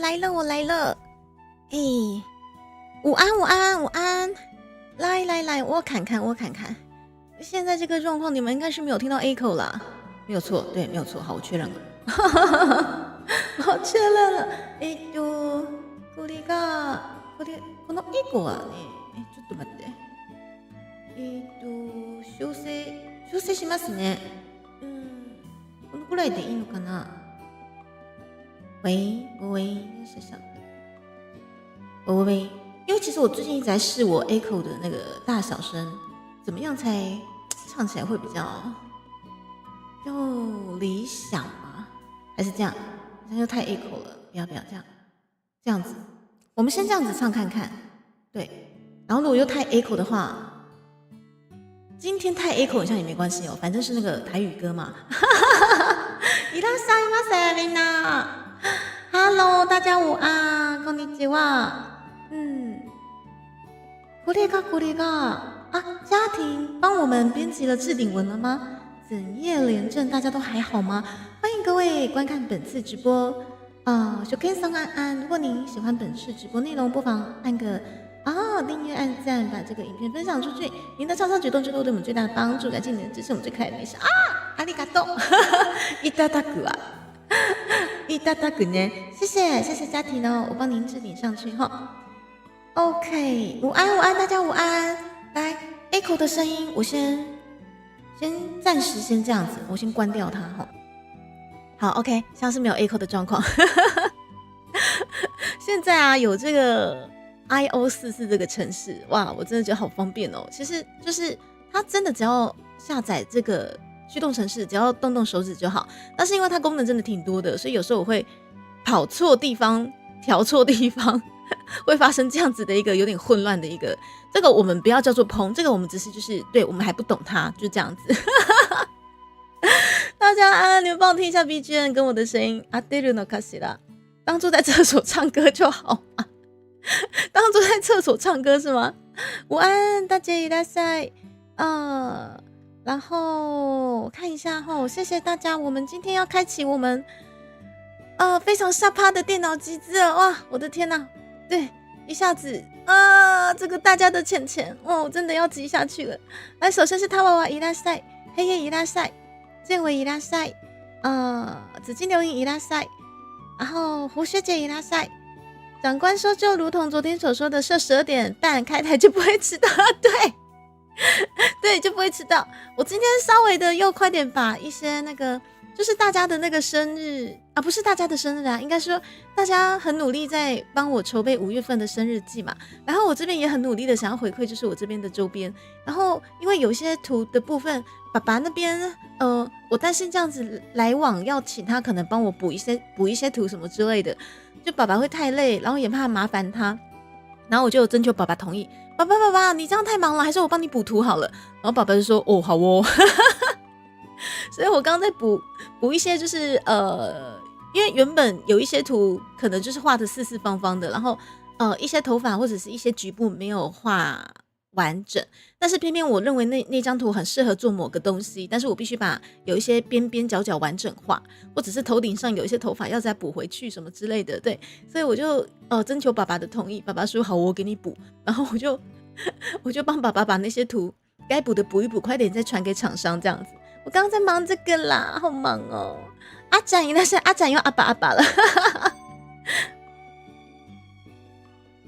来了，我来了。哎，午安，午安，午安！来来来，我看看，我看看。现在这个状况，你们应该是没有听到 echo 啦，没有错，对，没有错。好，我确认了，我确认了。えっと、これが、これ、このエコはね、え、ちょっと待って。えっと、修正、修正しますね。うん、このくらいでいいのかな。喂喂，小小的，喂喂喂，因为其实我最近一直在试我 echo 的那个大小声，怎么样才唱起来会比较较理想吗？还是这样？好像又太 echo 了，不要不要这样，这样子，我们先这样子唱看看，对。然后如果又太 echo 的话，今天太 echo 好像也没关系哦，反正是那个台语歌嘛。いらっしゃいませ、みんな。Hello，大家午安，こんにちは。嗯，これがこれが啊，家庭帮我们编辑了置顶文了吗？整夜连阵，大家都还好吗？欢迎各位观看本次直播啊，小 Ken 桑安安。如果您喜欢本次直播内容，不妨按个订阅、按赞，把这个影片分享出去。您的超超举动就是对我们最大的帮助，感谢您的支持，我们最可爱的没事啊，ありがとう，いただく啊。いただく呢？谢谢谢谢家庭哦，我帮您置顶上去哈。OK，午安午安，大家午安。来，echo 的声音，我先暂时先这样子，我先关掉它哈。好，OK，像是没有 echo 的状况。现在啊，有这个 IO 44这个程式，哇，我真的觉得好方便哦。其实就是它真的只要下载这个驱动程式，只要动动手指就好。但是因为它功能真的挺多的，所以有时候我会跑错地方，调错地方，会发生这样子的一个有点混乱的一个。这个我们不要叫做碰，这个我们只是就是对我们还不懂它，就这样子。大家安，你们帮我听一下 BGM 跟我的声音。合ってるのかしら？当做在厕所唱歌就好嘛。当做在厕所唱歌是吗？午安，大家いらっしゃい。然后看一下吼，谢谢大家。我们今天要开启我们非常下趴的电脑机制了，哇，我的天呐，对，一下子啊，这个大家的钱钱哦，真的要挤下去了。来，首先是他娃娃いらっしゃい，黑夜いらっしゃい，建伟いらっしゃい，紫金流萤いらっしゃい，然后胡学姐いらっしゃい。长官说，就如同昨天所说的，设12点半开台就不会迟到。对，对，就不会迟到。我今天稍微的又快点把一些那个，就是大家的那个生日啊，不是大家的生日啊，应该说大家很努力在帮我筹备5月份的生日季嘛。然后我这边也很努力的想要回馈，就是我这边的周边。然后因为有些图的部分，爸爸那边，我担心这样子来往要请他可能帮我补一些图什么之类的，就爸爸会太累，然后也怕麻烦他，然后我就征求爸爸同意。爸爸爸爸，你这样太忙了，还是我帮你补图好了。然后爸爸就说：“哦，好哦。”所以我刚刚在补一些，就是因为原本有一些图可能就是画的四四方方的，然后一些头发或者是一些局部没有画完整，但是偏偏我认为那张图很适合做某个东西，但是我必须把有一些边边角角完整化，或者是头顶上有一些头发要再补回去什么之类的，对，所以我就征求爸爸的同意，爸爸说好，我给你补，然后我就帮爸爸把那些图该补的补一补，快点再传给厂商这样子。我刚刚在忙这个啦，好忙哦。阿展，那是阿展又阿爸阿爸了。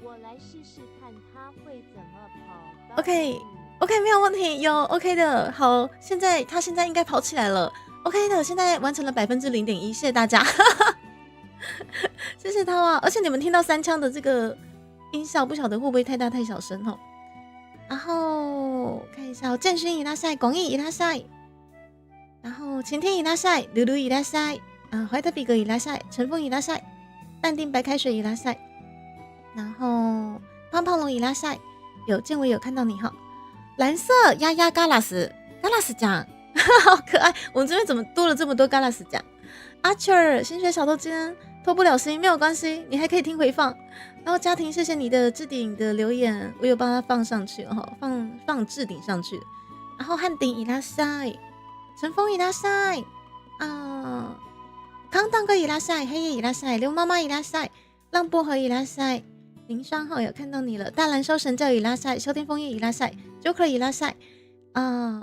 我来试试看他会怎么跑。 OK OK 没有问题，有 OK 的。好，现在他现在应该跑起来了。OK 的，现在完成了0.1%，谢谢大家，谢谢他啊！而且你们听到三枪的这个音效，不晓得会不会太大太小声哦。然后看一下，建勋いらっしゃい，广义いらっしゃい，然后晴天いらっしゃい，噜噜いらっしゃい，啊，怀特比格いらっしゃい，陈峰いらっしゃい，淡定白开水いらっしゃい，然后胖胖龙いらっしゃい，有建伟有看到你哈，蓝色鸭鸭嘎拉斯嘎拉斯酱，好可爱，我们这边怎么多了这么多嘎拉斯酱？阿秋儿，薪水小偷今天脱不了心，没有关系，你还可以听回放。然后家庭，谢谢你的置顶的留言，我有帮他放上去哈，放置顶上去。然后汉鼎いらっしゃい，陈峰いらっしゃい，啊，康当哥いらっしゃい，黑夜いらっしゃい，刘妈妈いらっしゃい，浪薄荷いらっしゃい，林双浩有看到你了。大蓝烧神教いらっしゃい，秋天枫叶いらっしゃい，Joker いらっしゃい啊，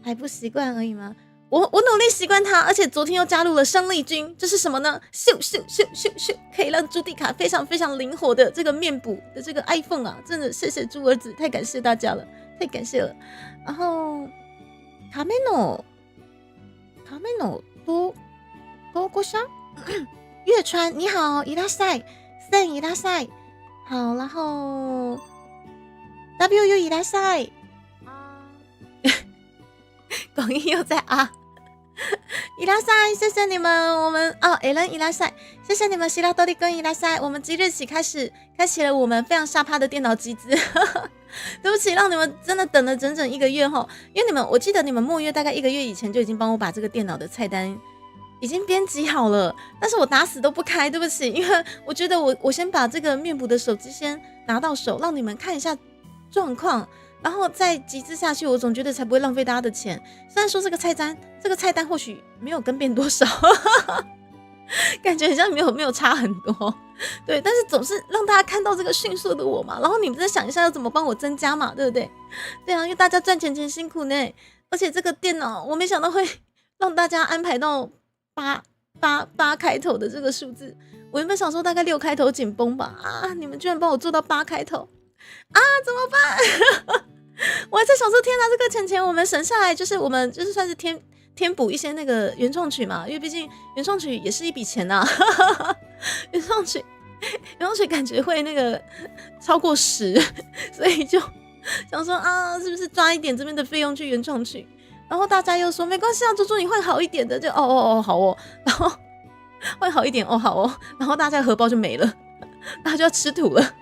还不习惯而已吗？我努力习惯它，而且昨天又加入了生力军，这是什么呢？咻咻咻咻咻，可以让朱迪卡非常非常灵活的这个面补的这个 iPhone 啊，真的谢谢猪儿子，太感谢大家了，太感谢了。然后卡梅诺，卡梅诺多多国香，月川你好，いらっしゃい，森いらっしゃい，好，然后 WU いらっしゃい。啊，广义又在啊。いらっしゃい，谢谢你们，我们哦，艾伦いらっしゃい，谢谢你们，希拉多利跟いらっしゃい，我们即日起开始开启了我们非常下趴的电脑集资。对不起，让你们真的等了整整一个月哈，因为你们，我记得你们末月大概一个月以前就已经帮我把这个电脑的菜单已经编辑好了，但是我打死都不开，对不起，因为我觉得我先把这个面补的手机先拿到手，让你们看一下状况。然后再集资下去，我总觉得才不会浪费大家的钱。虽然说这个菜单或许没有更变多少，感觉好像没有差很多，对，但是总是让大家看到这个迅速的我嘛。然后你们再想一下要怎么帮我增加嘛，对不对？对啊，因为大家赚钱钱辛苦呢，而且这个电脑我没想到会让大家安排到八开头的这个数字。我原本想说大概六开头紧绷吧，啊，你们居然帮我做到八开头。啊，怎么办？我还在想说，天哪，这个钱钱我们省下来，就是我们就是算是添补一些那个原创曲嘛，因为毕竟原创曲也是一笔钱呐。原创曲感觉会那个超过10，所以就想说啊，是不是抓一点这边的费用去原创曲？然后大家又说没关系啊，猪猪你换好一点的，就哦哦哦好哦，然后换好一点哦好哦，然后大家荷包就没了，大家就要吃土了。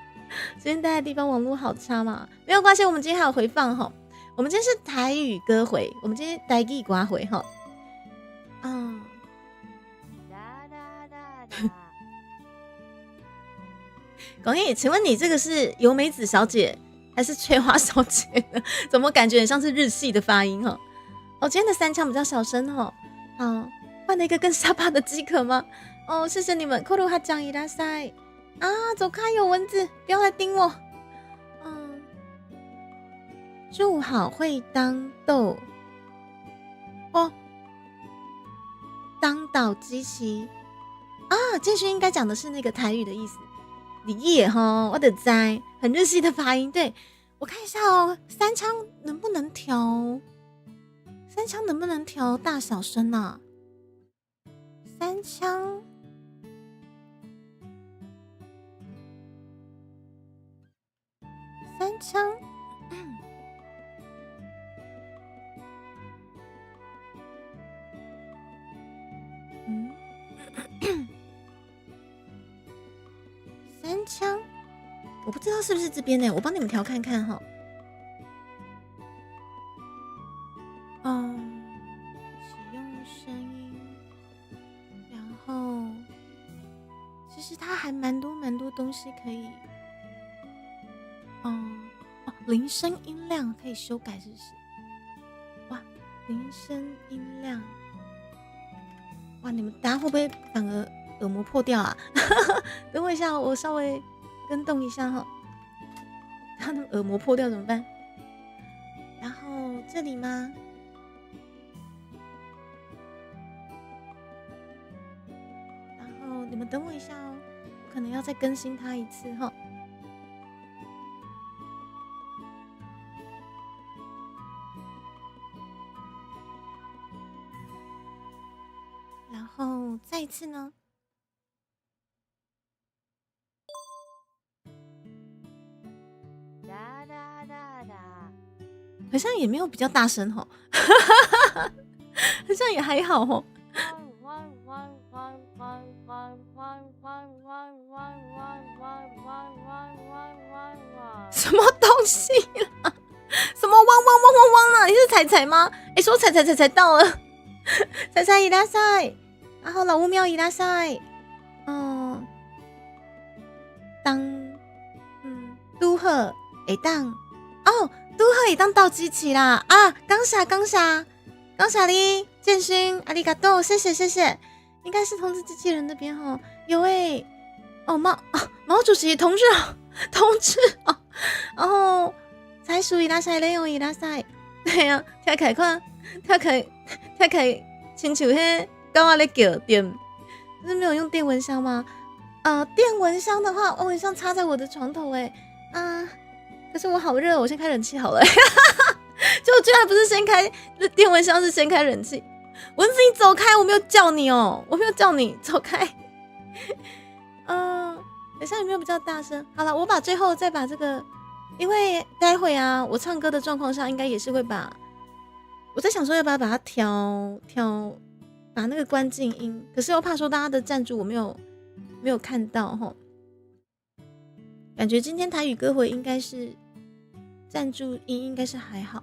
今天待的地方网络好差嘛？没有关系，我们今天还有回放哈。我们今天是台语歌回，我们今天台语歌回哈。啊，哒哒哒哒。广义，请问你这个是由美子小姐还是翠花小姐呢？怎么感觉很像是日系的发音哈？哦，今天的三枪比较小声哦。好，换了一个更下巴的机壳吗？哦，谢谢你们。库鲁哈酱いらっしゃい啊，走开，有蚊子，不要来叮我。嗯，祝好会当豆哦，当岛机器啊，建勋应该讲的是那个台语的意思。你也哈，我的在很日系的发音。对，我看一下哦，三枪能不能调？三枪能不能调大小声啊？三枪，三枪，嗯，三枪，我不知道是不是这边呢，我帮你们调看看哈。哦，使用声音，然后其实它还蛮多蛮多东西可以，哦哦，铃声音量可以修改，是不是？哇，铃声音量，哇，你们大家会不会反而耳膜破掉啊？等我一下，我稍微跟动一下哈。他的耳膜破掉怎么办？然后这里吗？然后你们等我一下哦，我可能要再更新它一次哈。然后再一次呢？哒哒哒哒，好像也没有比较大声吼，好像也还好吼。汪汪汪汪汪汪汪汪汪汪汪汪汪汪汪汪！什么东西啦？什么汪汪汪汪汪啦？你是彩彩吗？哎，说彩彩彩彩到了，彩彩いらっしゃい，然后老乌喵いらっしゃい，嗯，当，拄好会当，哦，拄好会当斗机器啦啊！感谢感谢感谢你，建勋，ありがとう，谢谢谢谢，应该是通知机器人那边吼，有哎，哦，毛主席同志好，同志好，然后才属いらっしゃい，レオいらっしゃい，對啊，聽起來看，聽起來親像彼狗仔咧叫電，是沒有用電蚊香嗎？啊，電蚊香的話，蚊香插在我的床頭，哎，啊，可是我好熱，我先開冷氣好了。就居然不是先開電蚊香，是先開冷氣。蚊子，你走開！我沒有叫你哦，我沒有叫你走開。嗯，等一下有沒有比較大聲？好了，我把最後再把這個，因為待會啊，我唱歌的狀況下應該也是會把，我在想說要不要把它調調，把那個關靜音，可是又怕說大家的贊助我沒有看到齁。感覺今天台語歌會應該是贊助音應該是還好。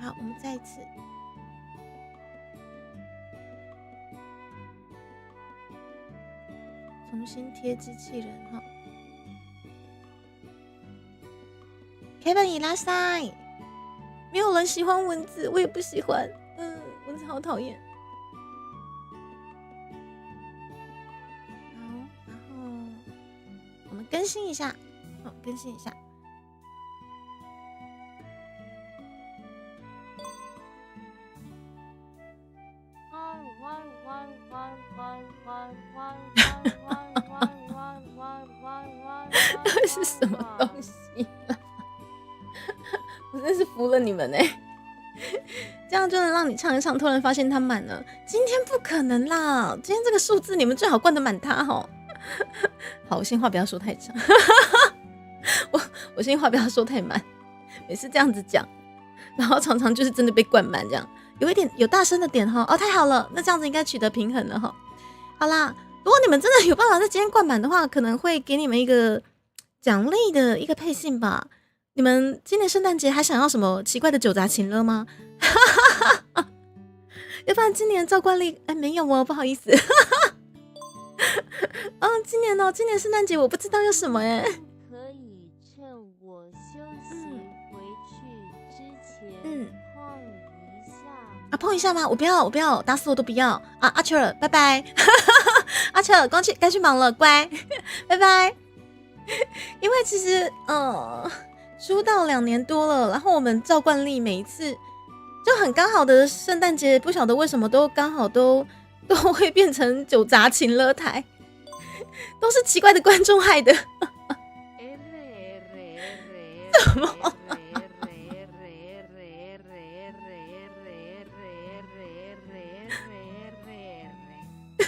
好，我們再一次。重新貼機器人哈。Kevin いらっしゃい，沒有人喜歡蚊子，我也不喜歡。嗯，蚊子好討厭。好，然後我們更新一下，好，更新一下。這是什麼東西啊？我真是服了你們欸！這樣就能讓你唱一唱，突然發現它滿了。今天不可能啦！今天這個數字你們最好灌得滿它吼。好，我先話不要說太長。我先話不要說太滿，每次這樣子講，然後常常就是真的被灌滿這樣。有一點有大聲的點哈，哦，太好了，那這樣子應該取得平衡了哈。好啦，如果你們真的有辦法在今天灌滿的話，可能會給你們一個獎勵的一個配信吧。你們今年聖誕節還想要什麼奇怪的酒雜情了嗎？要不然今年照慣例，哎，沒有哦，不好意思。嗯，今年哦，今年聖誕節我不知道有什麼哎。可以趁我休息回去之前，碰一下。啊，碰一下嗎？我不要，我不要，打死我都不要啊！阿秋兒，拜拜。阿秋兒，該去忙了，乖，拜拜。因為其實，出道2年多了，然後我們照慣例每一次就很剛好的聖誕節，不曉得為什麼都剛好都會變成酒雜情樂台，都是奇怪的觀眾害的。怎麼？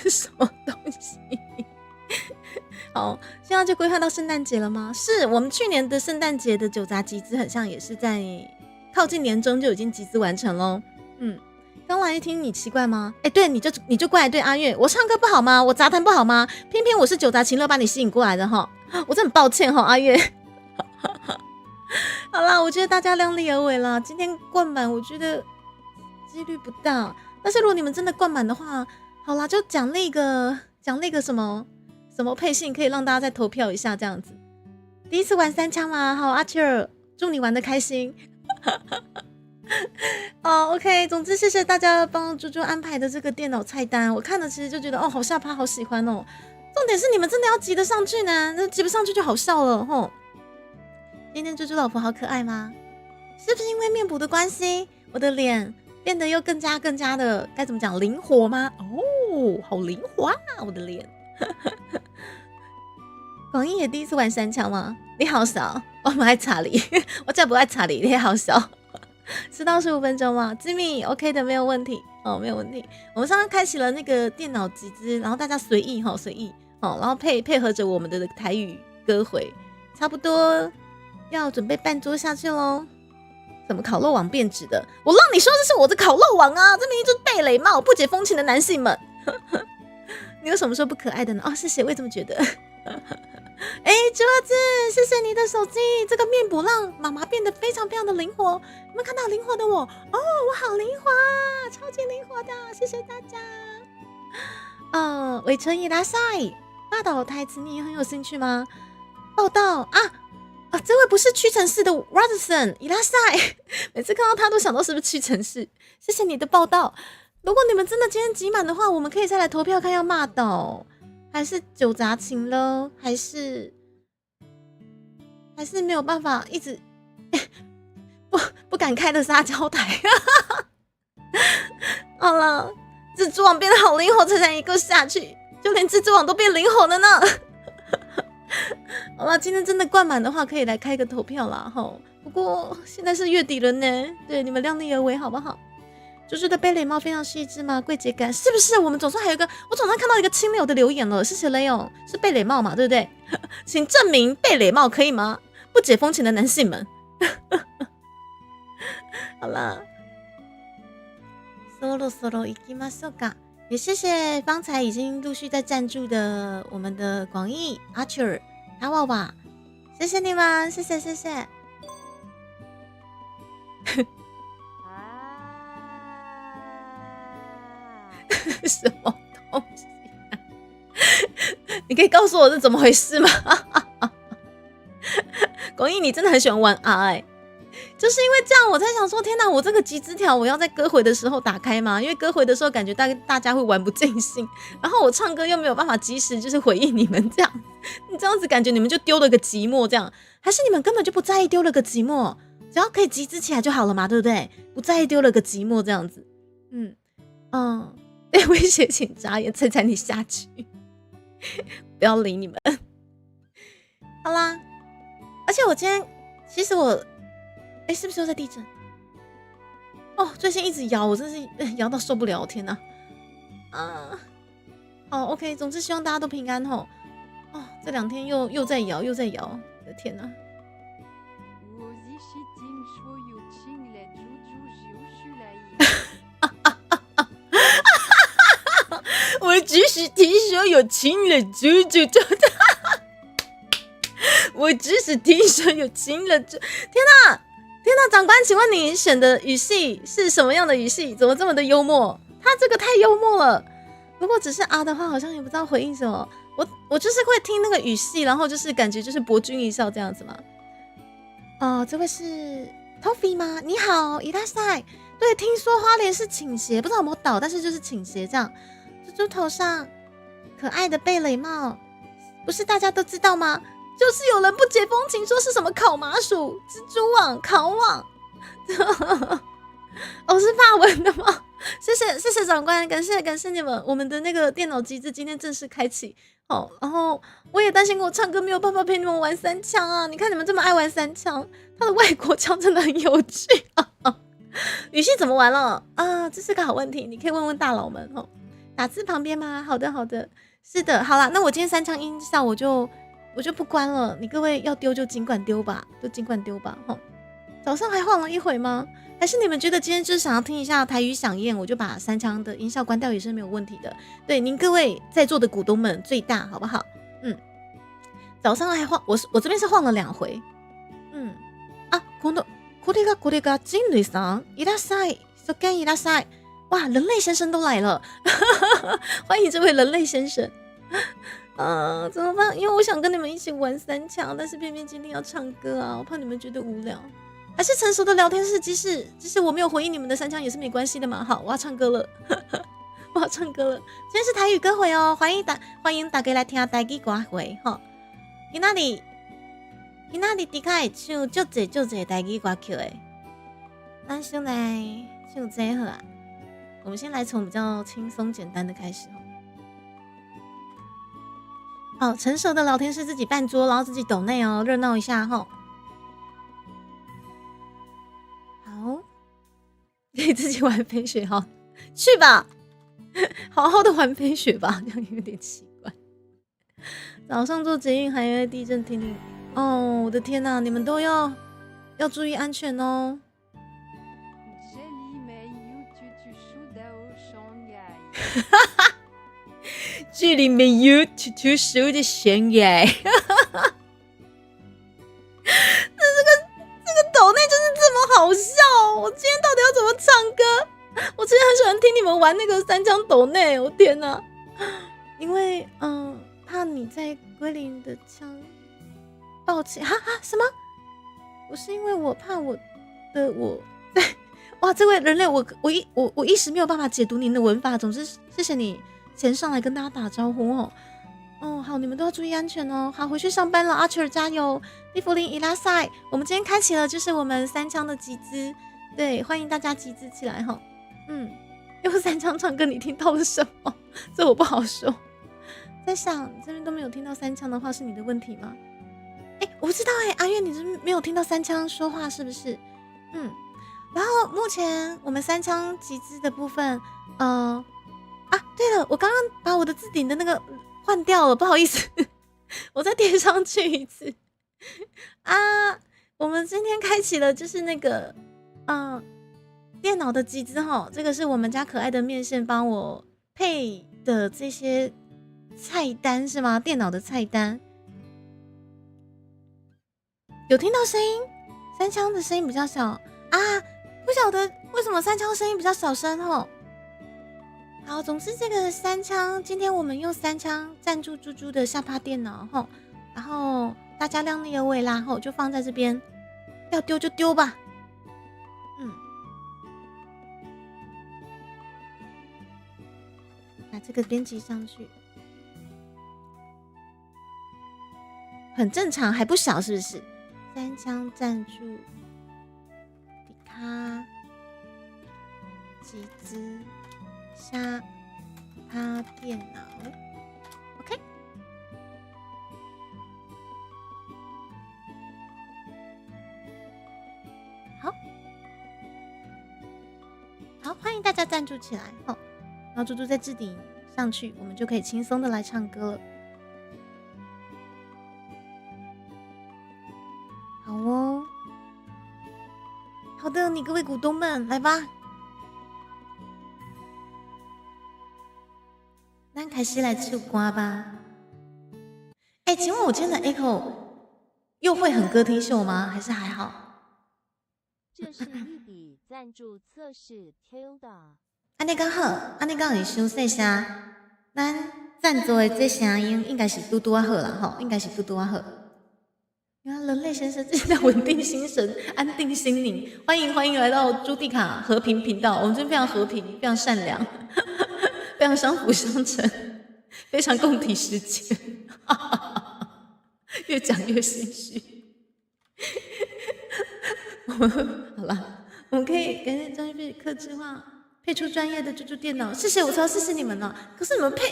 什麼東西？好，現在就規劃到聖誕節了嗎？是我們去年的聖誕節的酒雜集資，很像也是在靠近年終就已經集資完成嘍。嗯，剛來一聽你奇怪嗎？哎，對，你就怪對阿月，我唱歌不好嗎？我雜談不好嗎？偏偏我是酒雜情樂把你吸引過來的哈，我真很抱歉哈，阿月。好啦，我覺得大家量力而為啦。今天灌滿，我覺得幾率不大。但是如果你們真的灌滿的話，好啦，就獎勵個什麼什麼配信，可以讓大家再投票一下這樣子。第一次玩三槍嗎？好，阿切爾，祝你玩得開心。哦，OK，總之謝謝大家幫豬豬安排的這個電腦菜單，我看了其實就覺得哦，好下趴，好喜歡哦。重點是你們真的要擠得上去呢，那擠不上去就好笑了吼。今天豬豬老婆好可愛嗎？是不是因為面補的關係，我的臉變得又更加更加的該怎麼講靈活嗎？哦，好靈活啊，我的臉。廣義也第一次玩三槍嗎？你好少，我不愛查理，我才不愛查理，你好少。10到15分鐘嗎？吉米 OK 的，沒有問題哦，沒有問題。我們上次開啟了那個電腦集資，然後大家隨意哈，隨意哦，然後配合着我們的台語歌回，差不多要準備辦桌下去嘍。怎麼烤肉網變質的？我讓你說這是我的烤肉網啊！這明明就是貝雷帽，不解風情的男性們。你有什麼說不可愛的呢？哦，謝謝，我也這麼覺得。哎，竹子，謝謝你的手機，這個面補讓媽媽變得非常非常的靈活。有沒有看到靈活的我？哦，我好靈活，超級靈活的，謝謝大家。偉成いらっしゃい，報道台詞你也很有興趣嗎？報道啊啊，這位不是屈臣氏的 Watson いらっしゃい，每次看到他都想到是不是屈臣氏。謝謝你的報道。如果你們真的今天擠滿的話，我們可以再來投票看要罵倒，还是酒砸琴了？还是没有办法一直不敢开的撒娇台？好了，蜘蛛网变得好灵活，才才一个下去，就连蜘蛛网都变灵活了呢。好了，今天真的灌满的话，可以来开个投票啦吼。不过现在是月底了呢，对，你们量力而为好不好？猪猪的贝雷帽非常细致吗？贵节感是不是？我们总算还有一个，我总算看到一个清流的留言了，谢谢雷勇，是贝雷帽嘛，对不对？请证明贝雷帽可以吗？不解风情的男性们。好了，そろそろ行きましょうか。也谢谢方才已经陆续在赞助的我们的广义阿秋阿娃娃，谢谢你们，谢谢谢谢。啊！什么东西啊？你可以告诉我是怎么回事吗？广义，你真的很喜欢玩 R 哎，就是因为这样，我才想说，天哪，我这个集资条我要在歌回的时候打开吗？因为歌回的时候感觉大家会玩不尽兴，然后我唱歌又没有办法及时就是回应你们这样，你这样子感觉你们就丢了个寂寞这样，还是你们根本就不在意丢了个寂寞，只要可以集资起来就好了嘛，对不对？不在意丢了个寂寞这样子，嗯嗯，被威胁请眨眼，猜猜你下去，不要理你们。好啦，而且我今天其实我，哎，是不是又在地震？哦，最近一直摇，我真是摇到受不了，天哪！啊，好，OK，总之希望大家都平安吼。哦，这两天又在摇，又在摇，我的天哪！我只是听说有请了猪猪就是来。我只是听说有请了猪猪就，我只是听说有请了猪，天哪！天哪，长官，请问你选的语系是什么样的语系？怎么这么的幽默？他这个太幽默了。如果只是啊的话，好像也不知道回应什么。我就是会听那个语系，然后就是感觉就是博君一笑这样子嘛。哦，这位是 Toffee 吗？你好，いらっしゃい。对，听说花莲是倾斜，不知道有没有倒，但是就是倾斜这样。猪猪头上可爱的贝雷帽，不是大家都知道吗？就是有人不解风情，说是什么烤麻薯、蜘蛛网、烤网。哦，是法文的吗？谢谢谢谢长官，感谢感谢你们，我们的那个电脑机制今天正式开启。哦，然后我也担心我唱歌没有办法陪你们玩三枪啊！你看你们这么爱玩三枪，他的外国腔真的很有趣啊。语系怎么玩了啊？这是个好问题，你可以问问大佬们哦。打字旁边吗？好的好的，是的，好了，那我今天三枪音效我就不关了，你各位要丢就尽管丢吧，就尽管丢吧。吼，早上还晃了一会吗？还是你们觉得今天就是想要听一下台语响宴，我就把三枪的音效关掉也是没有问题的。对，您各位在座的股东们最大，好不好？嗯，早上还晃，我这边是晃了两回。嗯啊，このこれがこれが人類さんいらっしゃい、そけんいらっしゃい。哇，人类先生都来了，欢迎这位人类先生。啊，怎么办？因为我想跟你们一起玩三枪，但是偏偏今天要唱歌啊，我怕你们觉得无聊。还是成熟的聊天室，即使我没有回应你们的三枪也是没关系的嘛。好，我要唱歌了，我要唱歌了。今天是台语歌会哦，欢迎大家来听台语歌会哈。今仔日的确会唱足济足济台语歌曲的，咱先来唱这好啊。我们先来从比较轻松简单的开始哦。好，成熟的聊天室自己办桌，然后自己抖内哦，热闹一下哈。好，可以自己玩飞雪，好，去吧，好好的玩飞雪吧，这样有点奇怪。早上坐捷运还因为地震听听，哦，我的天哪，你们都要注意安全哦。这里没有猪猪树的悬崖。这里没有猪猪树的悬崖。这个抖内就是这么好笑，我今天到底要怎么唱歌？我之前很喜欢听你们玩那个三枪抖内，我天哪！因为怕你在归零的枪，抱歉，哈哈，什么？我是因为我怕我的我在哇，这位人类，我一时没有办法解读您的文法。总之，谢谢你先上来跟大家打招呼哦。哦，好，你們都要注意安全哦。好，回去上班了，阿秋兒加油，蒂芙琳伊拉塞。我們今天開啟了就是我們三槍的集資，對，歡迎大家集資起來哈。嗯，用三槍唱歌，你聽到了什麼？這我不好說。在想這邊都沒有聽到三槍的話，是你的問題嗎？哎，我不知道哎，阿月，你是沒有聽到三槍說話是不是？嗯，然後目前我們三槍集資的部分，啊，對了，我剛剛把我的置頂的那個換掉了，不好意思，我再貼上去一次。啊，我們今天開啟了就是那個，電腦的集資哈，這個是我們家可愛的麵線幫我配的這些菜單是嗎？電腦的菜單，有聽到聲音？三槍的聲音比較小啊，不曉得為什麼三槍聲音比較小聲吼。好，總之這個三槍，今天我們用三槍贊助豬豬的下趴電腦吼，然後大家量力而為啦吼，就放在這邊，要丟就丟吧。嗯，把這個編輯上去，很正常，還不小是不是？三槍贊助，迪卡集資。下趴電腦，OK，好，好，歡迎大家贊助起來哦。然後豬豬在置頂上去，我們就可以輕鬆的來唱歌了。好哦，好的，你各位股東們來吧。咱開始來唱歌吧。哎，請問我今天的 echo 又會很歌廳秀嗎？還是還好？這是一筆贊助測試 Tilda。按呢敢好，按呢敢會傷細聲？咱贊助的這聲音應該是拄拄仔好啦，吼，應該是拄拄仔好。原來人類先生正在穩定心神、安定心靈。歡迎歡迎來到朱蒂卡和平頻道，我們這邊非常和平，非常善良。非常相輔相成，非常共體時艱，越講越心虛。我們好了，我們可以感謝張玉客製化配出專業的豬豬電腦，謝謝我超謝謝你們了。可是你們配，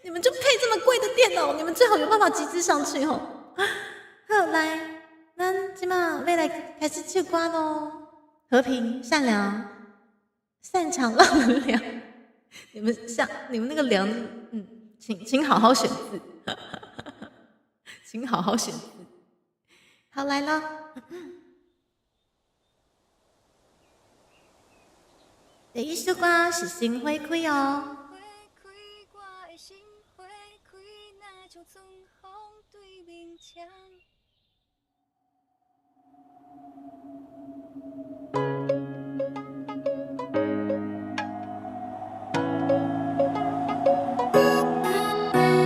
你們就配這麼貴的電腦，你們最好有辦法集資上去哦。好，來，咱這馬欲來開始唱歌囉。和平、善良、擅長讓人涼。你們像你們那個涼，嗯，請好好選字，請好好選字。好，來了。第一首歌是《心花開》哦。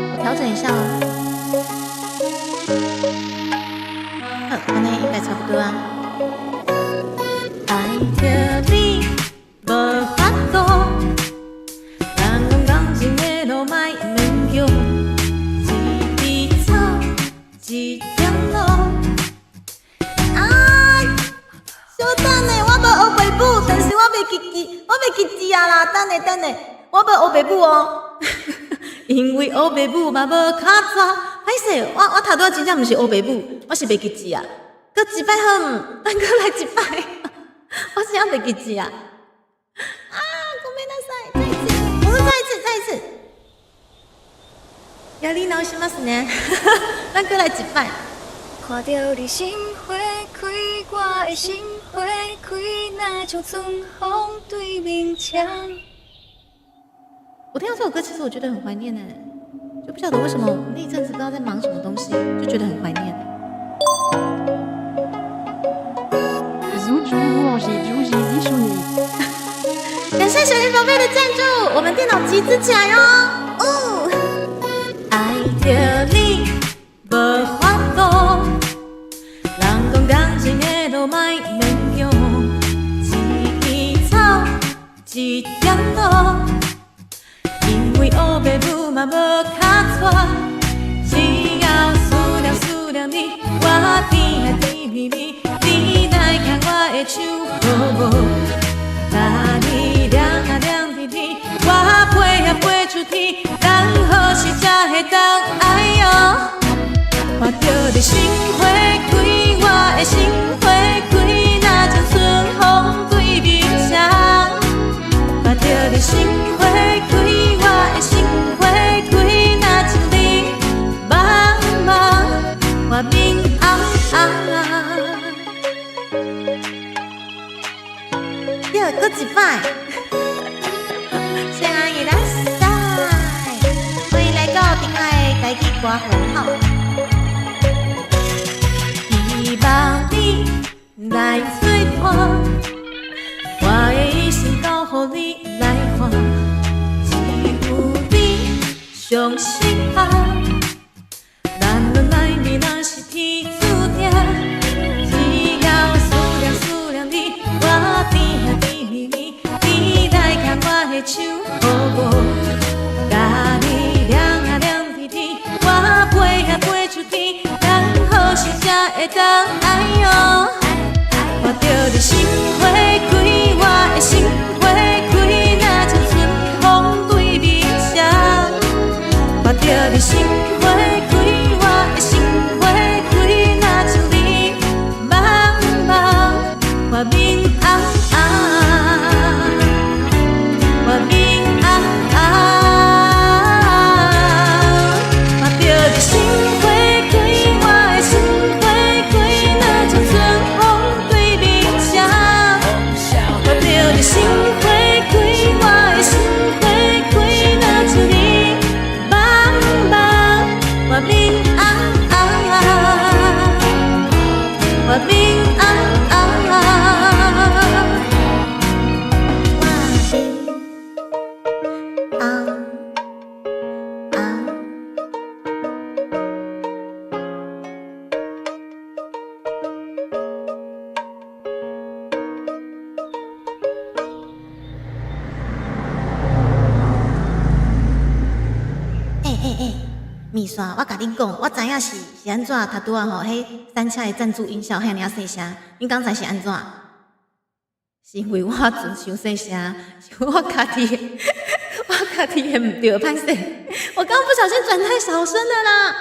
我調整一下哦。好，按呢應該差不多啊。愛著你無法度，人講感情的路莫勉強，一支草，一點露。啊！小等下，我無烏白母，但是我袂記記，我袂記字啊啦！等下等下，我無烏白母哦。因為烏白母嘛無跤逝，歹勢，我頭拄仔真正毋是烏白母，我是袂記字啊。閣一擺好毋？咱閣來一擺，我真正袂記字啊。啊，ごめんなさい，再一次，我們再一次，再一次。やり直しますね。咱閣來一擺。看著你心花開，我的心花開，若像春風對面牆。我聽到這首歌，其實我覺得很懷念呢，就不曉得為什麼那一陣子不知道在忙什麼東西，就覺得很懷念。 Zou Zhu Angie Zhu Ji Shuni。感謝雪莉寶貝的贊助，我們電腦集資起來哦。哦，愛著你無法度，人講感情的路莫勉強，一支草，一點露。因為烏白母嘛無跤逝，你，我甜啊甜蜜蜜，你來牽我的手好無？共你涼啊涼甜甜，我飛啊飛出天，咱何時才會當愛喲？看著你心花開，我的心花開，若像春風對面雙。看著你心花開，我的心花開，若像你茫茫，我面紅紅。對，閣一擺。先阿姨來塞，歡迎來到頂愛的台語歌會吼。希望你來做伴，我的一生交予你來看，只有你上適合。咱兩內面若是天注定，只要思念思念你，我甜啊甜蜜蜜，你來牽我的手好無？共你涼啊涼甜甜，我飛啊飛出天，咱何時才會當愛喲？看著你心花開，我的心花開，若像春風對面雙。看著你心花開，我的心花開，若像你茫茫，我面紅紅，我面紅紅。看著你心花開，我的心花開，若像春風對面雙。看著你心花開，我的心花開，若像你茫茫，我面紅紅，我面紅紅。我面紅紅。欸欸欸，麵線，我共恁講，我知影是按怎，頭拄仔吼，彼三車的贊助音效遐爾仔細聲，恁剛才是按怎？是因為我船傷細聲，是我家己的毋對，歹勢，我剛剛不小心轉太小聲了啦。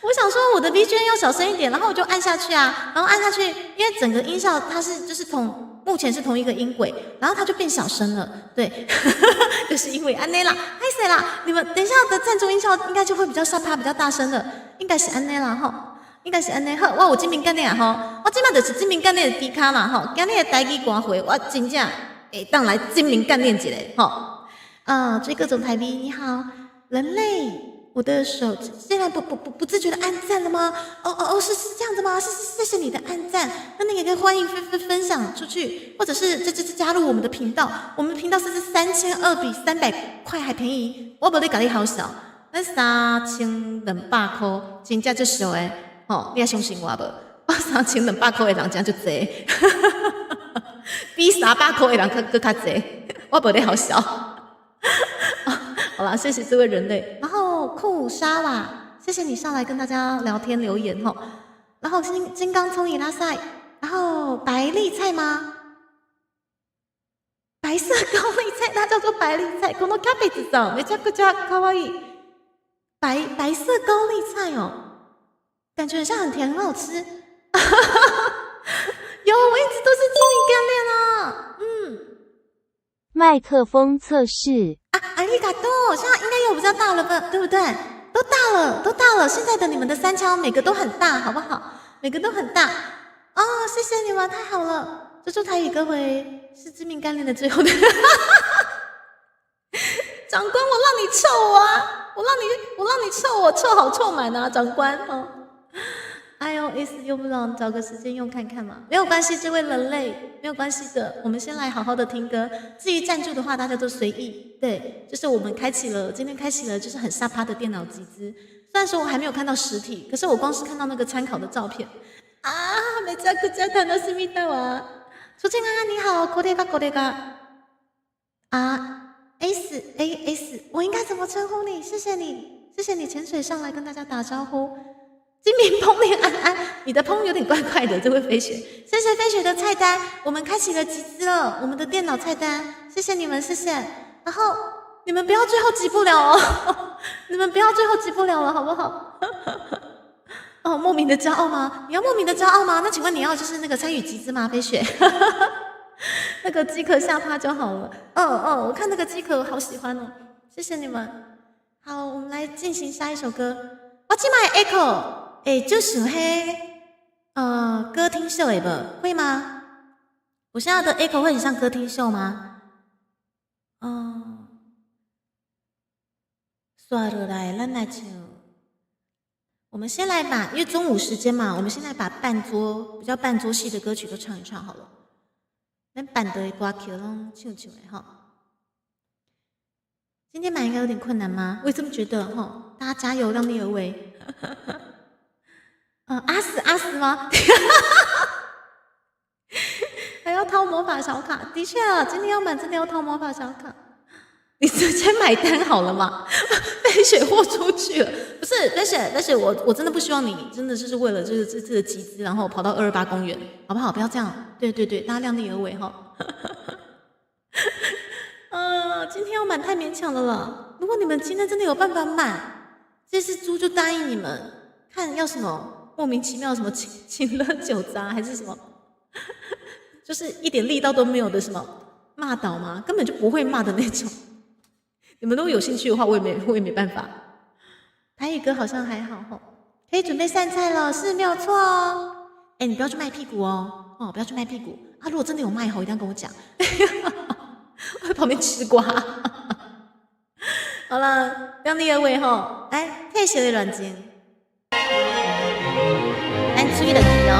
我想說我的 BGM 要小聲一點，然後我就按下去啊，然後按下去，因為整個音效它是就是同目前是同一個音軌，然後它就變小聲了。對，就是因為按呢啦，歹勢啦，你們等一下的贊助音效應該就會比較沙趴，比較大聲的，應該是按呢啦吼，應該是按呢。好，我有精明幹練啊吼，我這擺就是精明幹練的低卡嘛吼，今日的台語歌會，我真正會當來精明幹練一下吼。啊，追各種台幣，你好，人類。我的手竟然不自覺的按讚了嗎？哦哦哦，是這樣子嗎？是，謝謝你的按讚。那你也可以歡迎分享出去，或者是這加入我們的頻道。我們頻道是3200比300塊還便宜。我無咧共你唬潲，咱3200塊，真正足俗的吼，你會相信我無？我3200塊的人真足濟，比300塊的人閣較濟。我無咧唬潲。好啦，謝謝這位人類。然後庫沙瓦，謝謝你上來跟大家聊天留言吼。然後金剛蔥伊拉賽，然後白麗菜嗎？白色高麗菜，它叫做白麗菜。このキャベツさん、めちゃくちゃ可愛い。白色高麗菜哦，感覺很像很甜，很好吃。有，我一直都是精明幹練啊。嗯。麥克風測試。啊，ありがとう，現在應該有比較大了吧，對不對？都大了，都大了。現在的你們的三槍每個都很大，好不好？每個都很大。哦，謝謝你們，太好了。這周台語歌會是知名幹練的最後的。長官，我讓你臭啊！我讓你臭我臭好臭滿啊！長官哦。iOS 用不了，找個時間用看看嘛，沒有關係，這位人類沒有關係的。我們先來好好的聽歌，至於贊助的話，大家都隨意。對，就是我們開啟了，今天開啟了，就是很沙趴的電腦集資。雖然說我還沒有看到實體，可是我光是看到那個參考的照片啊，めちゃくちゃ楽しみだわ。楚靜安安你好，これがこれが啊 S A S，我應該怎麼稱呼你？謝謝你，謝謝你潛水上來跟大家打招呼。金明烹恋安安，你的烹有點怪怪的，這位飛雪，謝謝飛雪的菜單，我們開啟了集資了，我們的電腦菜單，謝謝你們，謝謝。然後你們不要最後集不了哦，你們不要最後集不了了，好不好？哦，莫名的驕傲嗎？你要莫名的驕傲嗎？那請問你要就是那個參與集資嗎？飛雪，那個機殼下趴就好了。嗯嗯，我看那個機殼好喜歡哦，謝謝你們。好，我們來進行下一首歌。我這擺 echo，欸，就是彼，歌廳秀的無？會嗎？我現在的 echo 會很像歌廳秀嗎？嗯，刷落來，咱來唱。我們先來把，因為中午時間嘛，我們先來把半桌比較半桌戲的歌曲都唱一唱好了。咱辦桌的歌曲攏唱唱的哈。今天買應該有點困難嗎？我也這麼覺得哈。大家加油，量力而為。阿斯阿斯嗎？還要掏魔法小卡？的確啊，今天要買真的要掏魔法小卡。你直接買單好了嗎？飛雪豁出去了，不是飛雪，飛雪，我真的不希望你真的就是為了就是這次的集資，然後跑到228公園，好不好？不要這樣，對對對，大家量力而為哈。今天要滿太勉強了啦。如果你們今天真的有辦法滿，這次豬就答應你們，看要什麼莫名其妙什麼情情勒酒渣還是什麼，就是一點力道都沒有的什麼罵倒嗎？根本就不會罵的那種。你們如果有興趣的話，我也沒辦法。台語歌好像還好吼，可以準備上菜了，是沒有錯哦。哎，你不要去賣屁股哦，哦，不要去賣屁股啊！如果真的有賣吼，一定要跟我講。我在旁邊吃瓜。好了，量力而為吼，來退休的戀情，咱注意落去哦。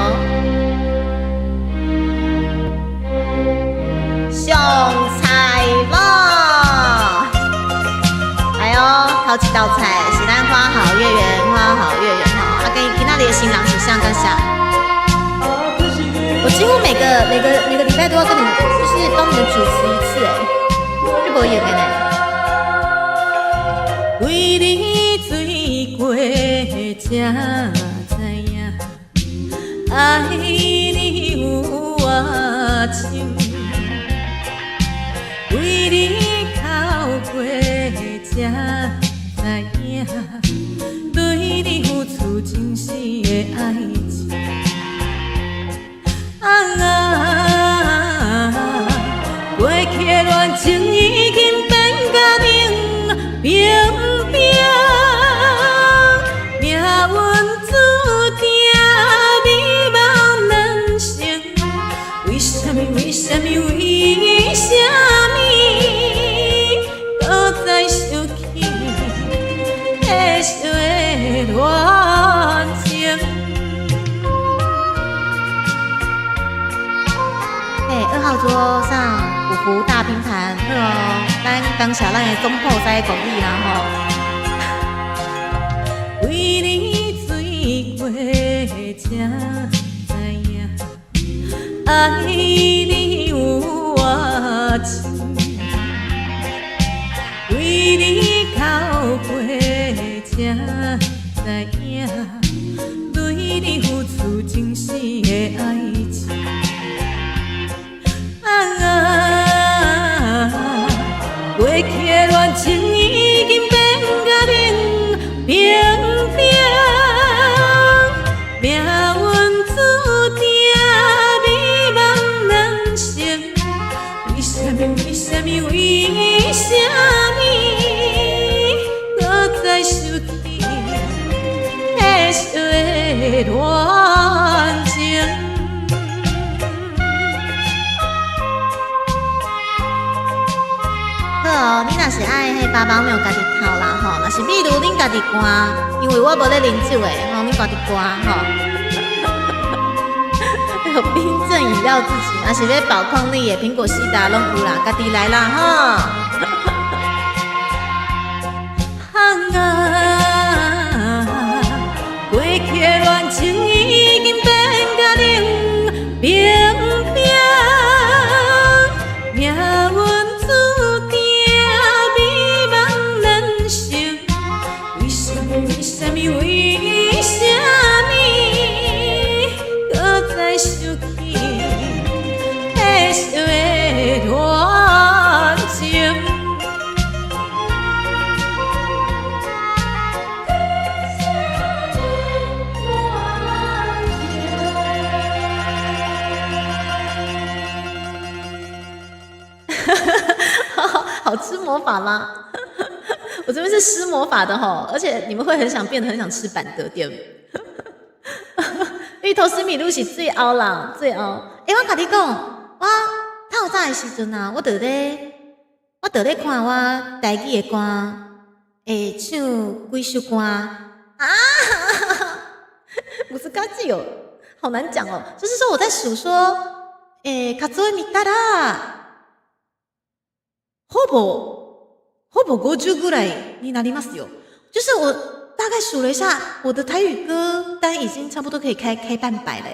上菜囉！來哦，頭一道菜是咱花好月圓，花好月圓吼。啊，跟今仔日的新人是啥甲啥？我幾乎每個禮拜都要跟你們，就是幫你們主持一次，哎，這無用的呢。為你醉過才知影，愛你有偌深，為你哭過才知影，對你付出真實的愛情。啊，過去的戀情已經變甲冷冰冰，命運注定美夢難成。為啥物？為啥物？為啥物？閣再想起褪色的戀情？嘿，2號桌上五福大拼盤，好哦，咱感謝咱的總鋪師國語啦吼。為你醉過才知影，愛你有偌深，為你哭過才知影，對你付出真實的愛情。啊，過去的戀情已經變甲冷冰冰，命運注定美夢難成。為啥物？為啥物？為啥物？閣再想起褪色的戀情？好哦，你若是愛彼爸爸媽家己哭啦吼，若是比如恁家己歌，因為我無咧啉酒的吼，恁家己歌吼。還有冰鎮飲料自己，若是欲寶礦力的蘋果西打攏有啦，家己來啦吼。啊，過去的戀情已經變甲冷冰冰，命運注定美夢難成。為啥物？為啥物？為啥物？好吃魔法嗎？我這邊是施魔法的吼，而且你們會很想變得很想吃板德店。芋頭西米露是最後啦，最後。欸，我共你講，我透早的時陣啊，我就咧看我台語的歌，會唱幾首歌啊？難しい哦，好難講哦。就是說我在數說，欸，數えみたら，ほぼほぼ50ぐらいになりますよ。就是我大概數了一下，我的台語歌單已經差不多可以開半百了。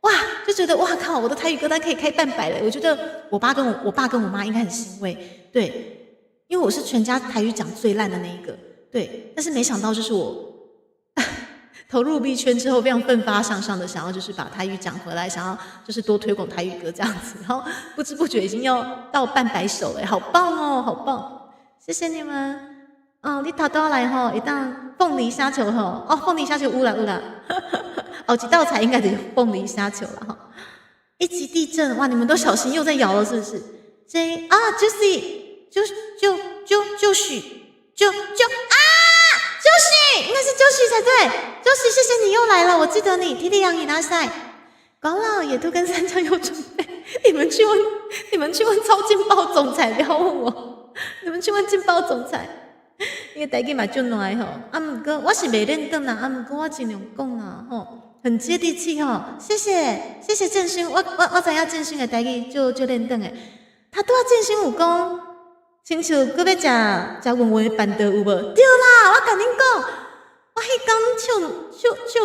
哇，就覺得哇靠，我的台語歌單可以開半百了。我覺得我爸跟我媽應該很欣慰，對，因為我是全家台語講最爛的那一個，對。但是沒想到就是我投入幣圈之後，非常奮發向上的想要就是把台語講回來，想要就是多推廣台語歌這樣子，然後不知不覺已經要到半百首了，好棒哦，好棒！謝謝你們。哦，你頭拄來吼，會當鳳梨蝦球吼，哦，鳳梨蝦球有啦有啦，哦，這道菜應該就是鳳梨蝦球了哈。一級地震，哇，你們都小心又在搖了是不是？J 啊，就是就就就就是就就啊，就是應該是就是才對，就是謝謝你又來了，我記得你，提提楊伊拉塞，廣老野兔跟三江有準備，你們去問超勁爆總裁，不要問我，你們去問勁爆總裁。伊個台語嘛足爛吼，啊，毋過我是袂認得啦，啊，毋過我盡量講啦吼，很接地氣吼。謝謝謝謝建勳，我知影建勳的台語足足輪轉的。他拄仔建勳有講，親像閣欲食食文文的辦桌有無？對啦，我共恁講，我彼工唱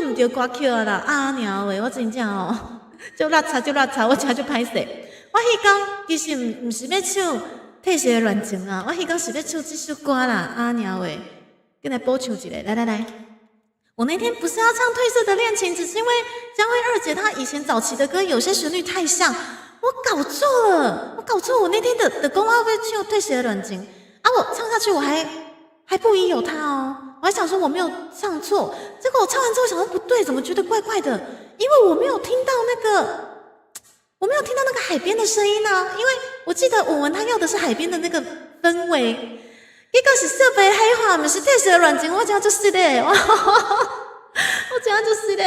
毋著歌曲啊啦，啊娘喂，我真正哦，足垃圾足垃圾，我真足歹勢。我彼工其實毋是欲唱褪色的戀情啊！我彼工是欲唱這首歌啦，啊娘喂，閣來補唱一下，來來來，我那天不是要唱褪色的戀情，只是因為江蕙二姐她以前早期的歌有些旋律太像，我搞錯了，我搞錯，我那天的講我欲唱褪色的戀情啊，我唱下去我還不疑有他哦，我還想說我沒有唱錯，結果我唱完之後想說不對，怎麼覺得怪怪的？因為我沒有聽到那個。我沒有聽到那個海邊的聲音啊，因為我記得文文他要的是海邊的那個氛圍，結果是小白海話，毋是褪色的戀情，我真足失的，我真足失的。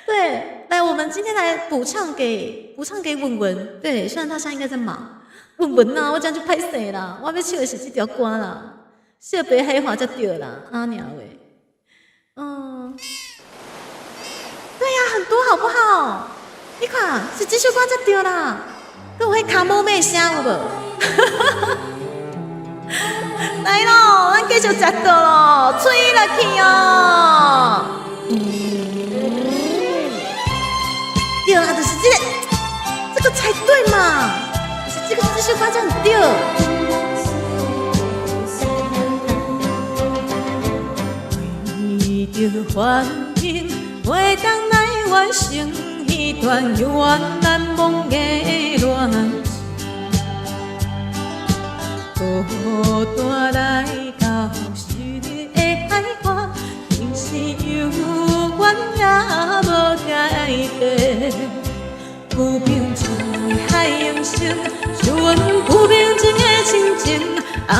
對，來，我們今天來補唱給文文，對，雖然他現在應該在忙，文文啊，我真足歹勢啦，我欲唱的是這條歌啦，小白海話才對啦，阿娘喂，嗯，對呀，很多好不好？你看，是這首歌才對啦，閣有彼跤毛馬聲有無？來咯，咱繼續食桌咯，吹落去哦。對啦，就是這個，這個才對嘛，就是這個這首歌才對。為著環境，袂當來完成。彼段永遠難忘的戀情，孤單來到昔日的海岸，人生猶原也無改變。浮平靜的海洋生，是阮浮平靜的親情。啊，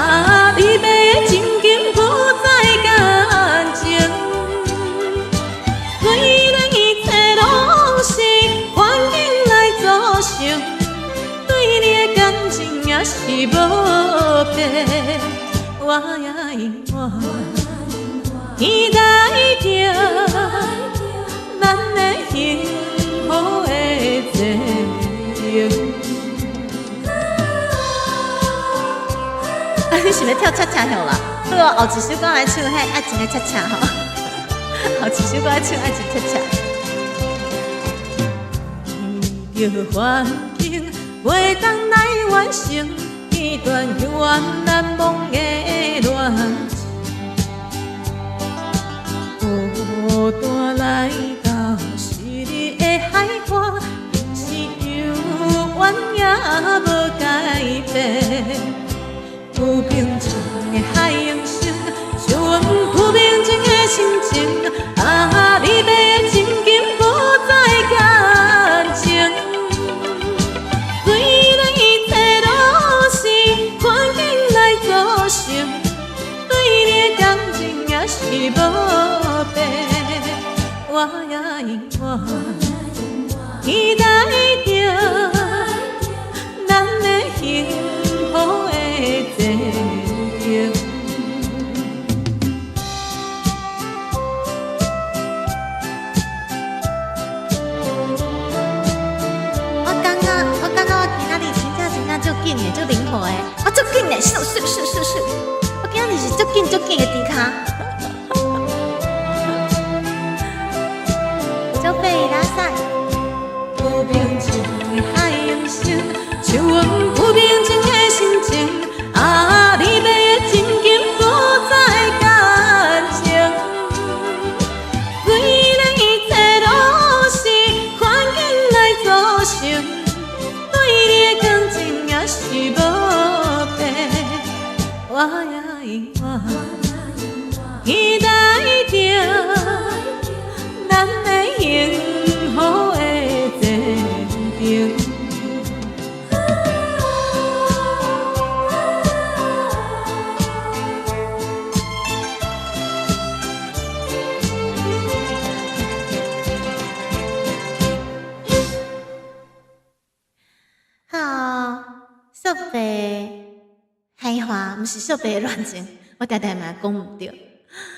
離別的情景不再感情。雖然一切攏是環境來造成，對你的感情也是無變，我也永遠期待著咱的幸福的前程。啊，你是欲跳恰恰吼啦？好哦，後一首歌來唱彼愛情的恰恰吼，後一首歌來唱愛情恰恰。為著環境，袂當來完成彼段永遠難忘的戀情，孤單來到昔日的海岸，人生猶原也無改變。浮平靜的海洋生，是阮浮平靜的心情。啊，離別的情景不再感情。雖然一切攏是環境來也是無變，我也永遠期待著咱的幸福的前程。我感覺我今仔日真正真正足緊的，足靈活的，我足緊的，是是是是是，我今仔日是足緊足緊的豬跤。我叫貝拉賽，不平靜的海洋聲，像阮不平靜的心情。啊，離別的情景不再感情，雖然一切攏是環境來造成。對你的感情也是無變，我也永遠期待著咱的幸福的前程。好，惜別海花，毋是惜別的戀情，我定定嘛講毋對。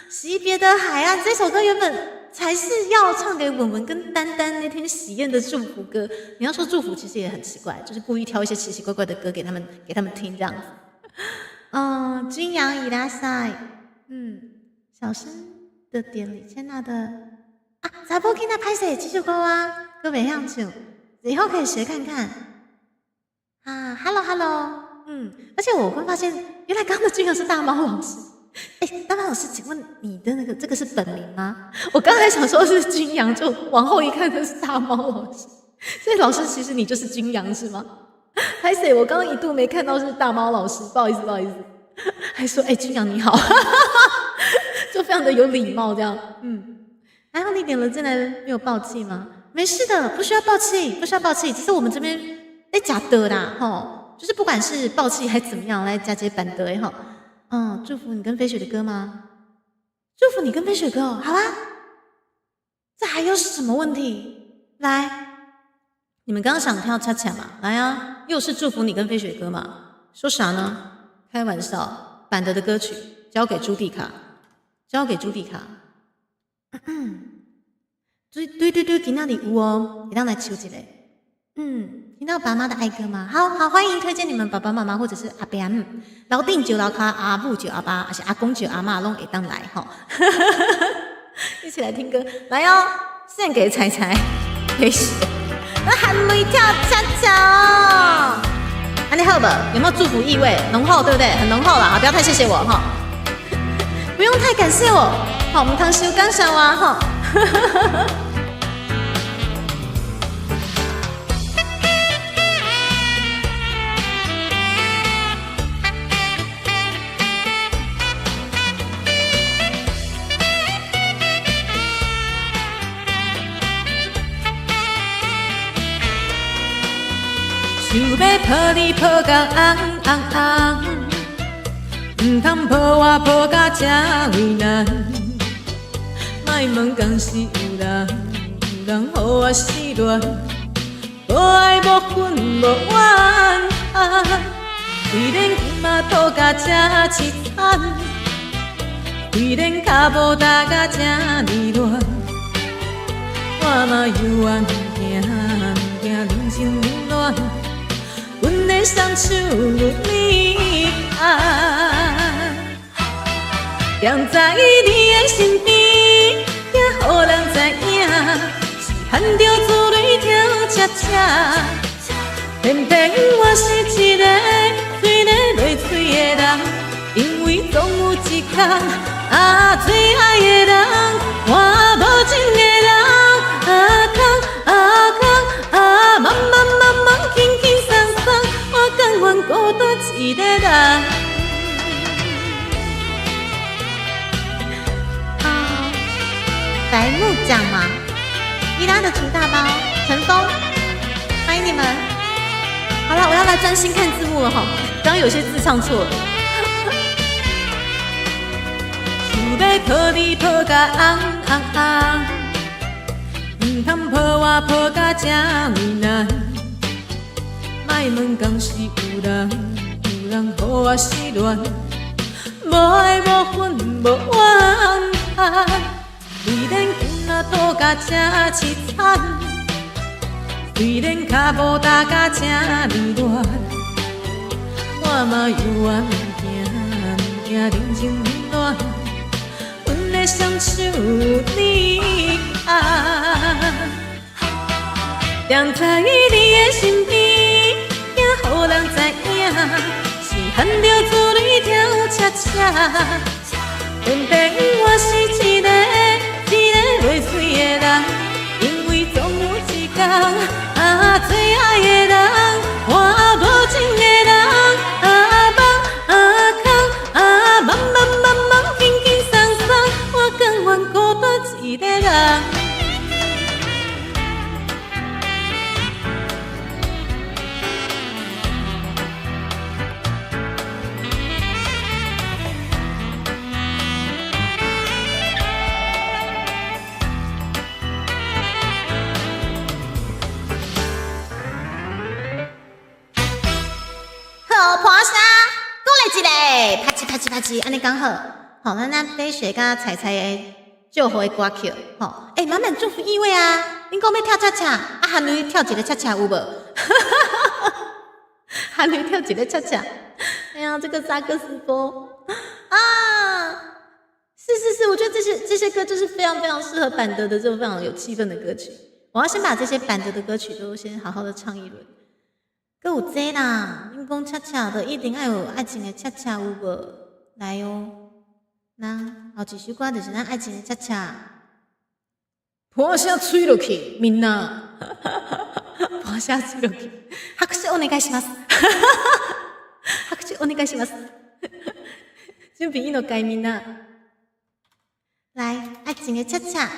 惜別的海岸這首歌原本才是要唱給文文跟丹丹那天喜宴的祝福歌。你要說祝福，其實也很奇怪，就是故意挑一些奇奇怪怪的歌給他們，給他們聽這樣子。嗯，君陽伊拉塞，小聲的點李千娜的啊，查某囡仔歹勢這首歌啊，閣袂曉唱，以後可以學看看。啊，Hello Hello，而且我會發現，原來剛剛的君陽是大貓老師。哎，大貓老師，請問你的那個這個是本名嗎？我剛才想說是君陽，就往後一看，這是大貓老師。所以老師，其實你就是君陽是嗎？歹勢，我剛剛一度沒看到是大貓老師，不好意思，不好意思。還說哎，君陽你好，就非常的有禮貌這樣。然後你點了進來沒有爆氣嗎？沒事的，不需要爆氣，不需要爆氣。只是我們這邊哎呷的啦，吼，就是不管是爆氣還是怎麼樣，來加這板的吼。祝福你跟飛雪的歌嗎？祝福你跟飛雪歌哦，好啊。這還有什麼問題？來，你們剛剛想跳恰恰嘛？來啊，又是祝福你跟飛雪歌嘛？說啥呢？開玩笑，板德的歌曲交給朱迪卡，交給朱迪卡。對對對對，今仔日有哦，會當來唱一下。聽到爸媽的愛歌嗎？好好，歡迎推薦你們爸爸媽媽或者是阿伯阿姆，老頂招老跤，阿母招阿爸，還是阿公招阿嬤，攏會當來吼。一起來聽歌，來哦，獻給彩彩，飛雪，那含淚跳恰恰哦。按呢好無？有沒有祝福意味？濃厚，對不對？很濃厚啦，不要太謝謝我哈，不用太感謝我，好，毋通傷感謝我哈。想欲抱你抱甲紅紅紅，毋通抱我抱甲這為難。莫問敢是有人，有人予我失戀，無愛無恨無怨。雖然今仔倒甲這淒慘，雖然跤步踏甲這呢亂，我嘛猶原毋驚毋驚人情冷暖。阮的雙手有你愛，踮在你的身邊，驚予人知影，是含著珠淚跳恰恰。偏偏我是一个催咧袂喙的人，因為總有一天啊，最愛的人，我無情的人，啊空啊空啊，慢慢慢慢輕輕鬆鬆，我甘願孤單一个人。啊，白木匠嗎？伊拉的厨大包，陳峰，歡迎你們。好了，我要來專心看字幕了哈，剛剛有些字唱錯了。想欲抱你抱甲紅紅紅，毋通抱我抱甲這為難。莫問敢是有人，有人予我失戀，無愛無恨無怨嘆。雖然今仔倒甲這淒慘，雖然跤步踏甲這呢亂，我嘛猶原毋驚，毋驚人情冷暖。阮的雙手你按，踮在你的身邊，驚予人知影，是含著珠淚跳恰恰。偏偏我是一個一個袂水的人，因為總有一天，啊，最愛的人，我無情的人，啊夢啊空啊茫茫茫茫，輕輕鬆鬆，我甘願孤單一個人。好，破聲，過來一个，拍哧拍哧拍哧，按呢剛好。好，咱咱飛雪佮彩彩的祝福的歌曲，吼，欸，滿滿祝福意味啊！恁講欲跳恰恰，啊，韓女跳一个恰恰有無？韓女跳一个恰恰，哎呀，這個薩克斯風啊，是是是，我覺得這些歌就是非常非常適合板德的這種非常有氣氛的歌曲。我要先把這些板德的歌曲都先好好的唱一輪。閣有這啦，恁講恰恰的一定愛有愛情的恰恰有無？來哦，那後一首歌就是咱愛情的恰恰。破聲吹落去，みんな。破聲吹落去，拍手お願いします。拍手お願いします。準備いいのかいみんな。來，愛情的恰恰。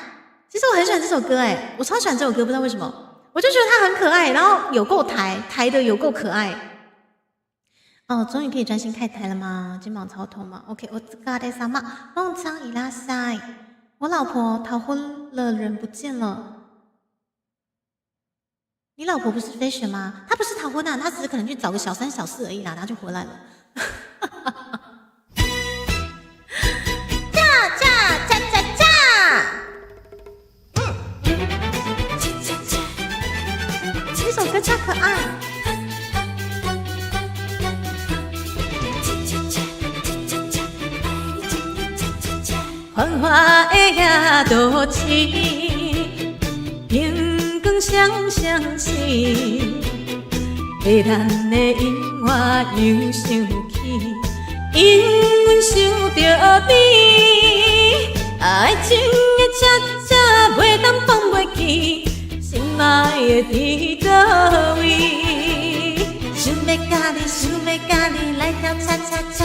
其實我很喜歡這首歌，欸，我超喜歡這首歌，不知道為什麼。我就覺得它很可愛，然後有夠台，台的有夠可愛。哦，終於可以專心看台了嗎？肩膀超痛嗎？OK，お疲れ様，夢長いらっしゃい。我老婆逃婚了，人不見了。你老婆不是飛雪嗎？她不是逃婚啊，她只是可能去找個小三小四而已啦，然後就回來了。恰恰恰恰恰。這首歌超可愛。繁華的夜都市，燈光閃閃閃，迷人的音樂又想起，永遠想著你。愛情的恰恰袂當放袂記。心愛的佇佗位？想欲佮你，想欲佮你來跳恰恰恰。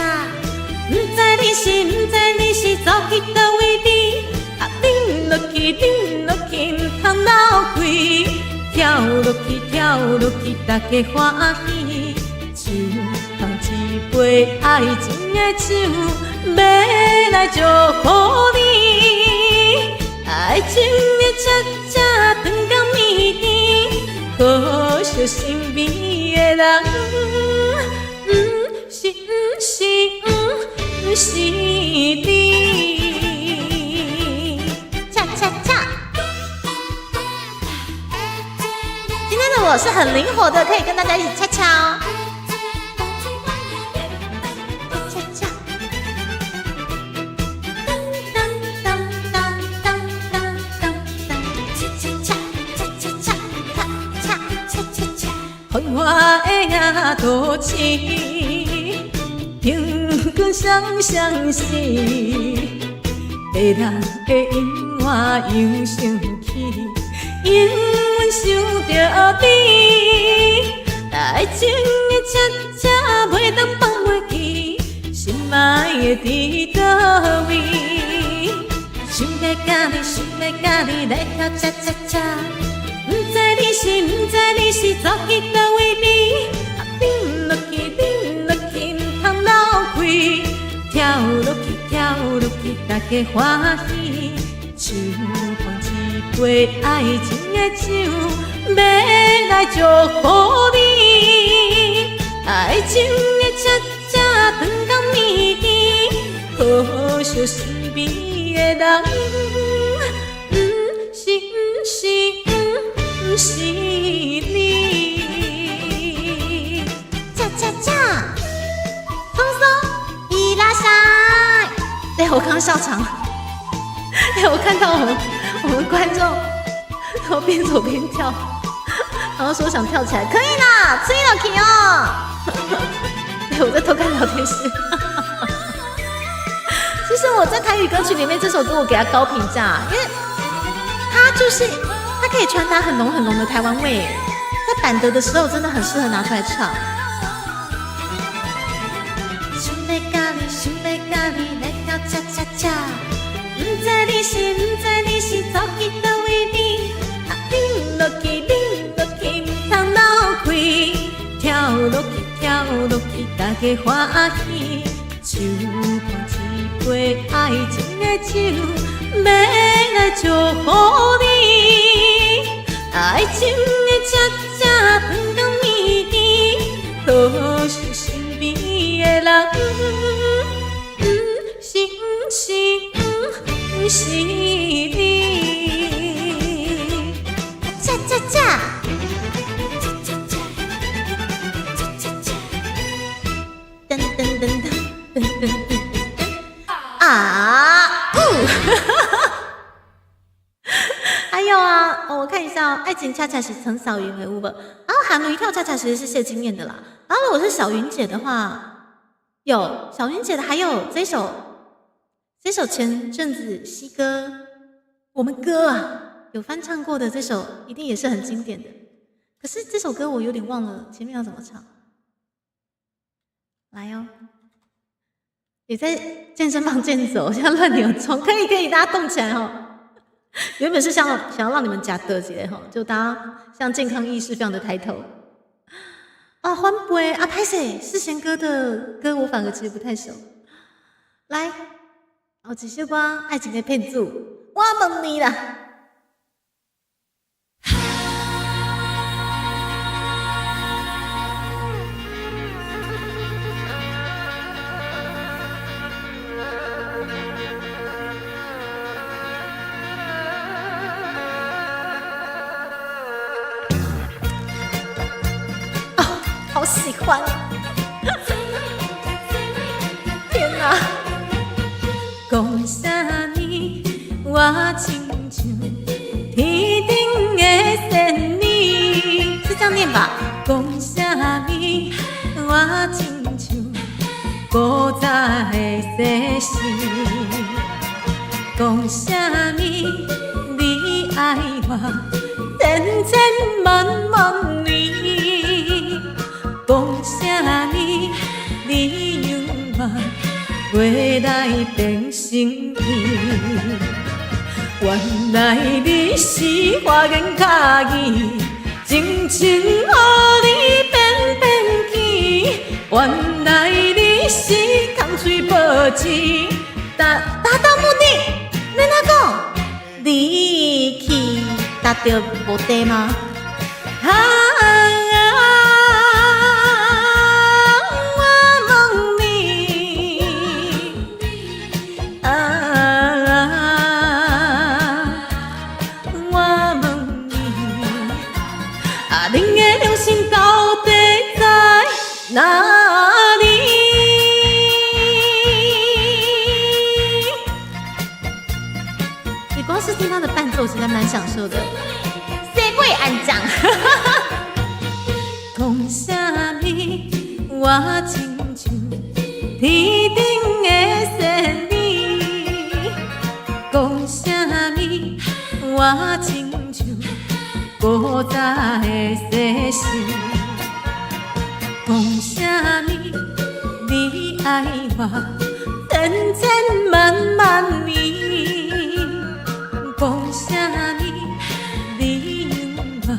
毋知你是，毋知你是走去佗位佇？啊，冷落去，冷落去，毋通留開。跳落去，跳落去，大家歡喜。手捧一杯愛情的酒，欲來祝福你。愛情的恰恰，糖甘蜜甜，可惜身邊的人，毋是毋是毋是你。恰恰恰！今天的我是很靈活的，可以跟大家一起恰恰哦。恰恰。當當當當當當當當，恰恰恰恰恰恰恰恰恰恰。繁華的夜都市，燈光閃閃閃，迷人的音樂又想起，永遠想著你。愛情的恰恰袂當放袂記，心愛的佇佗位？想欲佮你，想欲佮你來跳恰恰恰。毋知你是，毋知你是走去佗位邊？啊，冷落去，冷落去，毋通留開。跳落去，跳落去，大家家歡喜。手捧一杯愛情的酒，欲來祝福你。愛情的恰恰糖甘蜜甜，可惜身邊的人，毋是毋是毋是你。恰恰恰，松松伊拉莎，對，我剛剛笑場。哎，我看到我們觀眾都邊走邊跳，然後說想跳起來，可以啦，吹落去哦。對，我在偷看聊天室。其實我在台語歌曲裡面這首歌我給他高評價，因為它就是它可以傳達很濃很濃的台灣味，在板德的時候真的很適合拿出來唱。想欲佮你，想欲佮你來跳恰恰恰。毋知你是，毋知你是走去佗位呢？啊，啉落去，啉落去，毋通流開，跳落去，跳落去，大家歡喜。手捧一杯愛情的酒，欲來祝福你。愛情的恰恰糖甘蜜甜，可惜身邊的人，毋是毋是毋是你。恰恰恰，恰恰恰，恰恰恰，噔噔噔噔噔噔噔噔，啊呜！還有啊，我看一下哦，《愛情恰恰》是陳小雲的有無？然後《韓驢跳恰恰》其實是謝金燕的啦。然後如果是小雲姐的話，有小雲姐的，還有這首。這首前陣子西哥，我們哥啊有翻唱過的這首，一定也是很經典的。可是這首歌我有點忘了前面要怎麼唱。來哦，你在健身房健走，像亂扭衝，可以可以，大家動起來哦。原本是想要讓你們呷倒一下吼，就大家像健康意識非常的抬頭。啊，歡杯啊，歹勢，世賢哥的歌我反而其實不太熟。來。哦，這首歌《愛情的騙子》，我問你啦。哦，好喜歡！天哪！講啥物？我親像天頂的仙女，是這樣念吧？講啥物？我親像古早的世事。講啥物？你愛我千千萬萬年。講啥物？你讓我未來變成伊。原來你是花言巧語，真情予你變變去。原來你是空喙保證，達到目的。你哪講？你去達到目的嗎？啊，我問你，啊，我問你，啊，恁的良心到底在哪裡？你光是聽他的伴奏，實在蠻享受的。西尾安醬，講啥物？我親像天頂的仙女。講啥物？我親像古早的世事。講啥物？你愛我千千萬萬年。講啥物？你讓我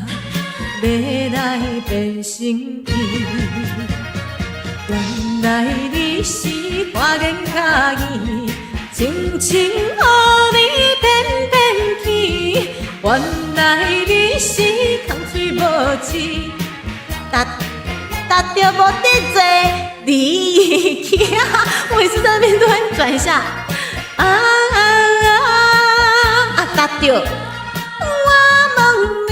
欲來變成伊。原來你是花言巧語，真親像予你騙騙去，原來你是空喙無舌，達達著無得做離去。我每次在那邊都會轉一下，啊啊啊啊！達著我問你，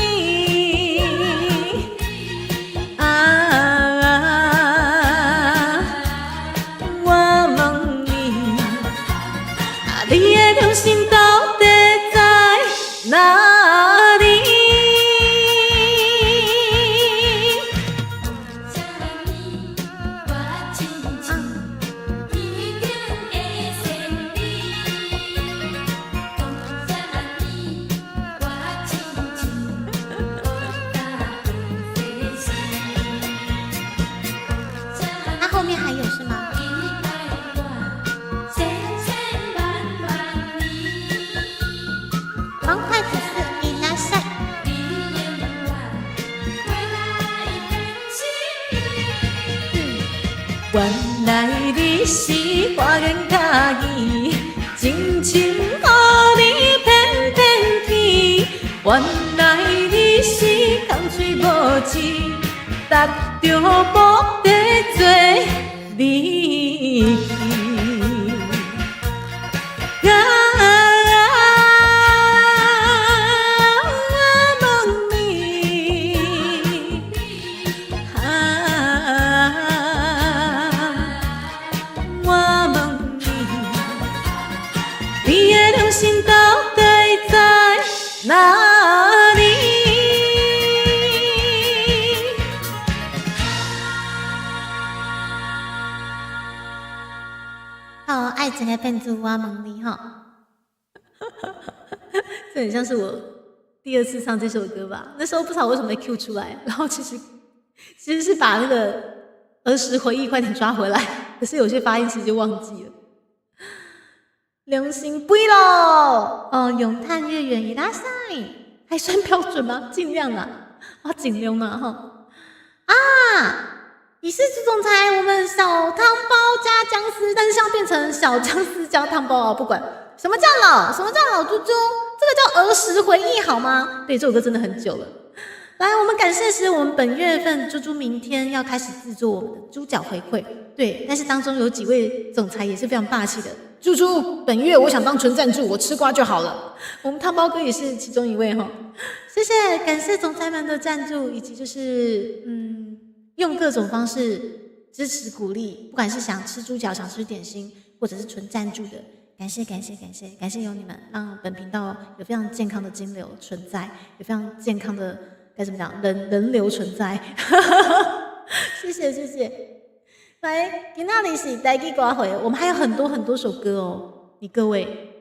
啊啊，我問你，啊，你的良心到底在哪裡？他後面還有是嗎？方塊吐司，いらっしゃい。原來你是花言巧語，真情予你騙騙去。原來你是空喙無舌，達著無得做離去。啊，我問你，啊，我問你，你的良心到底在哪裡？好，愛情的騙子，我問你吼，這很像是我第二次唱這首歌吧？那時候不知道為什麼會 cue 出來，然後其實是把那個兒時回憶快點抓回來，可是有些發音其實就忘記了。良心飛咯，哦，詠嘆月圓いらっしゃい，還算標準嗎？盡量啦，我盡量啦哈。啊，你是朱總裁，我們小湯包加薑絲，但是像變成小薑絲加湯包啊，不管什麼叫老，什麼叫老豬豬，這個叫兒時回憶好嗎？對，這首歌真的很久了。來，我們感謝是我們本月份豬豬明天要開始製作我們的豬腳回饋，對，但是當中有幾位總裁也是非常霸氣的。豬豬，本月我想當純贊助，我吃瓜就好了。我們湯包哥也是其中一位哈，謝謝，感謝總裁們的贊助，以及就是用各種方式支持鼓勵，不管是想吃豬腳、想吃點心，或者是純贊助的，感謝感謝感謝感謝有你們，讓本頻道有非常健康的金流存在，有非常健康的該怎麼講人流存在，謝謝謝謝。來，今仔日是台語歌會，我們還有很多很多首歌哦。你各位，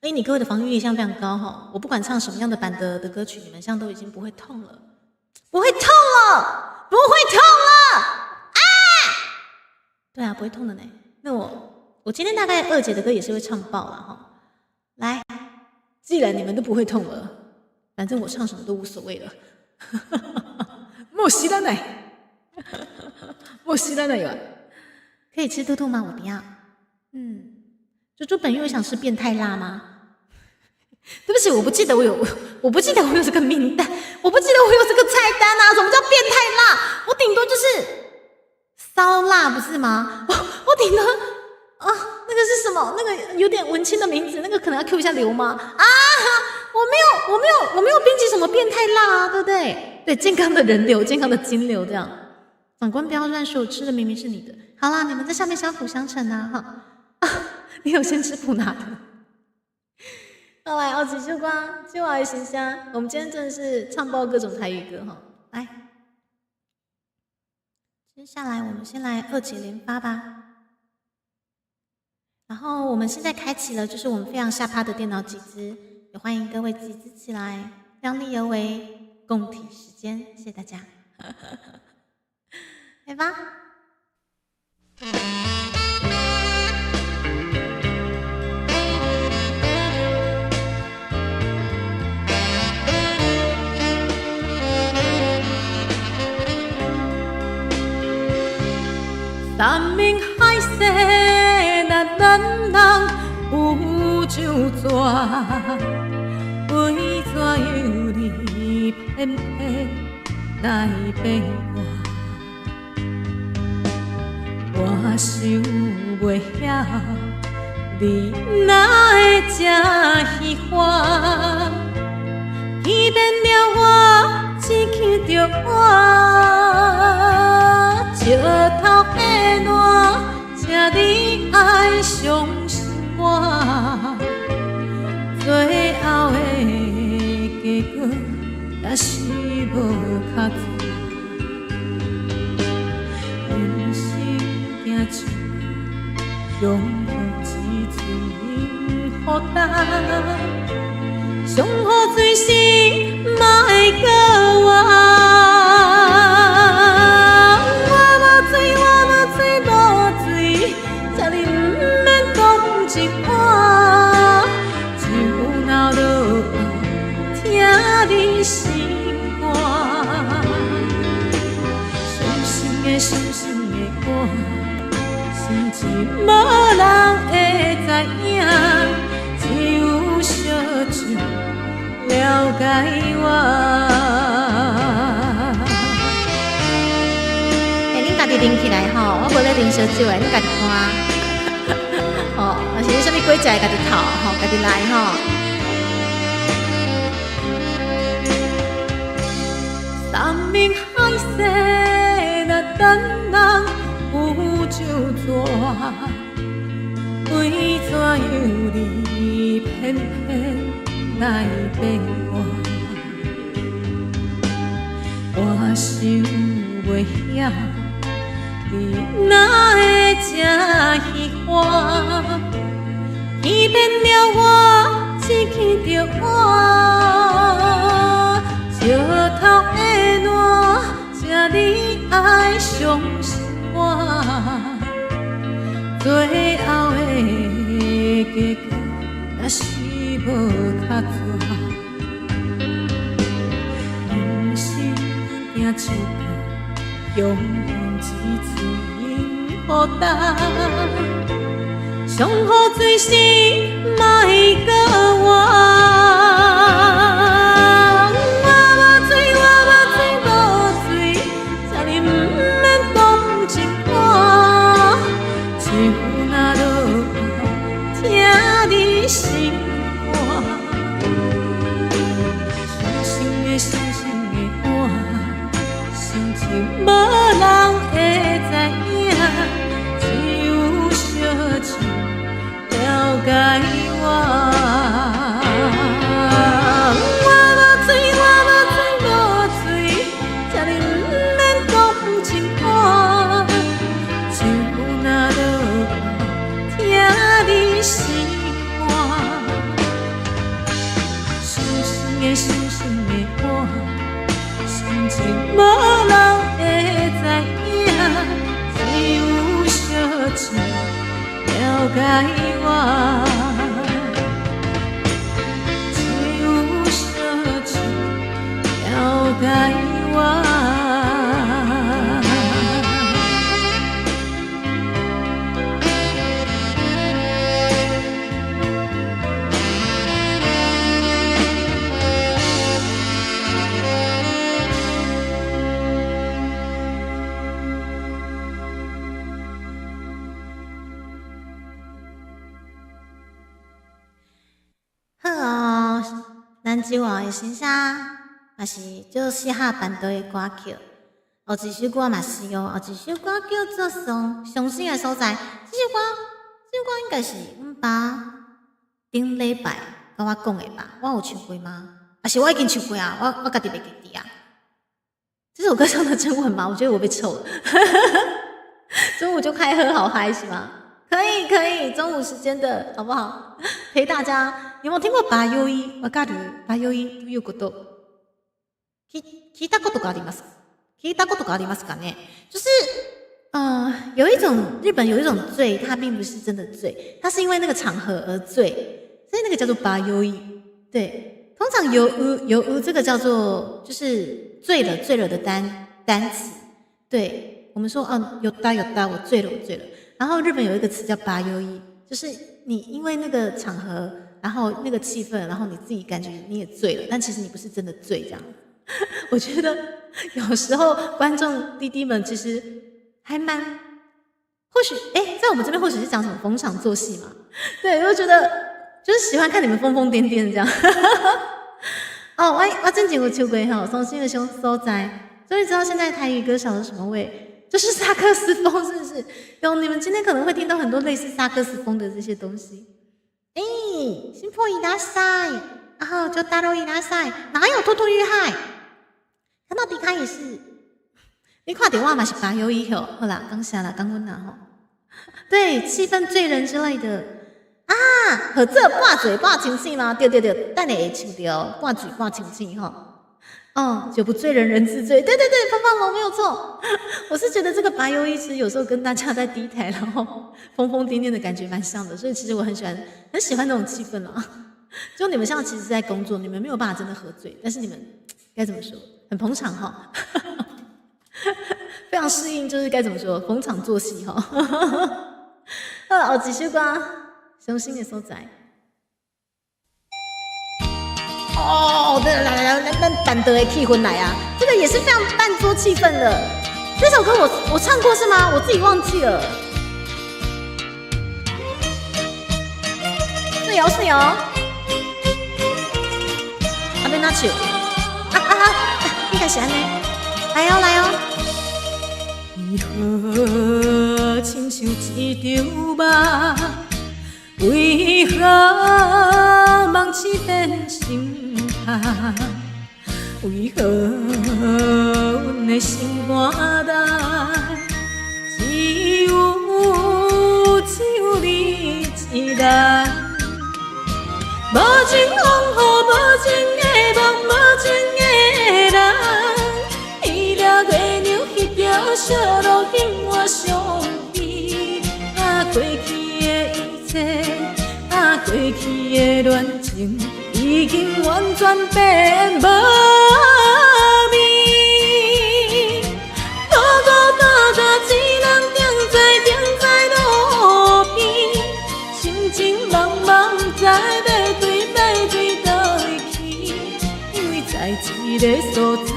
哎，你各位的防禦力現在非常高哈。我不管唱什麼樣的版的歌曲，你們現在都已經不會痛了，不會痛了，不會痛了啊！對啊，不會痛的呢。那我今天大概二姐的歌也是會唱爆了哈。來，既然你們都不會痛了，反正我唱什麼都無所謂了。莫西蘭奶。莫西蘭奶可以吃兔兔嗎？我不要。嗯，豬豬本月想吃變態辣嗎？對不起，我不記得我有，我不記得我有這個名單，我不記得我有這個菜單啊！什麼叫變態辣？我頂多就是燒臘，不是嗎？我頂多啊，那個是什麼？那個有點文青的名字，那個可能要 cue 一下劉媽啊！我沒有，我沒有，我沒有編輯什麼變態辣啊，對不對？對，健康的人流，健康的金流，這樣。長官不要亂說，我吃的明明是你的。好啦，你們在下面相輔相成啊！哈，啊，你有先吃普拿的。好來，後一首歌，酒愛心聲。我們今天真的是唱爆各種台語歌哈！來，接下來我們先來二姐連發吧。然後我們現在開啟了，就是我們非常下趴的電腦集資，也歡迎各位集資起來，量力而為，共體時艱，謝謝大家。來吧。山盟海誓咱兩人，有酒逝，為怎樣你偏偏來變卦？我想袂曉，你哪會這彼番？欺騙了我，只求著我，石頭的爛，請你愛相信我。最後的結果，若是無較紙。人生行一步，雄風一寸予担，上好醉心莫閣活。我無醉，我無醉，無醉，請你毋免同情我。酒若落後，疼你心肝。傷心的，傷心的我，心情無人會知影，只有燒酒了解我。欸，恁家己啉起來吼，我無咧啉燒酒的，恁家己看。吼，若是你啥物果汁，家己泡吼，家己來吼。山盟海誓若等人有酒逝，為怎樣你偏偏來變卦？我想袂曉，你哪會這彼番？欺騙了我，只求著我。石頭的爛，請你愛相信我。最後的結果，若是無較紙。人生行一步，雄風一寸予担，上好醉心莫閣活。我無醉，我無醉，無醉，請你毋免同情我。酒若落後，疼你心肝。傷心的，傷心的我，心情無人會知影，只有燒酒了解我。我無醉，我無醉，無醉，請你毋免同情我。酒若落後，疼你心肝。傷心的，傷心的我，心情無人會知影，只有燒酒了解我。只有燒酒了解我。好哦，咱酒后的先生嘛是足適合伴奏的歌曲。有一首歌嘛是哦，有一首歌叫做《傷傷心的所在》。這首歌應該是阮爸頂禮拜佮我講的吧？我有唱過嗎？還是我已經唱過啊？我家己袂記得啊。這首歌唱得真穩嗎？我覺得我被臭了。中午就開喝，好嗨是嗎？可以可以，中午時間的好不好？陪大家。有沒有聽過場酔い？わかる？場酔いということ。聞いたことがあります。聞いたことがありますかね？就是，有一種日本有一種醉，它並不是真的醉，它是因為那個場合而醉，所以那個叫做場酔い。對，通常酔う酔う這個叫做就是醉了醉了的單詞。對，我們說哦，酔った酔った，我醉了我醉了。然後日本有一個詞叫場酔い，就是你因為那個場合，然後那個氣氛，然後你自己感覺你也醉了，但其實你不是真的醉這樣。我覺得有時候觀眾弟弟們其實還蠻，或許哎，在我們這邊或許是講什麼逢場作戲嘛，對，我覺得就是喜歡看你們瘋瘋癲癲這樣。哦，我之前有唱過吼，傷心的所所在，終於知道現在台語歌少了什麼味，就是薩克斯風，是不是？有你們今天可能會聽到很多類似薩克斯風的這些東西。哎，新破いらっしゃい，然後就大陸いらっしゃい，哪有兔兔遇害？看到迪卡也是，你看到我嘛是把友以後，好啦，感謝啦，感恩啦吼。對，氣氛醉人之類的啊，合作半醉半清醒嗎？對對對，等下會唱著半醉半清醒吼。哦，酒不醉人人自醉，對對對，胖胖龍沒有錯。我是覺得這個白油醫師有時候跟大家在低台，然後瘋瘋癲癲的感覺蠻像的，所以其實我很喜歡，很喜歡那種氣氛啦。就你們現在其實在工作，你們沒有辦法真的喝醉，但是你們該怎麼說，很捧場哈，非常適應，就是該怎麼說，逢場作戲哈。好，後一首歌，傷心的所在。哦，對，來來來，咱辦桌的氣氛來啊！這個也是非常辦桌氣氛的。這首歌我唱過是嗎？我自己忘記了。是哦是哦。阿邊哪唱？啊啊啊！應該是按呢。來哦來哦。為何親像一場夢？為何夢醒變心痛？為何阮的心肝內只有你一人？無情風雨，無情的夢，無情的人，彼粒月亮，彼條小路，永遠相依。啊，過去的一切，啊，過去的戀情，已經完全變無味。孤孤單單一人等在等在路邊，深情茫茫，不知欲對欲對佗位去，因為在這個所在，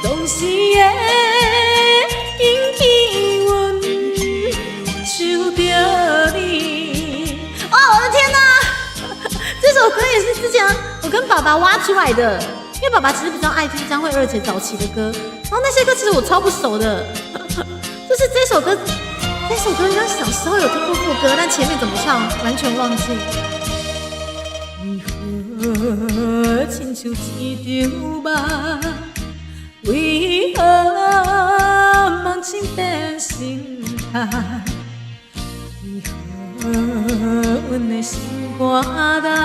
總是會引起阮想著你。哦，我的天哪！這首歌也是之前我跟爸爸挖出來的，因為爸爸其實比較愛聽張惠二姐早期的歌，然後那些歌其實我超不熟的，就是這首歌，這首歌應該小時候有聽過副歌，但前面怎麼唱完全忘記。為何親像一場夢？為何夢醒變心痛？為何阮的心肝內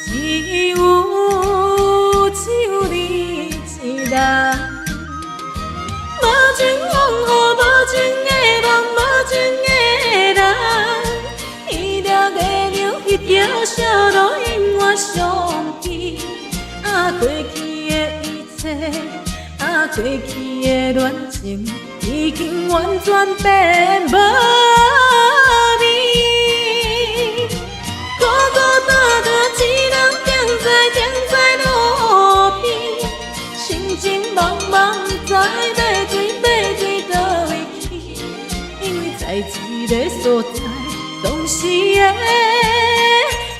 只有你一人？無情風雨，無情的夢，無情的人，彼粒月亮，彼條小路，永遠相依。啊，過去的一切，啊，過去的戀情，已經完全變無味。孤孤單單一人等在等在路邊，深情茫茫，不知欲對欲對佗位去，因為在這個所在，總是會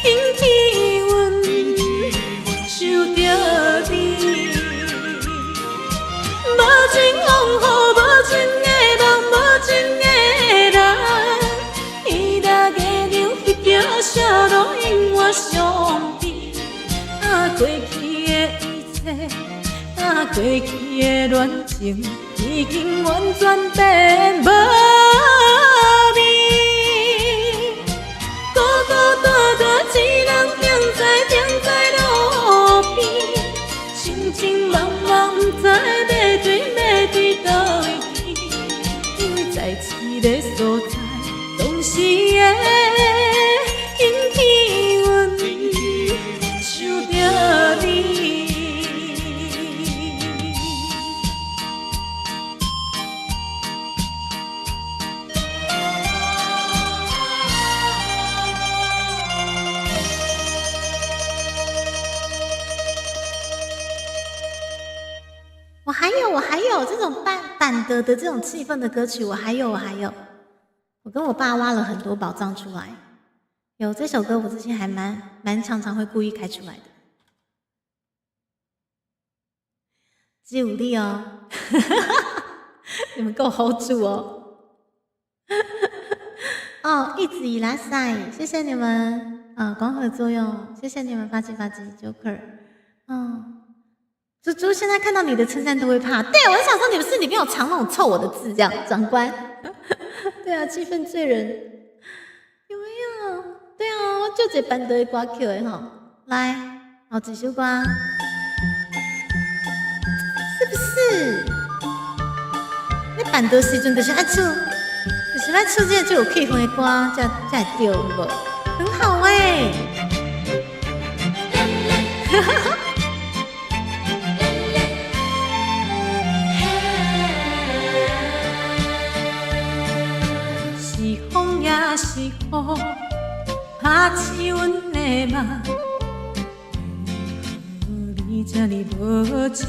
引起阮想著你。無情風雨，無情的夢，無情的人，彼粒月亮，彼條小路，永遠相依。啊，過去的一切，啊，過去的戀情，已經完全變無味。孤孤單單一人等在等在路邊，深情茫茫，不知欲對欲對佗位去，因為在這個所在，總是會引起阮想著你。桌的這種氣氛的歌曲，我還有，我還有，我跟我爸挖了很多寶藏出來。有這首歌，我之前還蠻常常會故意開出來的。只有你哦，你們夠 hold 住哦。哦，一直以來賽，謝謝你們啊，光合作用，謝謝你們發起發起 Joker。哦，豬豬現在看到你的稱讚都會怕。對，我想說你們是裡面有藏那種臭我的字，這樣長官。對啊，氣氛醉人，有沒有？對啊，我就這辦桌的歌曲的吼，來，好這首歌，是不是？你辦桌時陣就是愛唱，就是愛唱這個最有氣氛的歌，才會對，有無？很好欸。哈哈哈。是風也是雨，拍醒阮的夢。為何你這呢無情，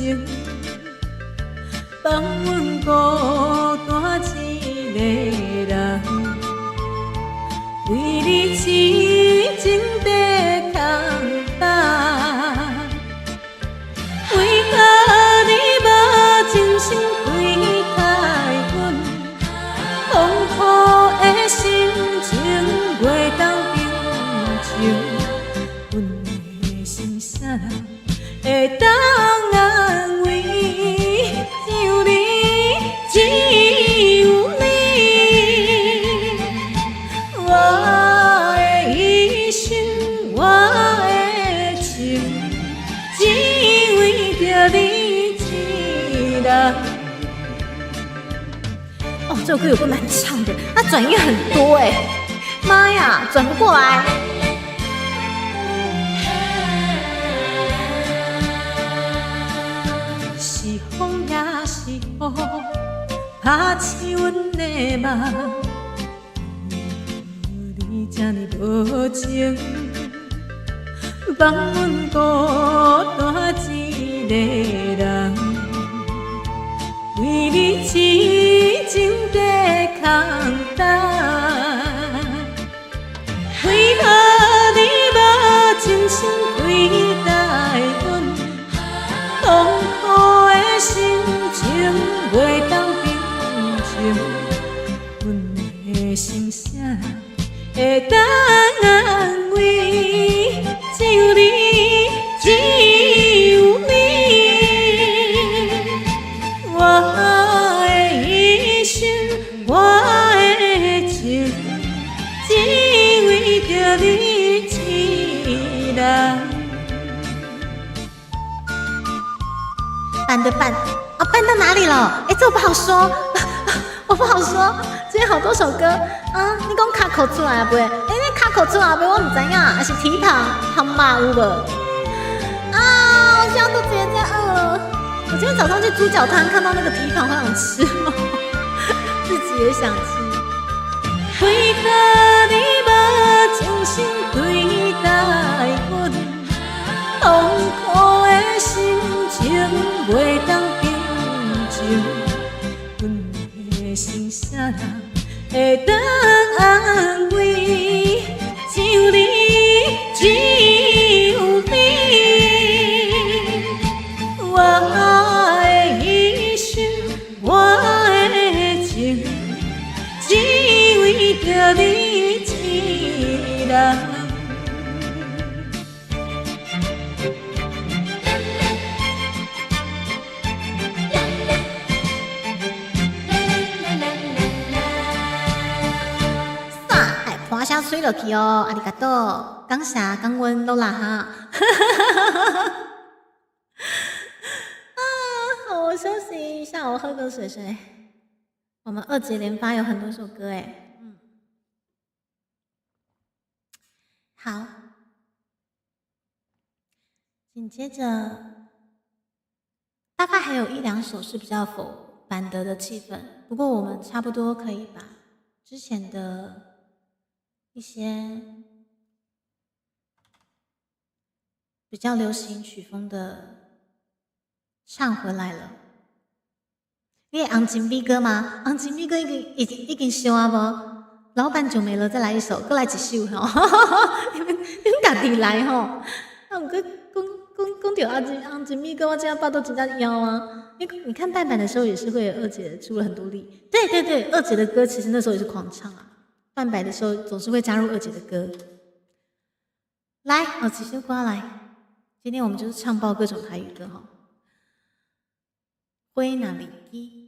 放阮孤單一個人，為你癡情在空等。為何你無真心對待阮？痛苦的心情袂當平靜，阮的心啥人會當安慰？只有你，只有你，我的一生，我的情，只為著你一人。哦，這首歌有夠難唱的，它轉音很多哎，媽呀，轉不過來。是風也是雨，拍醒阮的夢。為何你這呢無情，放阮孤單一個人，為你癡情在空等。為何你無真心對待阮？痛苦的心情袂當平靜，阮的心啥人會當安慰？只有你，只有你，我的一生，我的情，只為著你一人。辦的辦啊，辦到哪裡了？哎，這我不好說，我不好說。今天好多首歌啊，你講卡口出來啊？不會？哎，你卡口出來不？我毋知影，還是蹄膀湯肉有無？啊，我現在肚子也在餓了。我今天早上去豬腳攤看到那個蹄膀，好想吃哦，自己也想吃。為何你無真心對待阮？痛苦的心情袂當平靜，阮的心啥人會當安慰？只有你，只有你，我的一生，我的情，只為著你一人。聲吹落去哦，阿里嘎多，感謝感恩羅拉哈。啊，好，我休息一下，我喝個水水。我們二節連發有很多首歌哎，嗯，好，緊接着大概還有一兩首是比較否辦桌的氣氛，不過我們差不多可以把之前的一些比較流行曲風的唱回來了。你會紅金美歌嗎？紅金美歌已經已經已經燒啊無？老闆酒沒了，再來一首，閣來一首吼。你們家己來吼。啊，毋過講講講著阿金紅金美歌，我這樣腹肚真正枵啊！你看拜拜的時候也是會有二姐出了很多力。對對對，二姐的歌其實那時候也是狂唱啊。拜拜的時候總是會加入二姐的歌。來，哦，這首歌來，今天我們就是唱爆各種台語歌哈。花若離枝。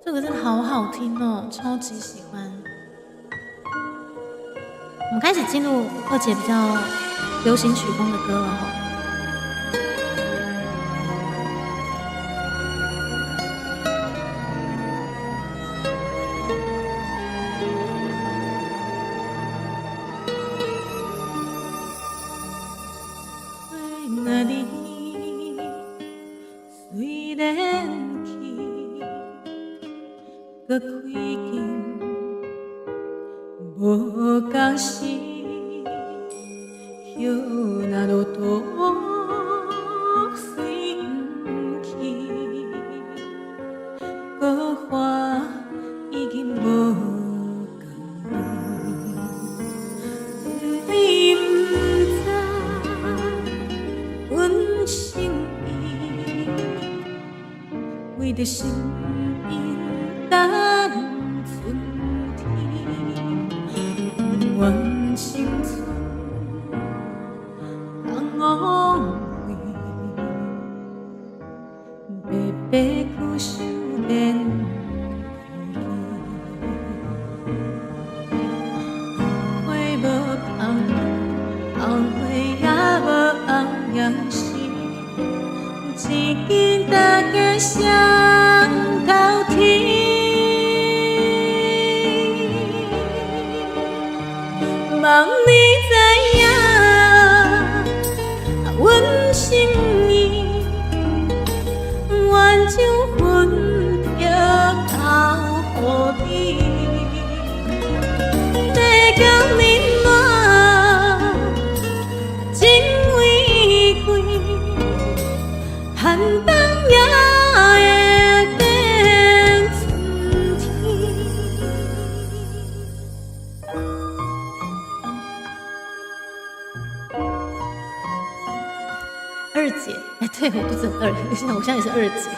這個真的好好聽哦，超級喜歡。我們開始進入二姐比較流行曲風的歌了哈。花若離枝，雖然去，閣開間無仝時，葉若落土隨毋去，閣花已經無仝味。你毋知阮心意，為著心意等春天，不願青春通枉費，白白苦守變孤花無香，紅花也無紅樣時，一支大家雙頭天。望你知影，阮心意，願將魂魄交予你。地共冷暖，情為貴，寒冬也會變春天。二姐，哎，對，我肚子很餓，現在我現在也是二姐。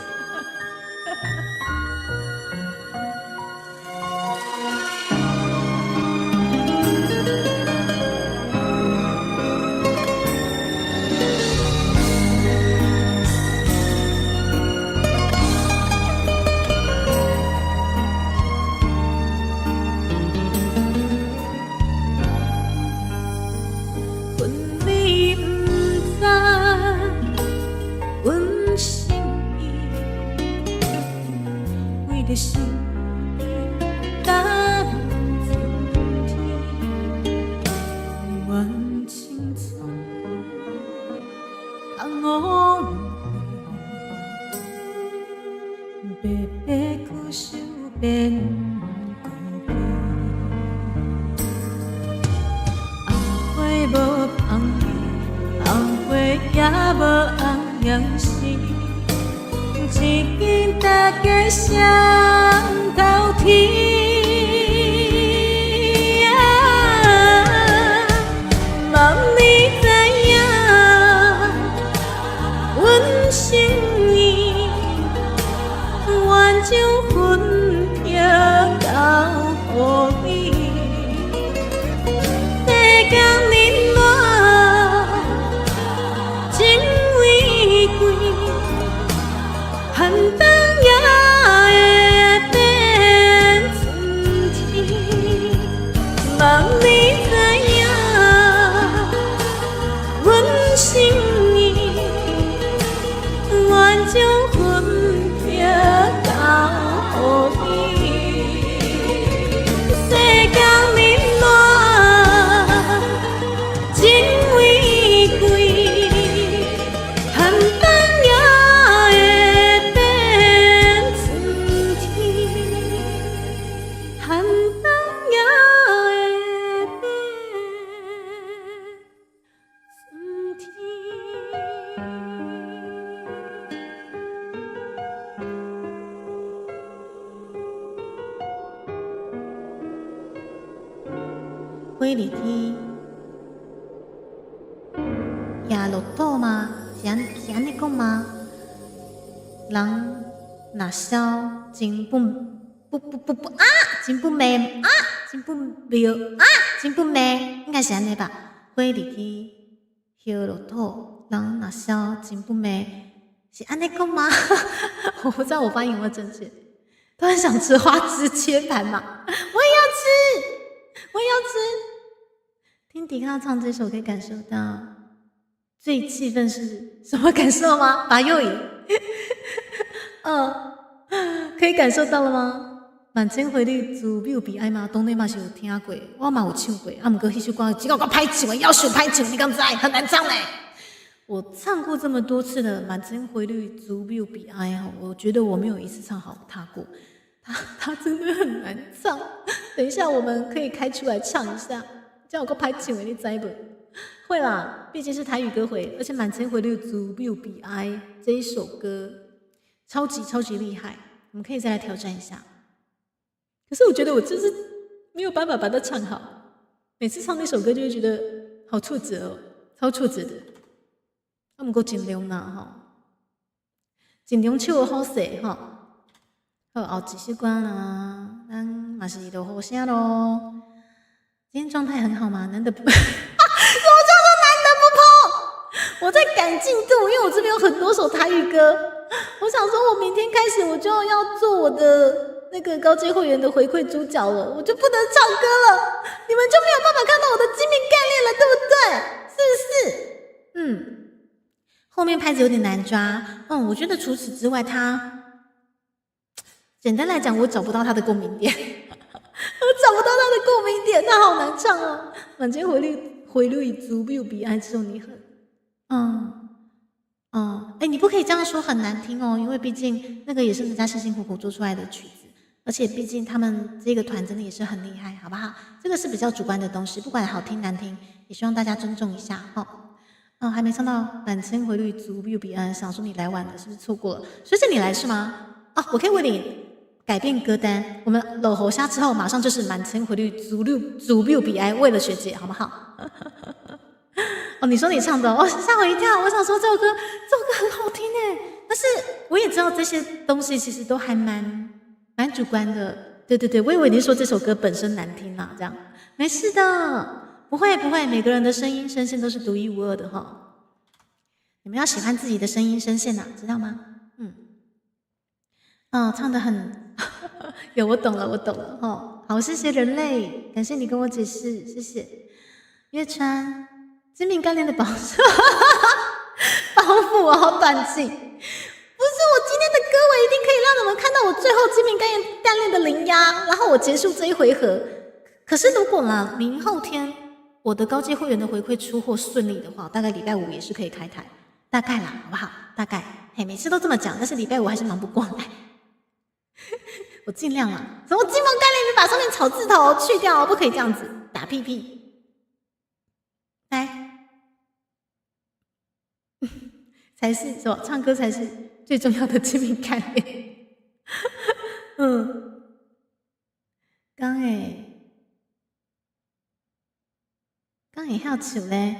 阮你毋知阮心意，為著心意等春天，不願青春通枉費，白白苦守變孤枝。紅花無香味，紅花也無紅樣時，一支大家雙頭天。望你知影，阮心意，願將魂魄交予你。地共冷暖，情為貴，寒冬也會變春花入去也落土嗎？是按呢講嗎？人若痟真不不不不不啊，真不美啊，真不妙啊，真不美，應該是按呢吧？花入去葉落土，人若痟真不美，是按呢講嗎？我不知道我發音有沒有正確。突然想吃花枝切盤嘛，我也要吃，我也要吃。聽迪卡唱這首，可以感受到最氣憤是什麼感受嗎？把右椅，嗯，可以感受到了嗎？滿千回綠自母悲哀嗎？當然嘛是有聽過，我嘛有唱過。啊，毋過彼首歌這個夠歹唱的，夭壽歹唱，你敢知？很難唱嘞。我唱過這麼多次的《滿千回綠自母悲哀》哈，我覺得我沒有一次唱好它過。它真的很難唱。等一下我們可以開出來唱一下，這樣有夠歹唱的，你知無？會啦，畢竟是台語歌會，而且《滿千回綠自母悲哀》這一首歌超級超級厲害，我們可以再來挑戰一下。可是我覺得我就是沒有辦法把它唱好，每次唱那首歌就會覺得好挫折哦，超挫折的。啊，毋過盡量啦吼，盡量唱好勢吼。好，後一首歌啦，咱嘛是落雨聲囉。今天狀態很好嗎？難得不，什麼叫做難得不 po？我在趕進度，因為我這邊有很多首台語歌，我想說我明天開始我就要做我的那個高階會員的回饋主角了，我就不能唱歌了，你們就沒有辦法看到我的精明幹練了，對不對？是不是？嗯。後面拍子有點難抓，嗯，我覺得除此之外，他簡單來講，我找不到他的共鳴點，我找不到他的共鳴點，他好難唱哦。滿千回綠回綠自母悲哀，只有你很，嗯嗯，哎，你不可以這樣說很難聽哦，因為畢竟那個也是人家辛辛苦苦做出來的曲子，而且畢竟他們這個團真的也是很厲害，好不好？這個是比較主觀的東西，不管好聽難聽，也希望大家尊重一下哦。哦，還沒唱到滿千回綠自母悲哀，想說你來晚了，是不是錯過了？隨着你來是嗎？哦，我可以為你改變歌單。我們落雨聲之後，馬上就是滿千回綠自母悲哀，為了學姐，好不好？哦，你說你唱的，哦，嚇我一跳。我想說這首歌，這首歌很好聽誒，但是我也知道這些東西其實都還蠻主觀的。對對對，我以為你說這首歌本身難聽啦，這樣沒事的。不會不會，每個人的聲音聲線都是獨一無二的哈。你們要喜歡自己的聲音聲線吶，知道嗎？嗯，哦，唱得很有，我懂了，我懂了哦。好，謝謝人類，感謝你跟我解釋，謝謝。月川，精明幹練的包包袱，我好短氣。不是我今天的歌，我一定可以讓你們看到我最後精明幹練的靈壓，然後我結束這一回合。可是如果呢，明後天我的高階會員的回饋出貨順利的話，大概禮拜五也是可以開台，大概啦，好不好？大概，嘿，每次都這麼講，但是禮拜五還是忙不過來。我盡量啦。什麼金毛幹練？你把上面草字頭去掉，不可以這樣子打屁屁。來，才是什麼？唱歌才是最重要的精明幹練。嗯，剛會。敢會曉唱咧？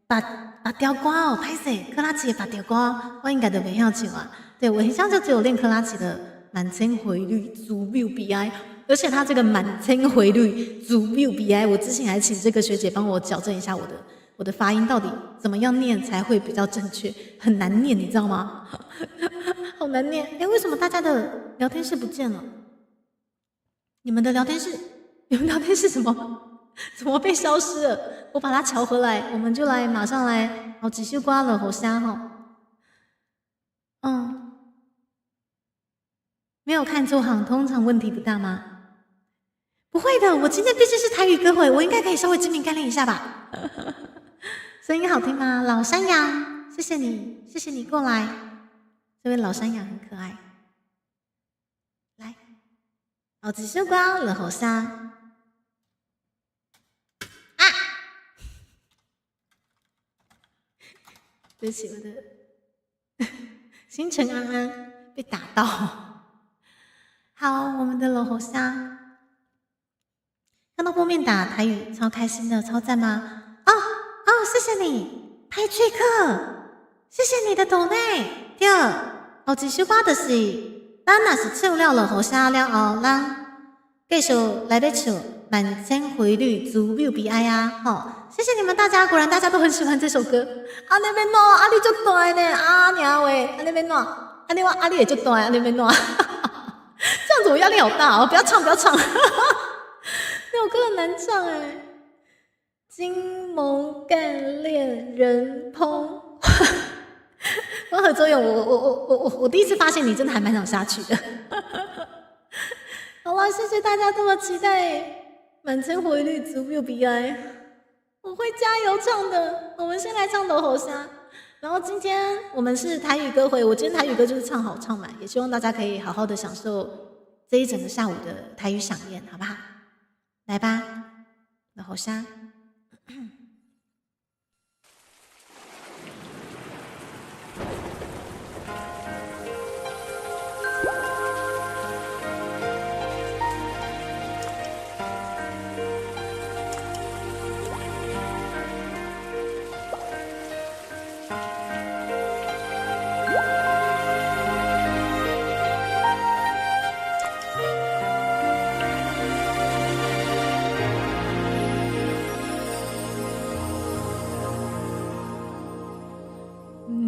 白白調歌哦，歹勢，珂拉琪的白調歌，我應該就袂曉唱啊。對，我好像就只有練珂拉琪的《滿千回綠自母悲哀》，而且他這個滿千回綠自母悲哀，我之前還請這個學姐幫我矯正一下我的發音到底怎麼樣念才會比較正確，很難念，你知道嗎？好難念。哎，為什麼大家的聊天室不見了？你們的聊天室，你們聊天室怎麼？怎麼被消失了？我把它調回來，我們就來馬上來。好，幾首歌落雨聲哈。嗯，沒有看錯行，通常問題不大嗎？不會的，我今天畢竟是台語歌會，我應該可以稍微精明幹練一下吧。聲音好聽嗎？老山羊，謝謝你，謝謝你過來。這位老山羊很可愛。來，好，幾首歌落雨聲。啊！對不起，我的星辰安安被打到。好，我們的落雨聲。看到封面打台语，超开心的，超赞吗？哦哦，谢谢你，派翠克，謝謝你的抖內。對，後一首歌就是，咱若是唱了落雨聲了後，咱繼續來欲唱《滿千回綠珠母悲哀》啊！吼，謝謝你們大家，果然大家都很喜歡這首歌。按呢欲按怎，壓力足大呢，啊娘喂，按呢欲按怎，按呢我壓力會足大，按呢欲按怎，這樣子我壓力好大哦！不要唱，不要唱，這首歌很難唱哎。金蒙幹練人烹，光合作用，我第一次發現你真的還蠻想下去的。好了，謝謝大家這麼期待《滿城回綠竹又悲哀》，我會加油唱的。我們先來唱《落雨聲》，然後今天我們是台語歌會，我今天台語歌就是唱好唱滿，也希望大家可以好好的享受這一整個下午的台語饗宴，好不好？來吧，落雨聲。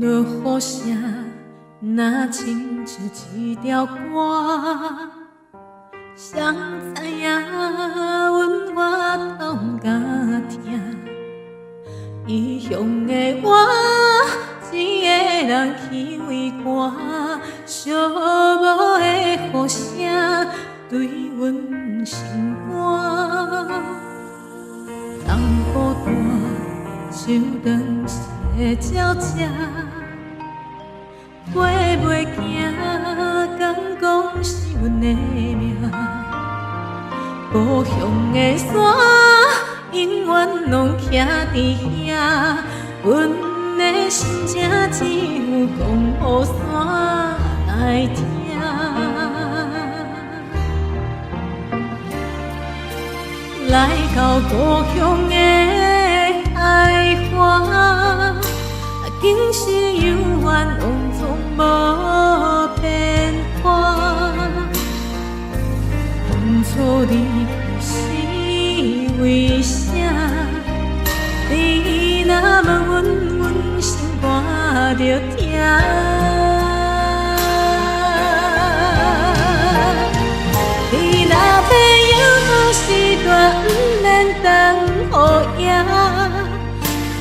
落雨聲，若親像一條歌，誰知影阮外頭敢聽？異鄉的我，一个人去為寒，寂寞的雨聲對阮心肝，人孤單，像當一个鳥只。飛袂行，敢講是阮的命？故鄉的山，永遠攏徛佇遐，阮的心情只有講予山來聽。來到故鄉的海岸，景色猶原攏總無變化。當初離開是為啥？你若問阮，阮心肝就疼。你若欲摇时代，毋免等予赢。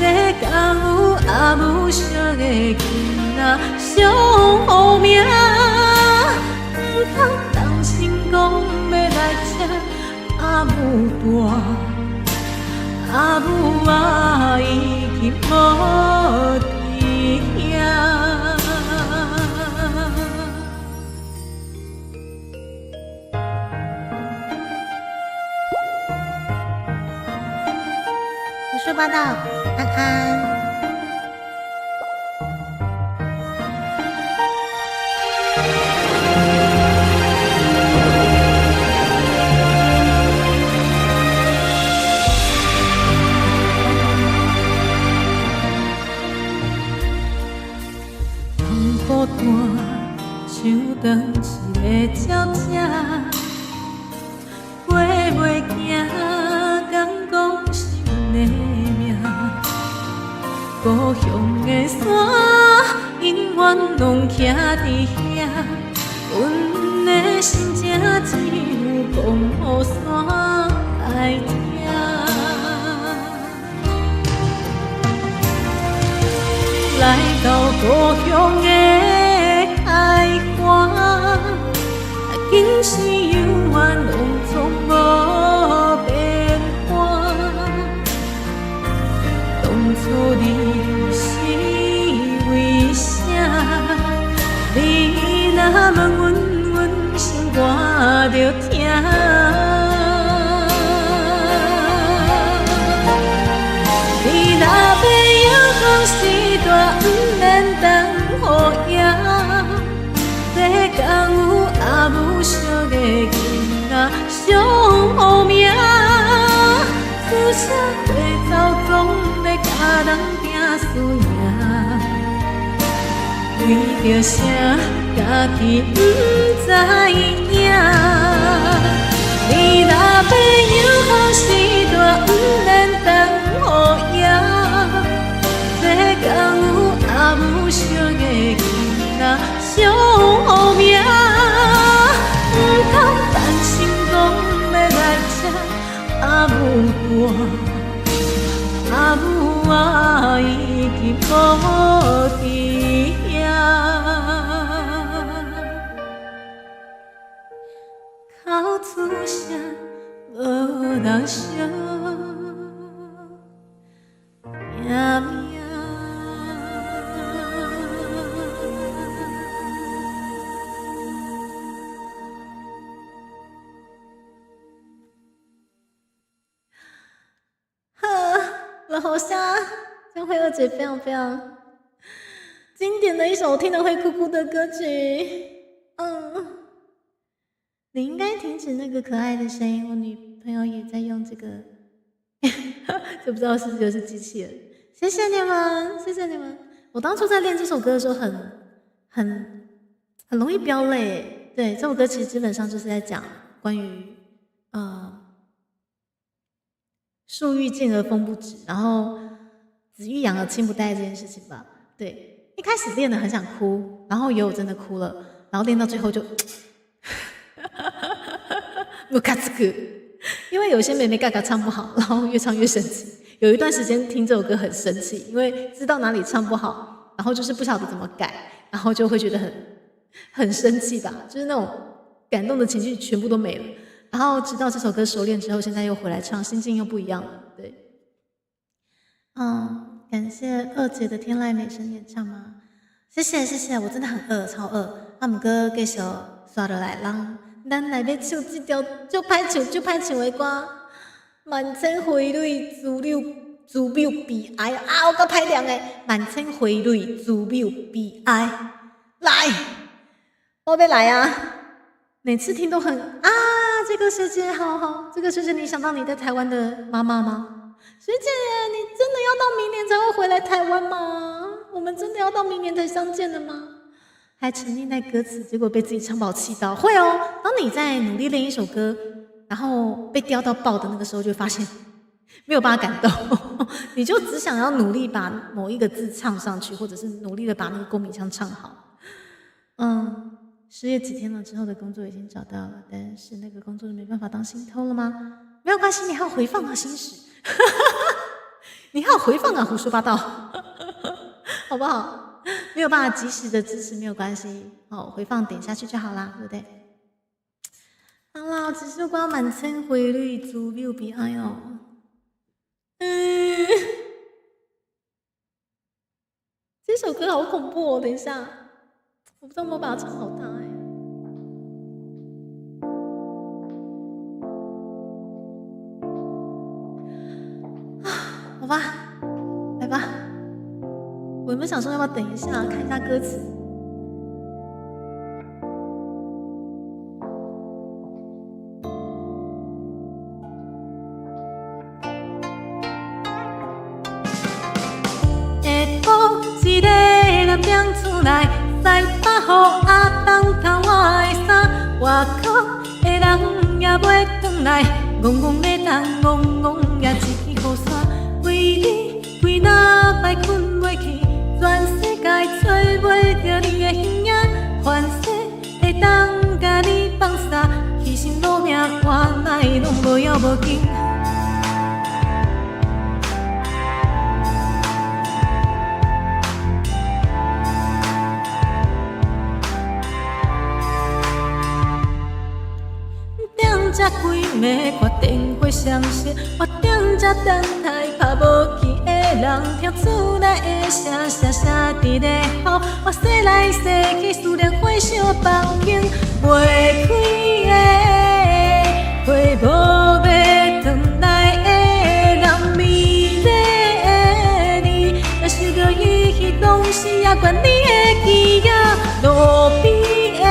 这敢有阿母惜的囡仔相好命？毋通当心讲欲来接阿母大，阿母啊已經無佇遐。胡說八道，安安。人孤單，像當一个鳥只，飛袂行，敢講是阮的命？故鄉的山，永遠攏徛佇遐，阮的心情只有講予山來聽。來到故鄉的海岸，景色猶原攏總無變化。當初離開是為啥？你若問阮，阮心肝就疼。你若欲搖時代，毋免等予输赢？为著啥家己毋知影？你若欲游好时代，毋免等予赢。这敢有阿母惜的囡仔惜命？毋通担心讲欲来这阿母住，阿母啊已经无伫遐。哭出声无人惜命命。呵，老虾，江蕙二姐非常非常经典的一首，听了会哭哭的歌曲。嗯，你应该停止那个可爱的声音。我女朋友也在用这个，这不知道是不是就是机器人。谢谢你们，谢谢你们。我当初在练这首歌的时候很容易飙泪。对，这首歌其实基本上就是在讲关于树欲静而风不止，然后子欲养而亲不待这件事情吧。对，一开始练得很想哭，然后也有真的哭了，然后练到最后就，ムカつく，因为有些眉眉角角唱不好，然后越唱越生气。有一段时间听这首歌很生气，因为知道哪里唱不好，然后就是不晓得怎么改，然后就会觉得很生气吧，就是那种感动的情绪全部都没了。然后直到这首歌熟练之后，现在又回来唱，心境又不一样了。对，嗯，感谢二姐的天籁美声演唱吗？谢谢谢谢，我真的很饿，超饿。啊，毋过继续刷落来，人咱来欲唱这条足歹唱、足歹唱的歌，《万千花蕊珠柳珠缪悲哀》啊，有够歹念的，《万千花蕊珠缪悲哀》来，我欲来啊！每次听都很啊，这个学姐好好，这个学姐，你想到你在台湾的妈妈吗？学姐，你真的要到明年才会回来台湾吗？我们真的要到明年才相见的吗？还沉浸在歌词，结果被自己唱不好气到。会哦，当你在努力练一首歌，然后被刁到爆的那个时候，就发现没有办法感动，你就只想要努力把某一个字唱上去，或者是努力的把那个共鸣腔唱好。嗯，失业几天了之后的工作已经找到了，但是那个工作就没办法当薪偷了吗？没有关系，你还有回放啊，心事，你还有回放啊，胡说八道，好不好？没有办法及时的支持没有关系，哦，回放点下去就好啦，对不对？好啦，这首歌万千花蕊珠缪悲哀哦。嗯，这首歌好恐怖哦！等一下，我不知道有没有把它唱好大哎。啊，好吧，来吧。我有没有想说要不要等一下看一下歌词？下晡一个男人出来，西北雨啊冻透我的衫，外口的人也袂转来，戆戆咧东，戆戆也一支雨伞，为你规若摆困袂去，全世界揣袂著你的形影，凡世会当共你放捒，牺牲老命换来拢无要无紧。踮这规暝看电话双视，我踮这等待拍无去的人，听厝内的声声声伫咧哭，我踅来踅去，思念火烧房间，袂开的回无欲转来的人，美丽的你，若想著伊，当时也悬你的记忆，路边的话。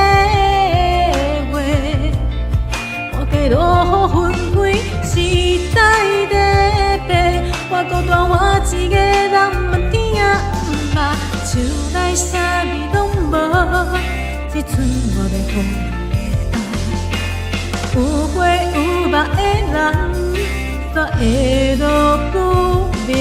落雨纷飞，时代在变，我孤单我一个人，问天仔內啥物攏無，只賰我欲予你的愛。有花有夢的人，煞會落不明。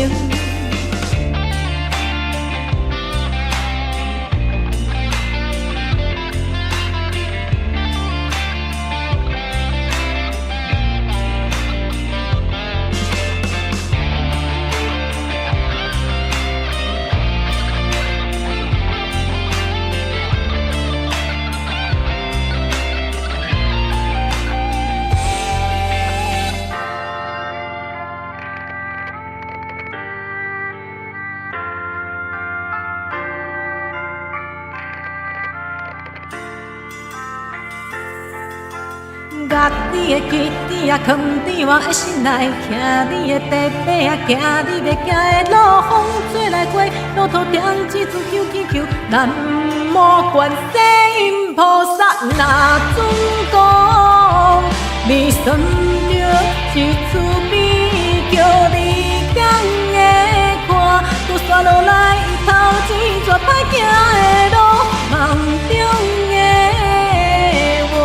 捒你的基底仔，囥佇我的心內，徛你的白馬仔，行你欲行的路，風吹來過，路途踮一阵求祈求，南無觀世音菩薩若准講，你算著一厝邊，叫你敢會看，閣煞落來伊頭前逝歹行的路，夢中的我。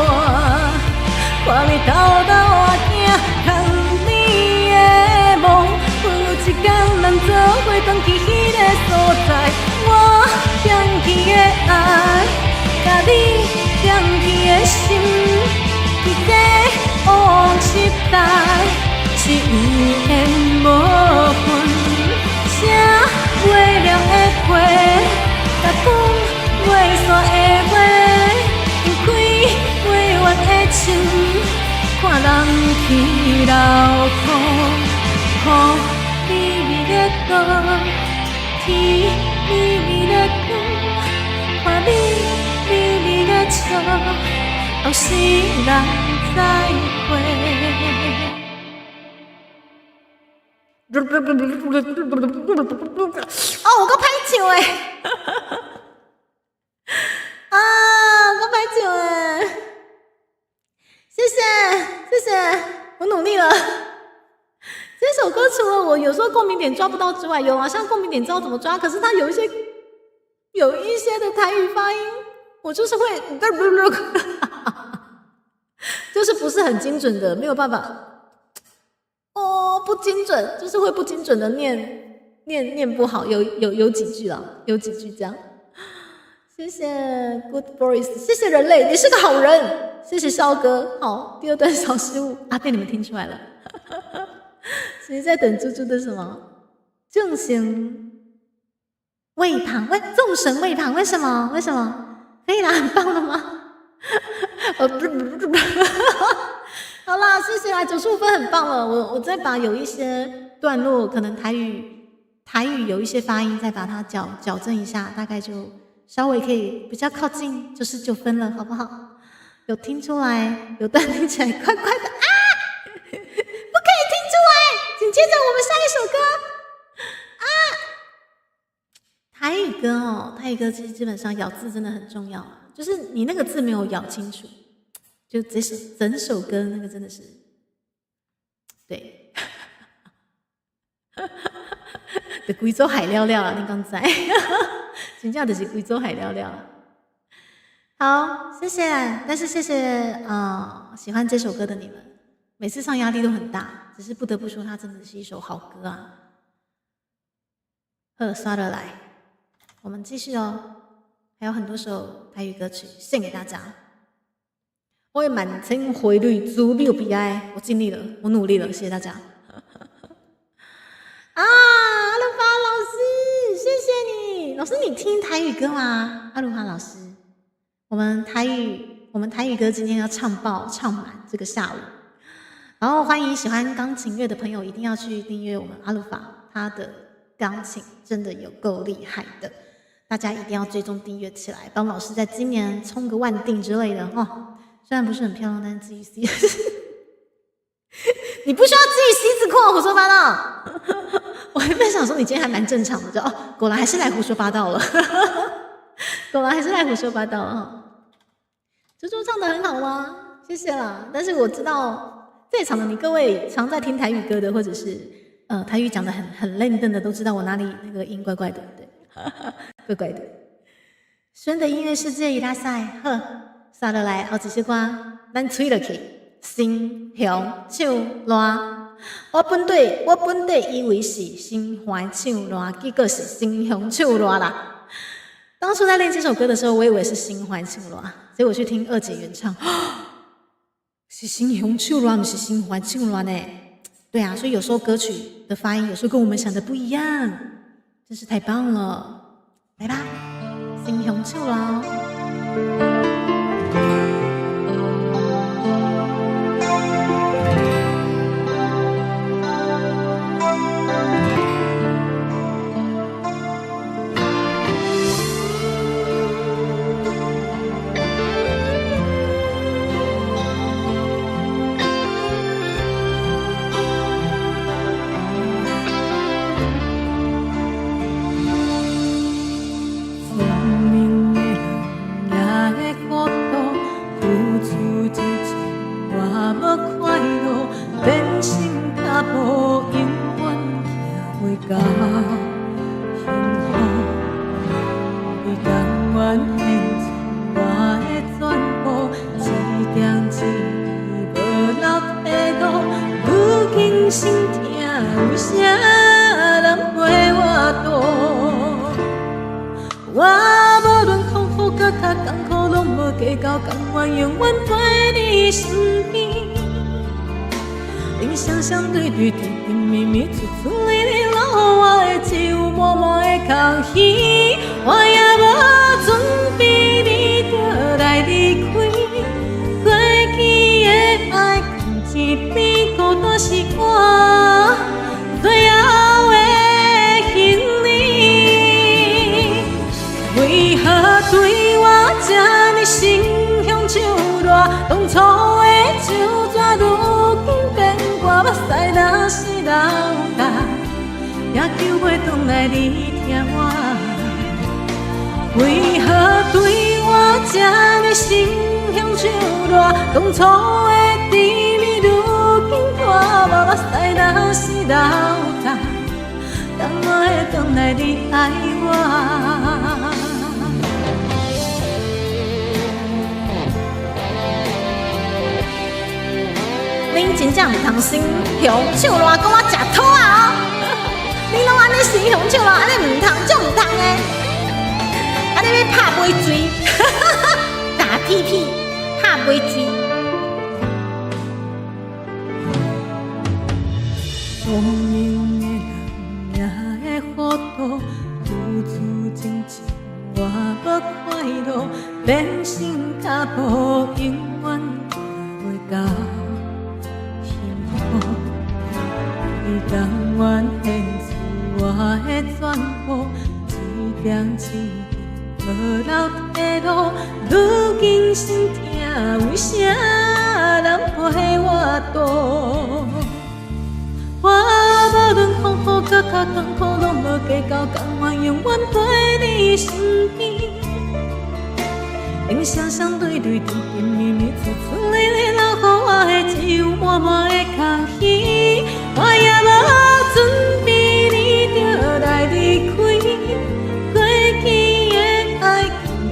看你偷偷活行，空你的夢，有一天咱做伙轉去彼个所在，我嫌棄的愛，佮你嫌棄的心，佇這往昔代是有緣無分，寫袂了的批，佮講袂煞的話，放開袂完的情，看人去樓空，雨微微咧落，天微微咧光，看你微微咧笑，後世人再會。哦，有夠歹唱的，啊，有夠歹唱的，謝謝謝謝，我努力了。這首歌除了我有時候共鳴點抓不到之外，有啊，像共鳴點知道怎麼抓，可是它有一些的台語發音，我就是會，就是不是很精準的，沒有辦法。哦，不精準，就是會不精準的念不好，有幾句啊，有幾句這樣。謝謝 Good Boys，謝謝人類，你是個好人。謝謝少哥，好，第二段小失誤啊，被你們聽出來了。其實在等豬豬的什麼？眾神位旁，為眾神位旁，為什麼？為什麼？可以啦，很棒了嗎？不，好啦，謝謝啦，95分很棒了。我再把有一些段落，可能台語有一些發音，再把它矯正一下，大概就稍微可以比較靠近99分了，好不好？有聽出來，有段聽起來怪怪的啊，不可以聽出來。緊接着我們下一首歌啊，台語歌哦，台語歌其實基本上咬字真的很重要，就是你那個字沒有咬清楚，就這首整首歌那個真的是，對，就規組害了了啊！你敢知？真正就是規組害了了。好，謝謝，但是謝謝喜歡這首歌的你們，每次唱壓力都很大，只是不得不說，它真的是一首好歌啊。好，刷了來，我們繼續哦，還有很多首台語歌曲獻給大家。我會滿腔回綠，足沒有悲哀，我盡力了，我努力了，謝謝大家。啊，阿魯法老師，謝謝你，老師你聽台語歌嗎？阿魯法老師，我們台語歌今天要唱爆唱滿這個下午，然後歡迎喜歡鋼琴樂的朋友一定要去訂閱我們阿魯法，他的鋼琴真的有夠厲害的，大家一定要追蹤訂閱起來，幫老師在今年衝個萬訂之類的哦。雖然不是很漂亮，但是自己吸，你不需要自己吸子擴，胡說八道。我原本想說你今天還蠻正常的，就哦，果然還是來胡說八道了，果然還是來胡說八道了。豬豬唱得很好嗎？謝謝啦。但是我知道在場的你各位常在聽台語歌的，或者是台語講得很認真的，都知道我哪裡那個音怪怪的，對。怪怪的。孫的音樂世界いらっしゃい，好，煞落來後一首歌，咱吹落去，心雄唱爛。我本底以為是心歡唱爛，結果是心雄唱爛啦。當初在練這首歌的時候，我以為是心歡唱爛，結果去聽二姐原唱，是心雄唱爛，毋是心歡唱爛呢。對啊，所以有時候歌曲的發音有時候跟我們想的不一樣，真是太棒了。來吧，心雄唱爛。真正毋通心雄唱爛，講我食土啊！哦，你攏按呢心雄唱爛，按呢毋通，足毋通的。按呢欲拍尾椎，打屁屁，拍尾椎。聪明的人也會糊塗，付出真情我無快樂，變成跤步永遠行袂到。你甘願獻出我的全部，一點一滴無留退路。如今心疼，為啥人陪我渡？我無論風雨甲較艱苦，攏無計較，甘願永遠陪你身邊。用雙雙對對，甜甜蜜蜜，處處理理，留予我的只有滿滿的空虛。我也無準備，你就來離開。過去的愛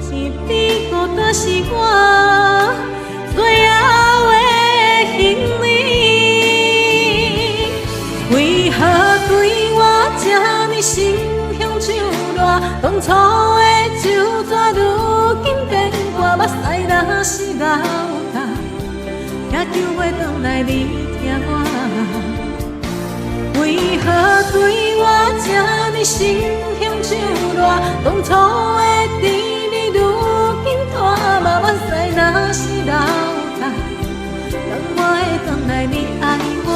藏一邊，孤單是我最後的行李。為何對我這呢心雄手軟？當初的酒紙如今變乾，目屎若是流干，也救袂轉來你疼我。為何對我這呢心雄手軟？當初的甜蜜如今拖目屎若是流干，等我會轉來你愛我。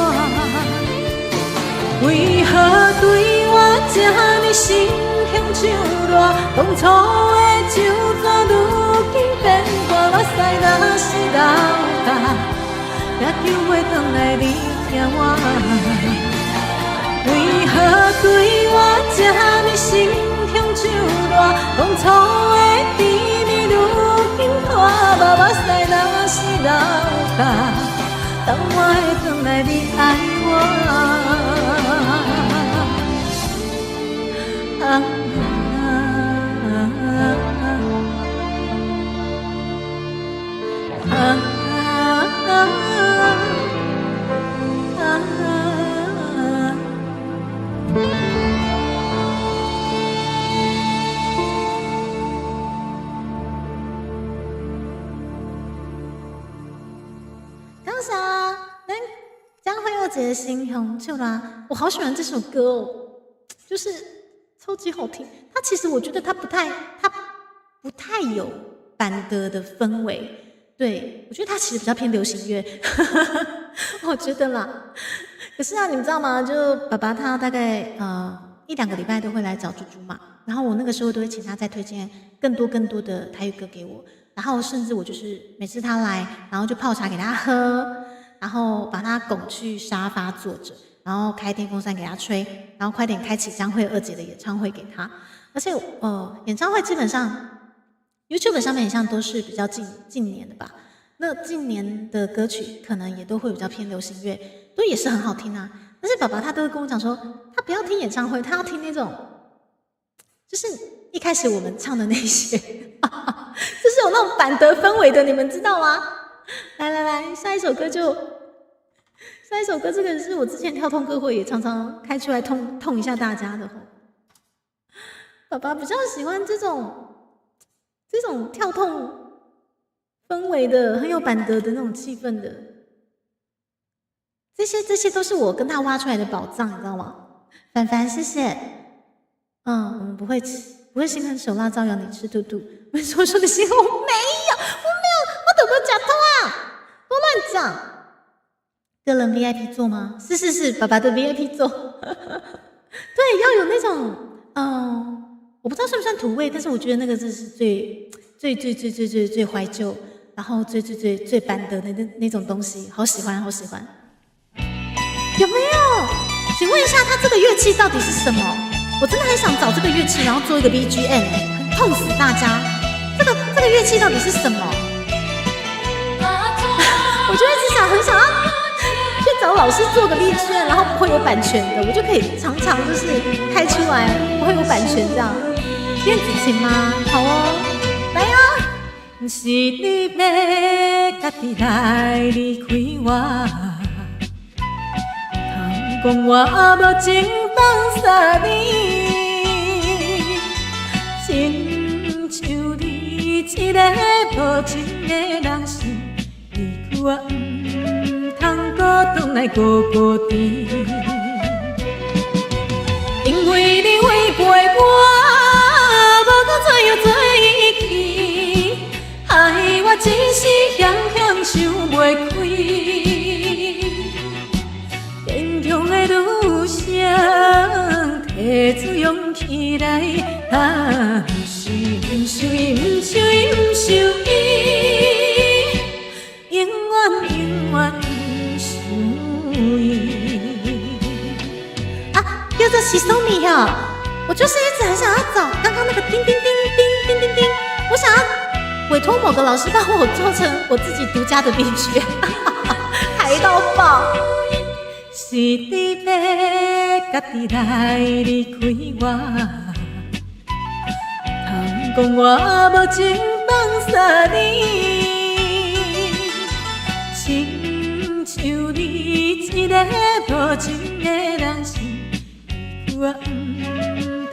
為何對我這呢心雄手軟？當初的酒紙如今變乾，目屎若是流干，也救袂轉來你疼我。為何對我這呢心雄手軟？當初的甜蜜如今拖目屎若是流干，等我會轉來你愛我。啊啊。新乡笑啦，我好喜歡這首歌哦，就是超級好聽。它其實我覺得它不太有辦桌的氛圍，對，我覺得它其實比較偏流行樂，我覺得啦。可是啊，你們知道嗎？就爸爸他大概一兩個禮拜都會來找豬豬嘛，然後我那個時候都會請他再推薦更多更多的台語歌給我，然後甚至我就是每次他來，然後就泡茶給他喝，然後把他拱去沙發坐着，然後開電風扇給他吹，然後快點開啟江蕙二姐的演唱會給他。而且演唱會基本上 YouTube 上面好像都是比較近近年的吧。那近年的歌曲可能也都會比較偏流行樂，都也是很好聽啊。但是爸爸他都會跟我講說，他不要聽演唱會，他要聽那種，就是一開始我們唱的那些，就是有那種辦桌氛圍的，你們知道嗎？來來來，下一首歌就下一首歌，這個是我之前跳痛歌會也常常開出來痛痛一下大家的。爸爸比較喜歡這種跳痛氛圍的，很有辦桌的那種氣氛的。這些都是我跟他挖出來的寶藏，你知道嗎？凡凡，謝謝。嗯，我們不會吃，不會心狠手辣招搖你吃兔兔。我說說的心，我沒有，我沒有，我怎麼講通啊？多亂講。個人 VIP 座嗎？是是是，爸爸的 VIP 座。對，要有那種，我不知道算不算土味，但是我覺得那個真是最最最最最最最懷舊，然後最最最最辦桌的那種東西，好喜歡，好喜歡。有沒有？請問一下，他這個樂器到底是什麼？我真的很想找這個樂器，然後做一個 BGM，很痛死大家。這個樂器到底是什麼？我就一直想，很想要去找老師做個 BGM，然後不會有版權的，我就可以常常就是開出來，不會有版權這樣。電子琴嗎？好哦，來哦。是你欲家己來離開我，通講我無情放三年，親像你一个無情的人心，離開我毋通閣轉來孤孤甜。因為你違背我，無閣怎樣做去，害我一時險險想袂開。堅強的女性，提出勇氣來，啊，毋受伊，毋受伊，毋受伊，毋受伊，永遠永遠毋受伊。啊，叫做西索米哦，我就是一直很想要找剛剛那個叮叮叮叮叮叮叮，我想要委託某個老師幫我做成我自己獨家的 BGM，台到爆。是你欲家己來離開我，通講我無情放三年，親像你一個無情的人心，離開我毋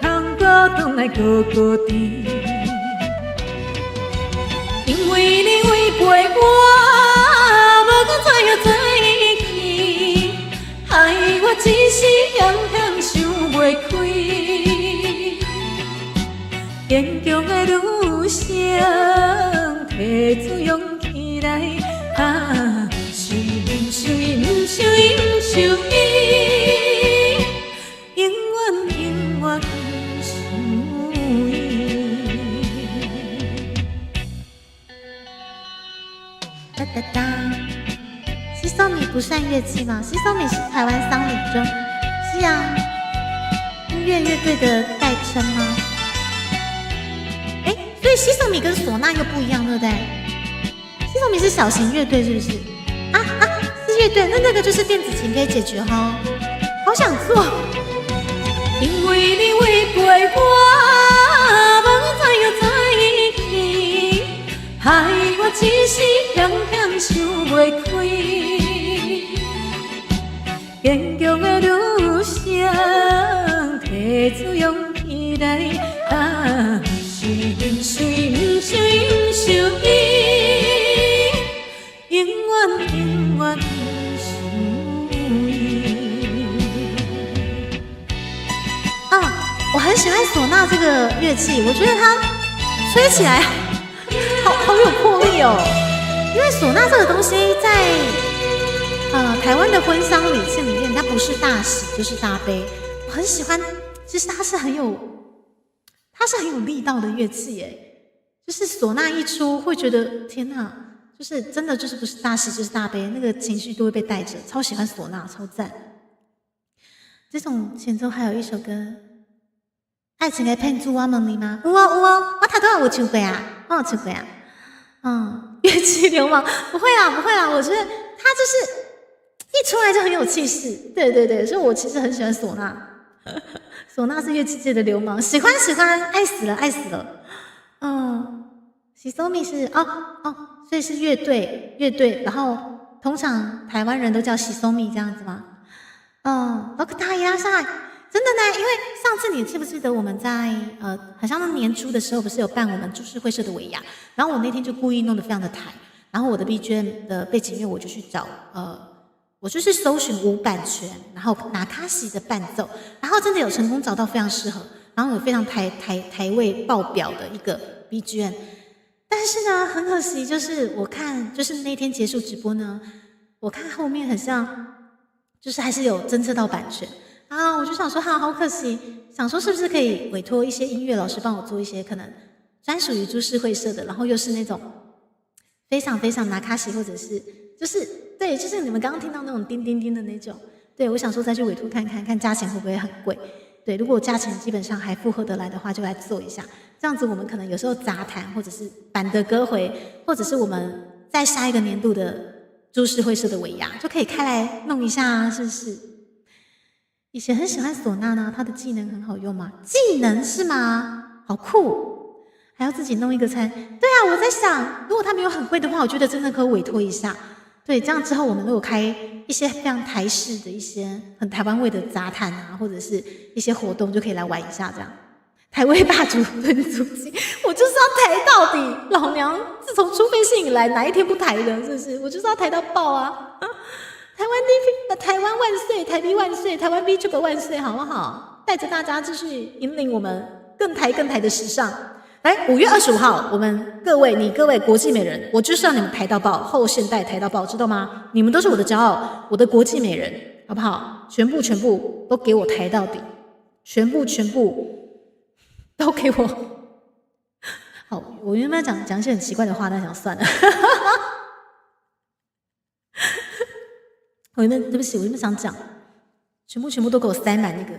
通閣轉來孤孤甜。因為你違背我，無閣怎樣做去，害我一時險險想袂開。堅強的女性，提出勇氣來，啊，毋受伊，毋受伊，毋受伊，毋受伊，永遠永遠毋受伊。噠噠噠，西索米不算樂器嗎？西索米是台灣桑嶺中，是啊，音樂樂隊的代稱嗎？哎，所以西索米跟嗩吶又不一樣，對不對？西索米是小型樂隊，是不是？啊啊，是樂隊，那個就是電子琴可以解決哈。好想做。因為你違背我，無怎樣做去，害我一時險險想袂開。堅強的女性，提出勇氣來，啊，毋受伊，毋受伊，毋受伊，毋受伊，永遠永遠毋受伊。这个乐器，我觉得它吹起来好好有魄力哦。因为唢呐这个东西在台湾的婚丧礼庆里面，它不是大喜就是大悲。我很喜欢，其实它是很有力道的乐器耶。就是唢呐一出，会觉得天哪，就是真的就是不是大喜就是大悲，那个情绪都会被带着。超喜欢唢呐，超赞。这种前奏还有一首歌，《爱情的骗子》我问你吗？有哦有哦，我头拄仔有唱过啊，我有唱过啊。嗯，乐器流氓不会啦不会啦，我觉得他就是一出来就很有气势，对对对，所以我其实很喜欢唢呐。唢呐是乐器界的流氓，喜欢喜欢，爱死了爱死了。嗯，喜松米是哦哦，所以是乐队乐队，然后通常台湾人都叫喜松米这样子吗？哦，ロクタいらっしゃい，真的呢，因为上次你记不记得我们在好像是年初的时候，不是有办我们株式会社的尾牙，然后我那天就故意弄得非常的台，然后我的 BGM 的背景乐我就去找我就是搜寻无版权，然后那卡西的伴奏，然后真的有成功找到非常适合，然后有非常台味爆表的一个 BGM，但是呢，很可惜，就是我看就是那天结束直播呢，我看后面很像就是还是有侦测到版权啊，我就想说哈，好可惜，想说是不是可以委托一些音乐老师帮我做一些可能专属于株式会社的，然后又是那种非常非常那卡西或者是就是对，就是你们刚刚听到那种叮叮叮的那种，对，我想说再去委托看看，看价钱会不会很贵。对，如果价钱基本上还负荷得来的话，就来做一下。这样子我们可能有时候杂谈，或者是板的歌回，或者是我们在下一个年度的株式会社的尾牙，就可以开来弄一下啊，是不是？以前很喜欢唢呐呢，它的技能很好用吗？技能是吗？好酷，还要自己弄一个餐。对啊，我在想，如果他没有很贵的话，我觉得真的可以委托一下。对，这样之后我们如果开一些非常台式的一些很台湾味的杂谈啊，或者是一些活动，就可以来玩一下这样。台味霸主轮足机，我就是要台到底。老娘自从出飞信以来，哪一天不台的？是不是？我就是要台到爆啊！台湾 D 台湾万岁，台币万岁，台湾 VTuber 万岁，好不好？带着大家继续引领我们更台更台的时尚。来，5月25号，我们各位，你各位国际美人，我就是让你们台到爆，后现代台到爆，知道吗？你们都是我的骄傲，我的国际美人，好不好？全部全部都给我台到底，全部全部都给我。好，我原本要讲讲一些很奇怪的话，但想算了。我原本对不起，我原本想讲，全部全部都给我塞满那个。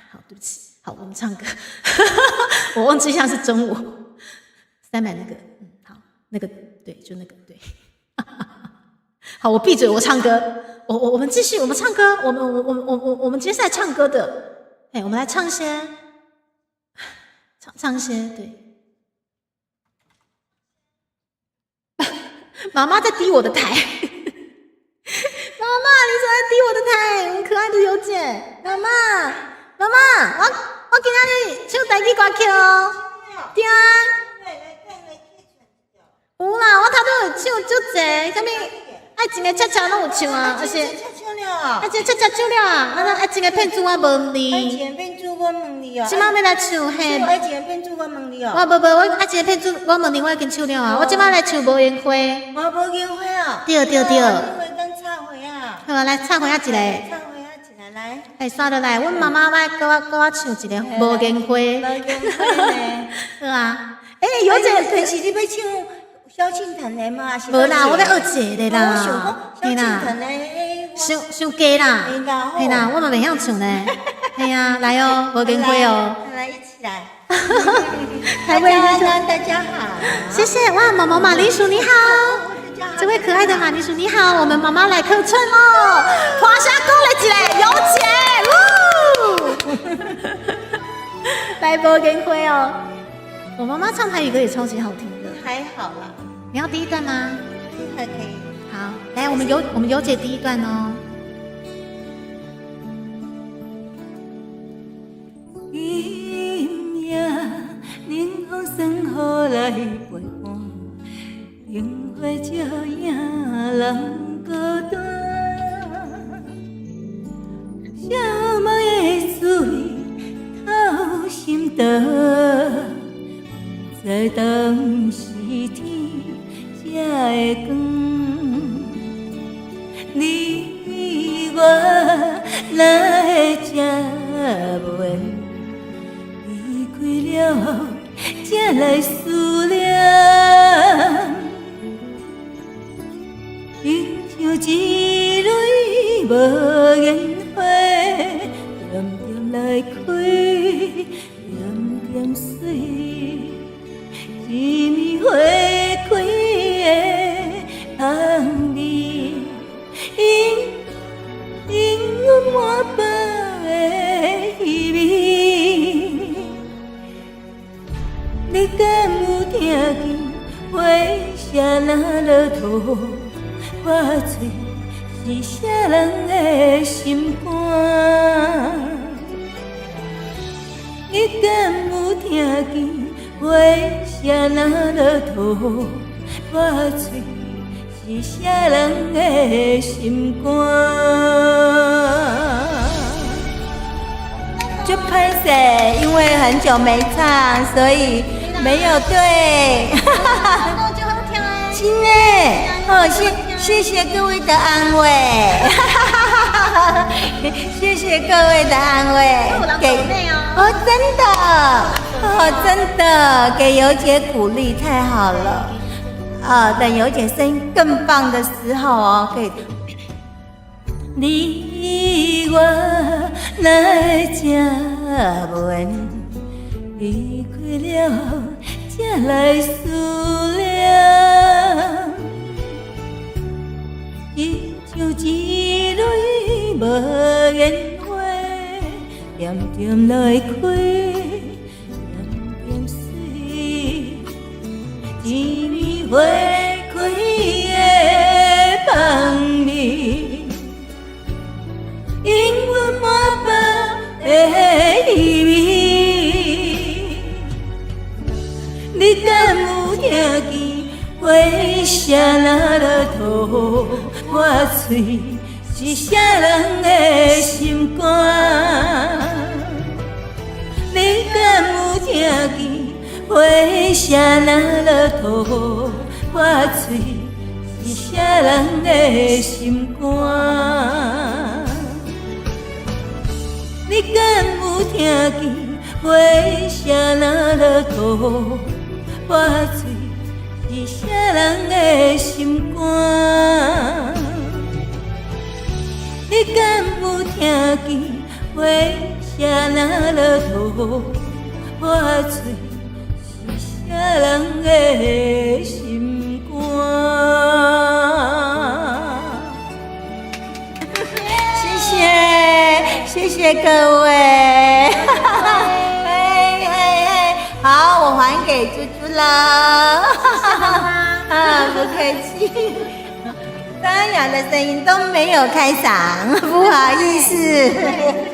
好，对不起。好，我们唱歌。我忘记一下是中午，塞满那个，嗯，好，那个对，就那个对。好，我闭嘴，我唱歌。我们继续，我们唱歌。我们我我我我我们接下来唱歌的，哎，我们来唱一些，唱唱一些，对。妈妈在低我的台。妈妈，你怎么在低我的台？我们可爱的尤姐，妈妈，妈妈，我今仔日唱台语歌曲哦，对啊。有啦，我头拄有唱足济，啥物爱情的恰恰拢有唱啊，而且爱情恰恰唱了啊，啊爱情的骗子我问你。爱情的骗子我问你哦。这摆欲来唱嘿。爱情的骗子我问你哦。我无无，我爱情的骗子我问你，我已经唱了啊，我这摆来唱无言花。我无言花哦。对对对。当插花啊。好啊，来插花仔一个。插花仔一个来。哎，刷落来，阮妈妈爱阁我阁我唱一个无言花。无言花呢？好啊。哎，尤姐，平时你欲唱萧敬腾的吗？无啦，我欲学一个啦。我想讲萧敬腾的，伤伤低啦。嘿啦，我嘛袂晓唱呢。嘿啊，来哦，无言花哦。来一起来。台湾大家好。谢谢哇，毛毛马铃薯你好。这位可爱的马铃薯你好，我们妈妈来客串喽。华夏过来一个，尤姐，呜。来无言花哦。我妈妈唱台语歌也超级好听的。还好啦。你要第一段吗？还可以。好，来，我们尤姐第一段哦。今夜冷风霜雨来陪伴，樱花照影人孤单。寂寞的滋味透心桌，毋知當時天才會光。你我哪會這無緣？離開了後，才來思念。親像一蕊無言花，恬恬來開，恬恬水，一暝花開的香味，氤氲阮滿腹的稀微。你敢有聽見花謝若落土破碎，是啥人的心肝？你敢有聽見花謝若落土破碎，是啥人的心肝？就歹勢，因為很久沒唱，所以沒有對。真的，哦，謝謝各位的安慰，謝謝各位的安慰。給哦，真的，哦，真的，給尤姐鼓勵，太好了。啊，等尤姐聲音更棒的時候哦，可以。你我哪會這無緣，離開了後才來思念。親像一蕊無言花，恬恬來開，恬恬水，一暝花開的香味，氤阮滿腹的稀微。你敢有聽見花謝若落土破碎，是啥人的心肝？你敢有聽見花謝若落土破碎，是啥人的心肝？你敢有聽見花謝若落土破碎，是啥人的心肝？你敢有聽見花謝若落土破碎，是啥人的心肝？謝謝，謝謝各位。嘿嘿嘿，好，我還給豬豬了。啊，不客氣。沙啞的聲音都沒有開嗓，不好意思。對，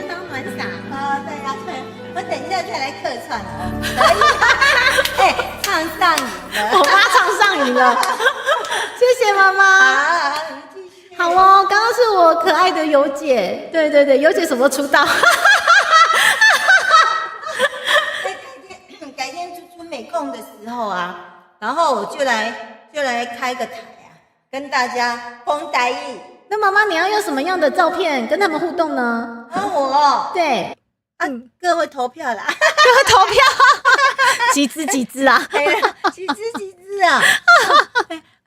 當暖嗓。哦，對呀，對，我等一下再來客串哦。哎，唱上癮了，我媽唱上癮了。謝謝媽媽。好，你繼續。好哦，剛剛是我可愛的尤姐，對對對，尤姐什麼時候出道？改天豬豬沒空的時候啊，然後我就來開個台啊，跟大家講台語。那媽媽，你要用什麼樣的照片跟他們互動呢？啊，我對啊，各位投票啦，各位投票，幾支幾支啊？幾支幾支啊？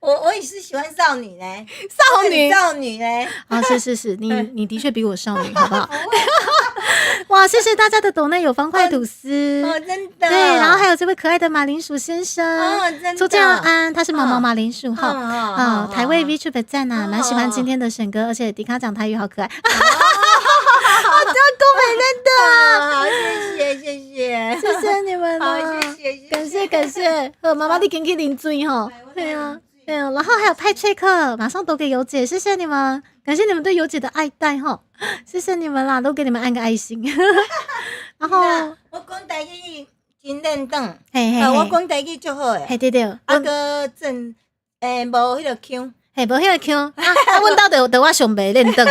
我也是喜歡少女呢，少女少女呢？啊，是是是，你的確比我少女，好不好？哇，謝謝大家的抖內有方塊吐司，哦，真的，對，然後還有這位可愛的馬鈴薯先生，哦，真的，周建安，他是毛毛馬鈴薯哈，啊，台位 VTuber 讚啊，蠻喜歡今天的選歌，而且迪卡講台語好可愛，好，這樣夠美真的，好，謝謝謝謝，謝謝你們，好，謝謝，感謝感謝，好，媽媽你緊去啉水吼，對啊。對啊，然後還有派翠克，馬上抖給尤姐，謝謝你們，感謝你們對尤姐的愛戴哈，謝謝你們啦，都給你們按個愛心。然後我講台語真輪轉，嘿嘿，我講台語足好的，嘿對對，啊閣真欸無彼個腔，嘿無彼個腔，啊，阮兜就我上袂輪轉，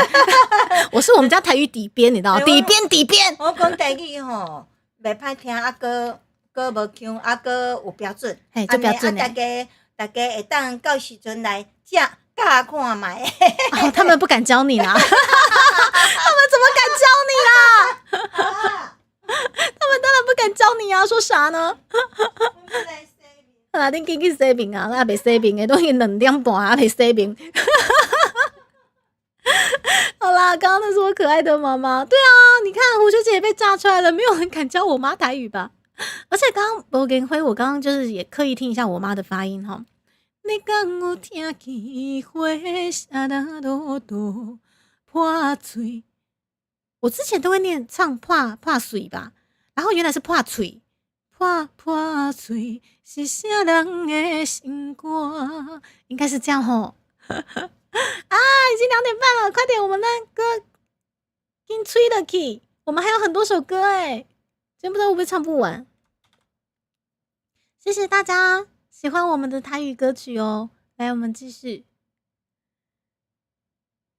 我是我們家台語底邊，你知道嗎？底邊底邊。我講台語吼，袂歹聽，啊，閣閣無腔，啊，閣有標準。嘿，足標準啊，的。大家會當到時陣來食教看覓。哦，他們不敢教你啦，他們怎麼敢教你啦？他們當然不敢教你啊，說啥呢？好啦，恁緊去洗面啊，猶未洗面的，都已經2點半猶未洗面。好啦，剛剛那是我可愛的媽媽。對啊，你看胡學姐也被炸出來了，沒有人敢教我媽台語吧？而且剛剛羅根輝，我剛剛就是也刻意聽一下我媽的發音哈。你敢有聽見花謝若落落破碎？我之前都會念唱破破碎吧，然後原來是破碎，破破碎是啥人的心肝？應該是這樣吼。啊，已經2點半了，快點，我們的歌緊吹了去，我們還有很多首歌哎，真不知道會不會唱不完。謝謝大家喜歡我們的台語歌曲哦，來，我們繼續。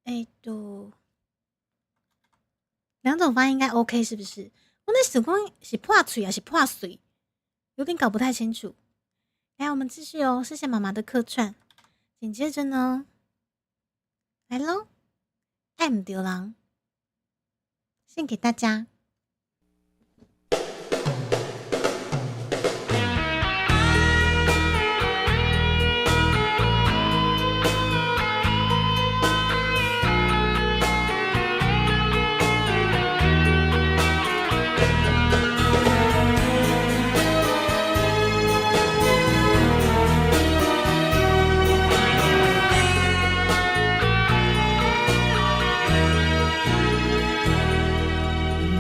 哎，對，兩種發音應該 OK 是不是？我那時講是破嘴還是破碎，有點搞不太清楚。來，我們繼續哦，謝謝媽媽的客串。緊接着呢，來嘍，愛毋著人，獻給大家。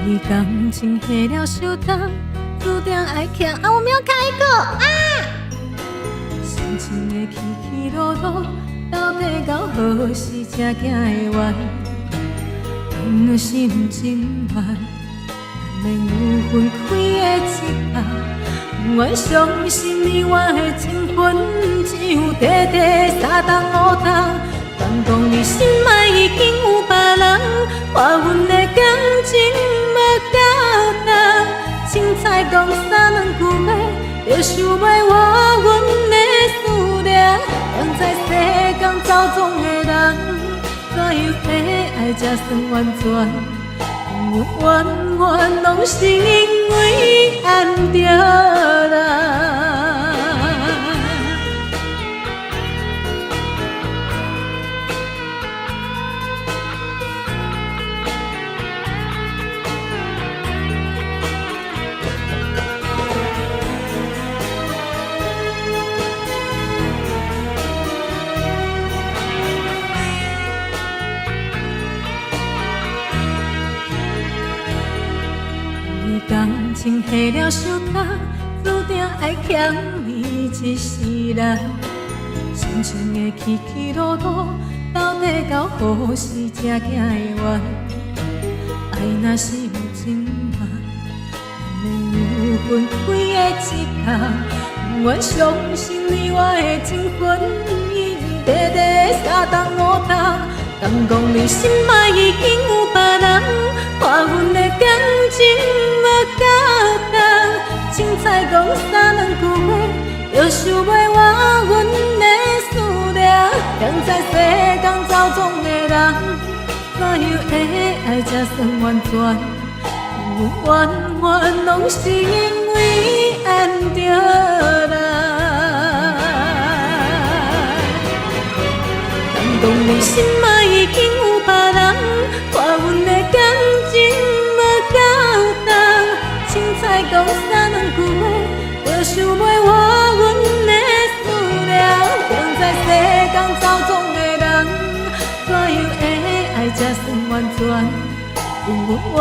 因為感情下了傷重，注定愛欠啊！我沒有開口啊！心情的起起落落，到底到何時才行會完？當心情慢，難免有分開的一天。不願相信你我的情分，只有短短三冬五冬。敢講你心內已經有別人，看阮的感情無夠重。凊彩講三兩句話，就想袂活阮的思念。踮在世間走創的人，怎樣會愛才算完全？阮完全攏是因為愛毋著人。感情下了傷重，注定愛欠你一世人。心情的起起落落，到底到何時才行會完？愛若是有情難，難免有分開的一天。不願相信你我的情分，已經短短三冬五冬。敢講你心內已經有別人，看阮的感情無夠重。凊彩講三兩句話，就想袂活阮的思念。踮在世間走創的人，怎樣會愛才算完全？阮完全攏是因為愛毋著人。敢講你心內已經有別人，看阮的感情無夠重。凊彩講三兩句話，就想袂活阮的思念。踮在世間走創的人，怎樣會愛才算完全？阮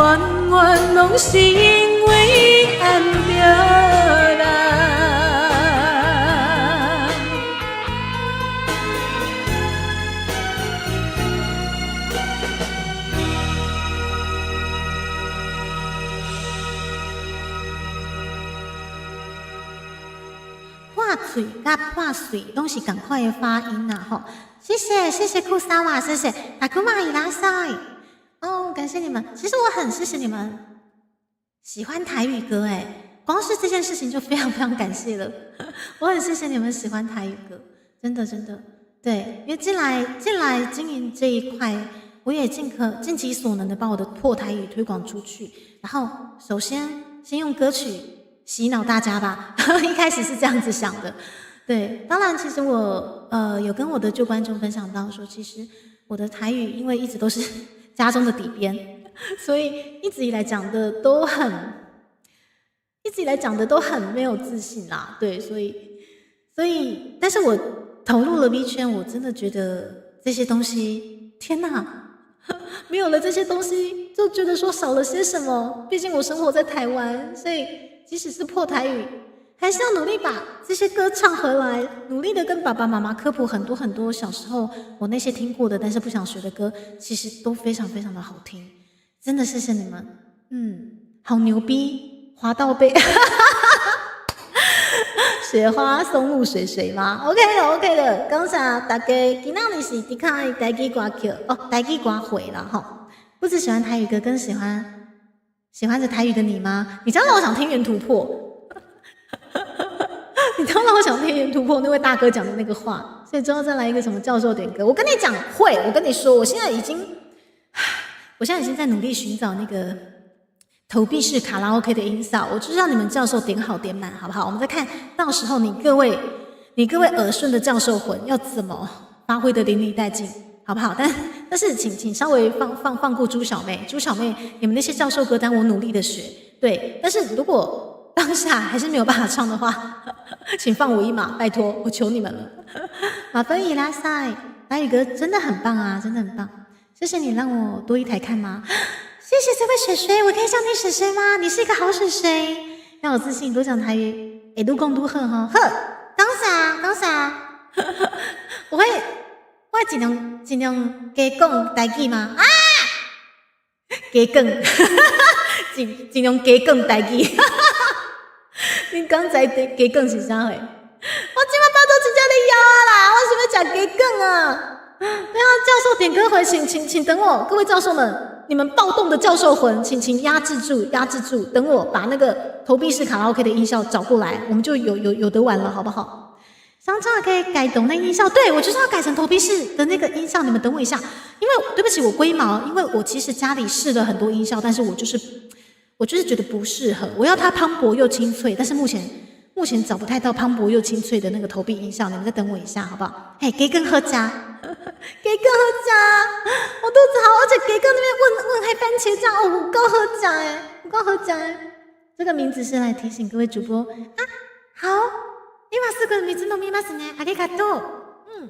完全攏是因為愛毋著人。破嘴佮破碎攏是仝款的發音呐吼！謝謝謝謝庫薩瓦，謝謝達庫馬伊拉塞哦，感謝你們。其實我很謝謝你們。喜歡台語歌，哎，光是這件事情就非常非常感謝了。我很謝謝你們喜歡台語歌，真的真的，對，因為進來經營這一塊，我也盡其所能的把我的破台語推廣出去。然後首先先用歌曲洗腦大家吧，一開始是這樣子想的。對，當然其實我有跟我的舊觀眾分享到說，其實我的台語因為一直都是家中的底邊，所以一直以來講的都很沒有自信啦。對，所以，但是我投入了 V 圈，我真的覺得這些東西，天哪，沒有了這些東西，就覺得說少了些什麼。畢竟我生活在台灣，所以即使是破台語，還是要努力把這些歌唱回來，努力的跟爸爸媽媽科普很多很多小時候我那些聽過的，但是不想學的歌，其實都非常非常的好聽。真的謝謝你們，嗯，好牛逼，滑到背，雪花松露水水嗎？OK 的，OK 的，感謝大家，今仔日是迪卡的台語歌曲哦，台語歌會啦吼。不只喜歡台語歌，更喜歡着台語的你嗎？你這樣讓我想聽原突破。你剛讓我想聽原突破那位大哥講的那個話，所以之後再來一個什麼教授點歌，我跟你講會，我跟你說，我現在已經在努力尋找那個投幣式卡拉 OK 的音效，我就是讓你們教授點好點滿，好不好？我們再看到時候你各位耳順的教授魂要怎麼發揮的淋漓殆盡，好不好？但是請稍微放過朱小妹，朱小妹，你們那些教授歌單我努力的學，對，但是如果當下還是沒有辦法唱的話，請放我一馬，拜託，我求你們了。馬芬伊拉塞，台語歌真的很棒啊，真的很棒。謝謝你讓我多一台看嗎？謝謝這位水水，我可以叫你水水嗎？你是一個好水水，要有自信，多講台語，會愈講愈好吼。好，講啥講啥？我會盡量加講台語嗎？啊，加講，盡量加講台語。你剛才加講是啥貨？我這擺腹肚真正咧枵啦，我想欲食雞卷啊！對啊，教授點歌會，請等我，各位教授們，你們暴動的教授魂，請壓制住，壓制住，等我把那個投幣式卡拉 OK 的音效找過來，我們就有得玩了，好不好？商場可以改動那音效，對，我就是要改成投幣式的那個音效，你們等我一下，因為對不起，我龜毛，因為我其實家裡試了很多音效，但是我就是覺得不適合，我要它磅礴又清脆，但是目前找不太到磅礴又清脆的那個投幣音效，你們再等我一下，好不好？嘿，雞卷好食，雞卷好食，我肚子好，而且雞卷那邊問還番茄醬哦，有夠好食哎，有夠好食哎。這個名字是來提醒各位主播啊，好，今すぐ水飲みますね，ありがとう。嗯，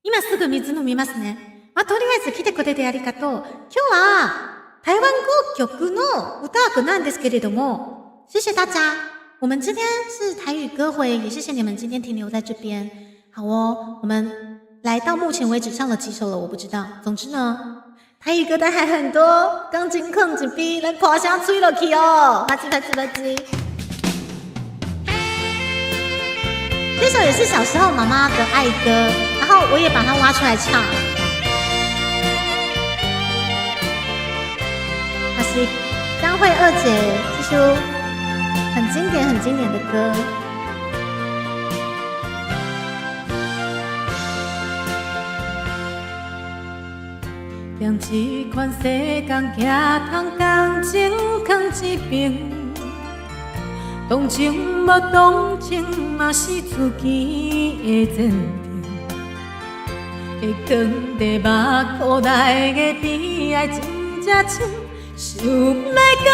今すぐ水飲みますね。まあ、とりあえず来てくれてありがとう。今日は台灣歌曲の歌なんですけれども，謝謝大家。我們今天是台語歌會，也謝謝你們今天停留在這邊。好哦，我們來到目前為止唱了幾首了，我不知道。總之呢，台語歌單還很多，鋼琴囥一邊，來破聲吹落去哦，拍子拍子拍子。這首也是小時候媽媽的愛歌，然後我也把它挖出來唱。那是江蕙二姐這首很經典、很經典的歌。踮這款世間，行通共情囥一爿，同情無同情嘛是自己的前程。會囥佇目眶內的悲哀真正深，想欲講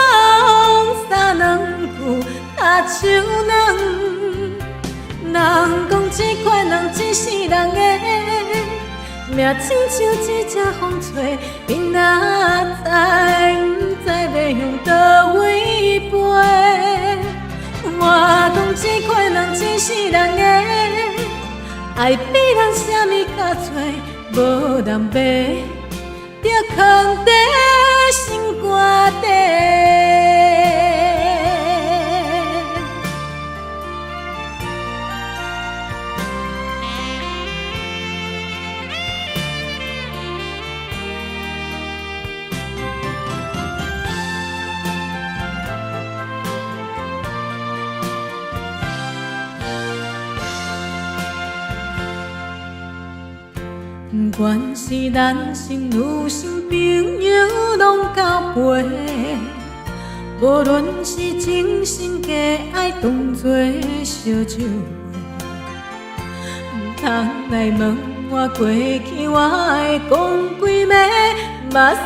三兩句，跤手軟。人講這款人這世人的命，親像一隻風吹，你哪知，毋知欲向佗位飛。我講這款人這世人的愛比人啥物較濟，無人欲著囥佇心肝底。算是男性女性朋友攏交陪，无论是真心假爱，当作烧酒话，毋通来问我过去，我会讲几暝，目屎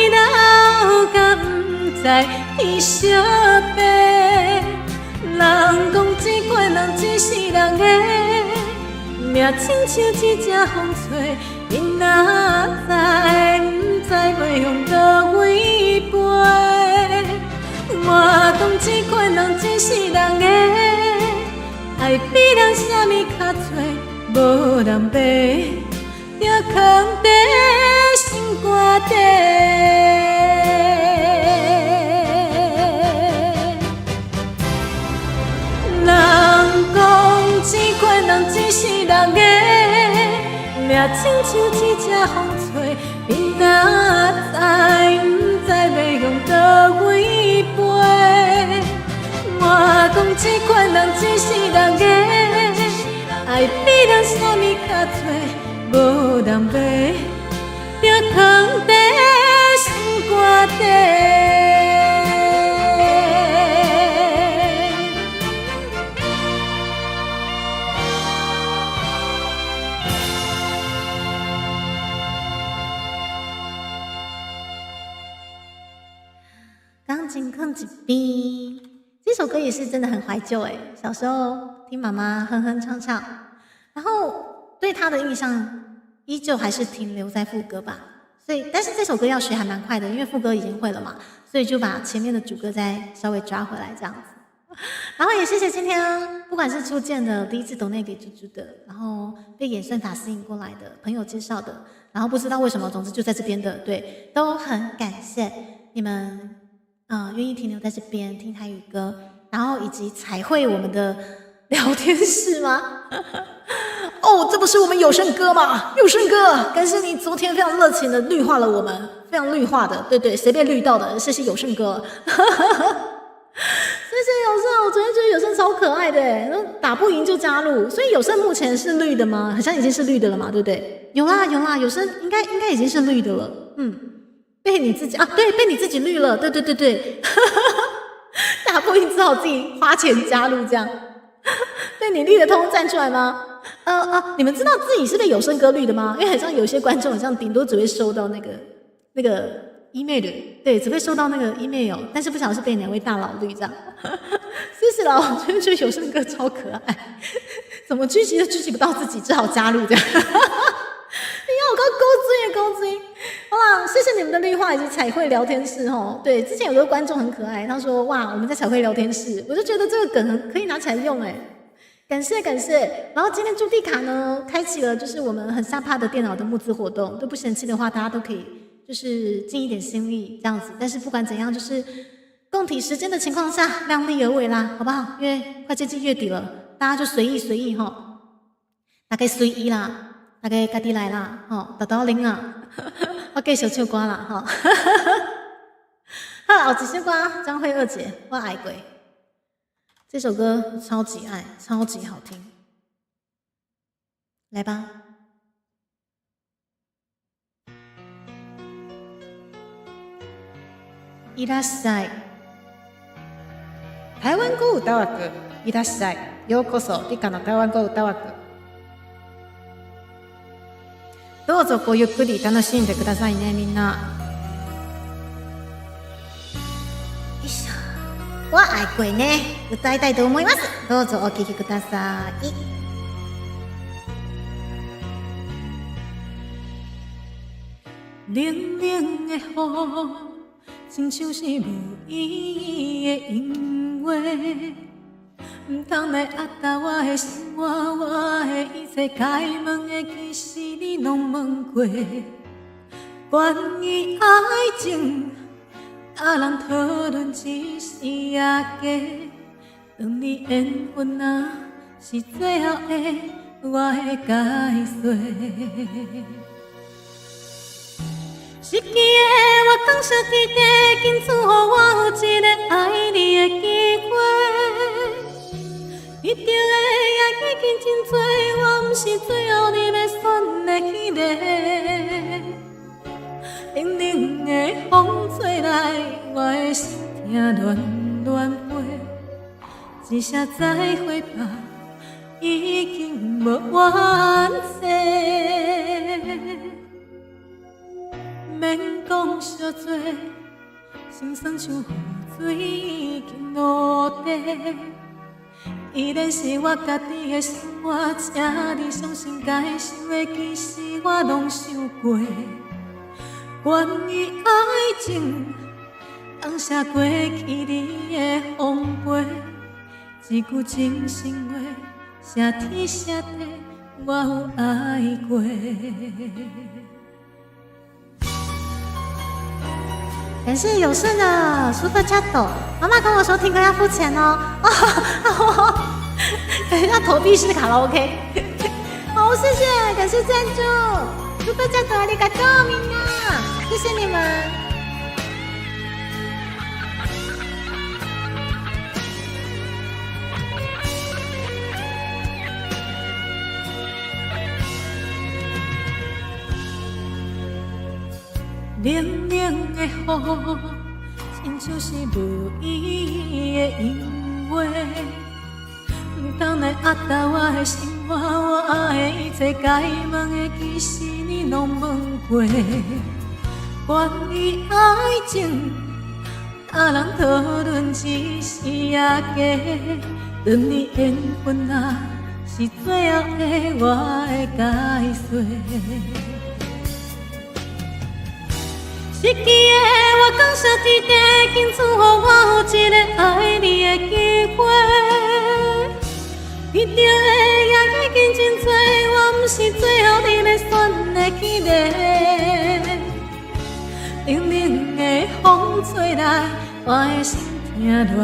流甲毋知伫相白。人讲这款人这世人的命，亲像一只风吹，伊哪知，毋知欲向佗位飞。我讲这款人这世人的爱比人啥物较济，无人买，著囥佇心肝底。人讲这款人这世人的命，亲像一只风吹，伊哪知，毋知欲向佗位飞。我讲这款人这世人的爱比人啥物较济，无人买，著囥佇心肝底。钢琴囥一边，这首歌也是真的很怀旧哎。小时候听妈妈哼哼唱唱，然后对他的印象依旧还是停留在副歌吧。所以，但是这首歌要学还蛮快的，因为副歌已经会了嘛，所以就把前面的主歌再稍微抓回来这样子。然后也谢谢今天不管是初见的第一次抖内给猪猪的，然后被演算法吸引过来的朋友介绍的，然后不知道为什么，总之就在这边的，对，都很感谢你们。愿意停留在这边听台语歌，然后以及彩绘我们的聊天室吗？哦，这不是我们有声哥吗？有声哥，感谢你昨天非常热情的绿化了我们，非常绿化的，对对，谁被绿到的？谢谢有声哥，谢谢有声，我昨天觉得有声超可爱的，那打不赢就加入，所以有声目前是绿的吗？好像已经是绿的了嘛，对不对？有啦有啦，有声应该已经是绿的了，嗯。被你自己啊，对，被你自己绿了，对对对对，打不赢只好自己花钱加入这样，被你绿的通通站出来吗？你们知道自己是被有声哥绿的吗？因为好像有些观众好像顶多只会收到那个 email，对，只会收到那个 email，但是不晓得是被哪位大佬绿这样。谢谢啦，我觉得有声哥超可爱，怎么狙击都狙击不到自己，只好加入这样。你看我刚勾追也勾追，好啦，谢谢你们的绿化以及彩绘聊天室哦。对，之前有个观众很可爱，他说哇，我们在彩绘聊天室，我就觉得这个梗可以拿起来用哎，感谢感谢。然后今天朱蒂卡呢，开启了就是我们很下帕的电脑的募资活动，都不嫌弃的话，大家都可以就是尽一点心力这样子。但是不管怎样，就是共体时艰的情况下，量力而为啦，好不好？因为快接近月底了，大家就随意随意哈，大概随意啦。大家家己来啦，吼，豆豆啉啊，我继续唱歌啦，吼。好，后一首歌，张惠二姐，我爱过。这首歌超级爱，超级好听。来吧。いらっしゃい。台湾語歌枠、いらっしゃい。ようこそ、リカの台湾語歌枠。どうぞごゆっくり楽しんでくださいね、みんな。よいしょ。我愛過ね、歌いたいと思います。どうぞお聴きください。冷冷的雨，亲像是无意义的音乐。毋通来压倒我的生活，我的一切该问的，其实你拢问过。关于爱情，甲人讨论只是也假。当你缘分若是最后的，我会解说。失记的我感谢天地，紧赐予我有一个爱你的机会。得到的也已经真多，我毋是最后你欲选的彼个。冷冷的風吹來，我的心疼亂亂飛。一聲再會吧，已經無怨嗟。免講傷濟，心酸像雨水已經落地。依然是我家己的生活，請你相信，該想的其實我攏想過。關於愛情，感謝過去你的奉陪，一句真心話，謝天謝地，我有愛過。感謝有勝的 Super Chat，媽媽跟我說聽歌要付錢哦。哦，等一下投幣式卡拉 OK。好，謝謝，感謝贊助，Super Chat ありがとうみんな，謝謝你們。冷冷的雨，親像是無意義的音樂，毋通來壓倒我的生活，我愛的一切該問的，其實你攏問過。關於愛情，大人討論只是也假，當年緣分啊，是最後的我的解說。失記的我感謝天地，緊賜予我有一个愛你的機會。得著的也已經真濟，我毋是最後你欲選的彼个。冷冷的風吹來，我的心疼亂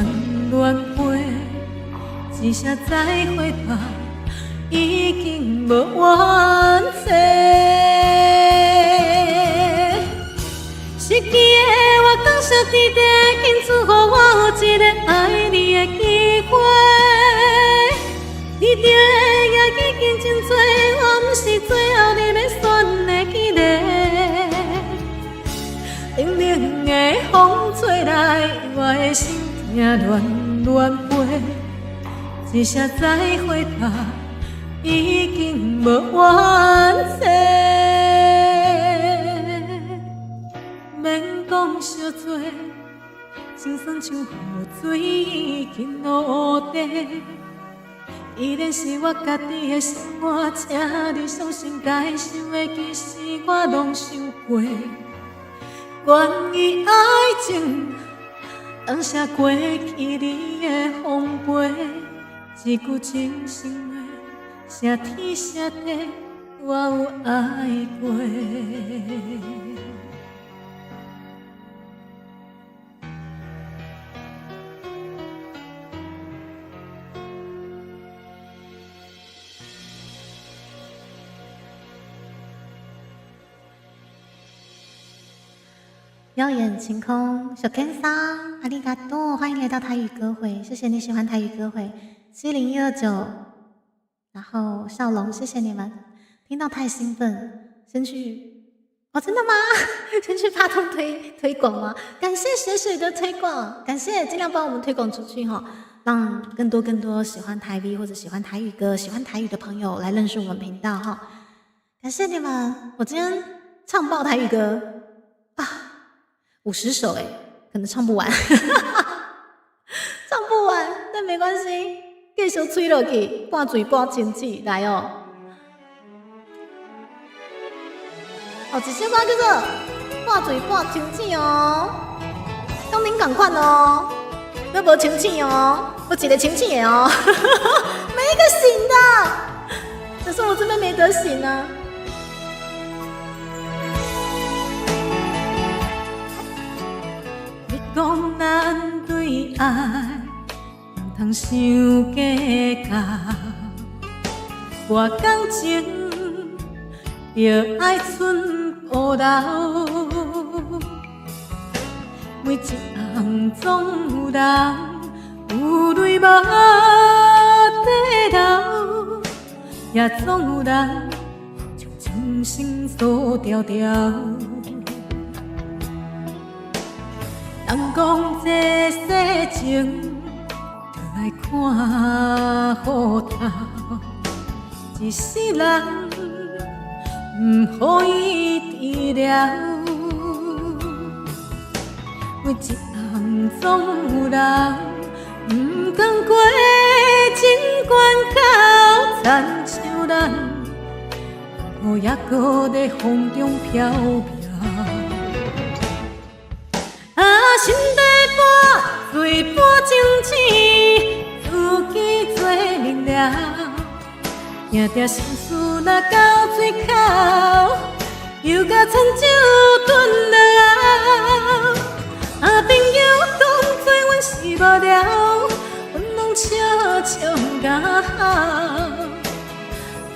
亂飛。一聲再會吧，已經無怨嗟。失記的我感謝天地，緊賜予我有一个愛你的機會。得著的也已經真濟，我毋是最後你欲選的彼个。冷冷的風吹來，我的心疼亂亂飛。一聲再會吧，已經無怨嗟。免講傷濟，心酸像雨水已經落地。依然是我家己的生活，請你相信，該想的其實我攏想過。關於愛情，感謝過去你的奉陪，一句真心話，謝天謝地，我有愛過。耀眼晴空，小 Ken 桑，阿里嘎多，歡迎來到台語歌會，謝謝你喜歡台語歌會，70129，然後少龍，謝謝你們，聽到太興奮，先去，哦，真的嗎？先去發通推廣嗎？感謝水水的推廣，感謝，盡量幫我們推廣出去哈，讓更多更多喜歡台 V 或者喜歡台語歌、喜歡台語的朋友來認識我們頻道哈，感謝你們，我今天唱爆台語歌啊！50首欸，可能唱不完，唱不完，但沒關係，繼續吹落去，半醉半清醒，來哦。哦，這首歌叫做半醉半清醒哦，講恁仝款哦，閣無清醒哦，有一個清醒的哦，沒一個醒的，可是我這邊沒得醒啊。講咱對愛毋通傷計較，我感情著愛寸步留，每一項總有人有淚目底流，也總有人將情深鎖牢牢。人講這世情，著愛看予透，一世人毋予伊治療。每一暗總有人毋甘過情關口，親像咱雨猶閣咧風中飄飄。啊，心底半醉半清醒，自己做明了。定定心事若到嘴口，又共親酒吞落喉。啊，朋友當作阮是無聊，阮攏笑笑甲吼。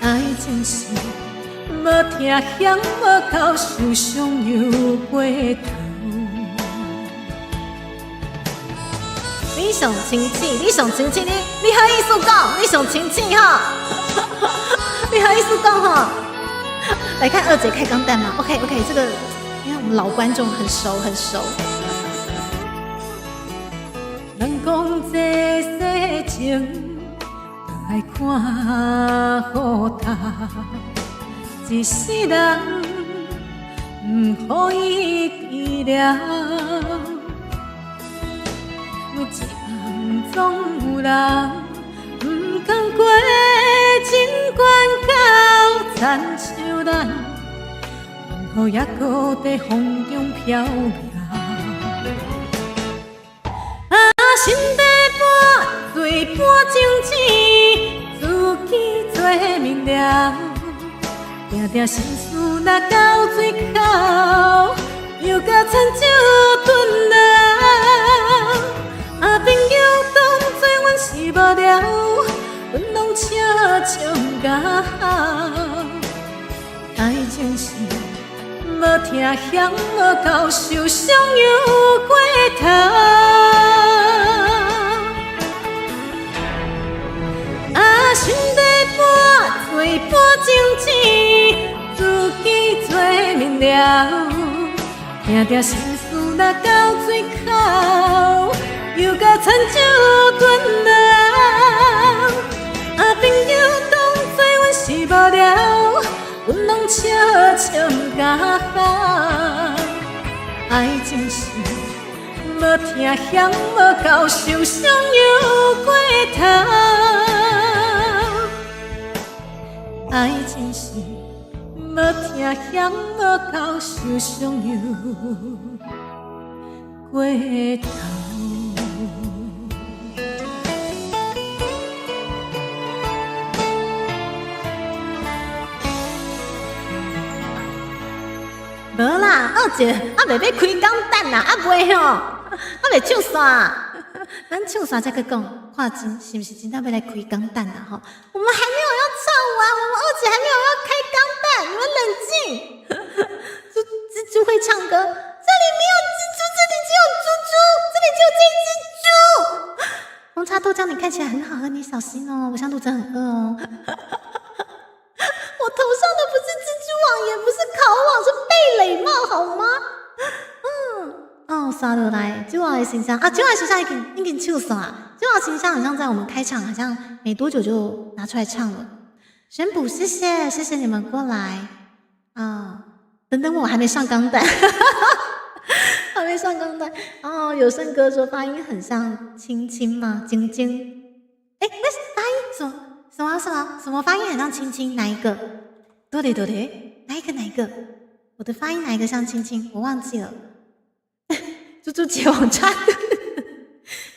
愛情是無疼嫌無夠，受傷又過頭。你上清醒，你上清醒，你好意思講？你上清醒吼？你好意思講吼？來看二姐開鋼彈嗎？OK OK，這個因為我們老觀眾很熟很熟。人講這世情，著愛看予透，一世人毋予伊治療。每一暗總有人毋甘過情關口，親像咱雨猶閣佇風中飄飄。啊，心底半醉半清醒，自己做明了。定定心事若到嘴口，又共親酒吞落喉。啊，朋友當作阮是無聊，阮攏笑笑甲吼。愛情是無疼嫌無夠，受傷又過頭。啊，心底半醉半清醒，自己做明了。定定心事若到嘴口，又共親酒吞落喉。啊，朋友當作阮是無聊，阮攏笑笑甲吼。愛情是無疼嫌無夠，受傷又過頭。愛情是無疼嫌無夠，受傷又過頭。無啦，二姐，猶未欲開鋼彈啦，猶未吼，猶未唱煞。咱唱煞再閣講，看真是毋是真正欲來開鋼彈啦吼？我們還沒有要唱完，我們二姐還沒有要開鋼彈，你們冷靜。蜘蛛會唱歌，這裡沒有蜘蛛，這裡只有豬豬，這裡只有這一隻豬。紅茶豆漿，你看起來很好喝，你小心哦，我現在肚子很餓哦。我頭上的不是蜘蛛網，也不是烤網，是貝雷帽，好嗎？嗯，哦，刷落來，酒後的形象啊，酒後的形象已經唱煞，酒後形象好像在我們開場，好像沒多久就拿出來唱了。選補，謝謝，謝謝你們過來啊！等等，我還沒上鋼彈，還沒上鋼彈。哦，有聲哥說發音很像青青嗎？晶晶？哎，那發音什麼？什麼什麼什麼發音很像青青？哪一個？對對對對，哪一個哪一個？我的發音哪一個像青青？我忘記了。豬豬姐網站。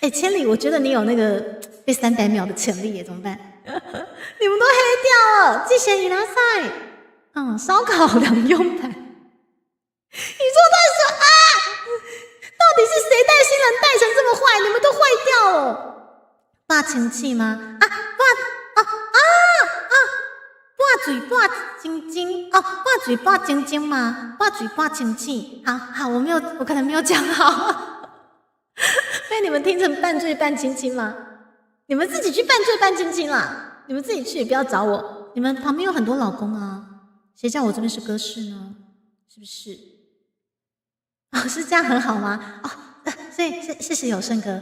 哎，千里，我覺得你有那個被300秒的潛力耶，怎麼辦？你們都黑掉了。季賢伊拉賽，嗯，燒烤兩用版。宇宙大神啊！到底是誰帶新人帶成這麼壞？你們都壞掉了。霸清氣嗎？啊，霸啊啊啊！半醉半清醒哦，半醉半清醒嗎？半醉半清醒。好好，我沒有，我可能沒有講好，被你們聽成半醉半清醒嗎？你們自己去半醉半清醒啦，你們自己去，不要找我。你們旁邊有很多老公啊，誰叫我這邊是歌室呢？是不是？哦，是這樣很好嗎？哦，所以謝謝有勝哥，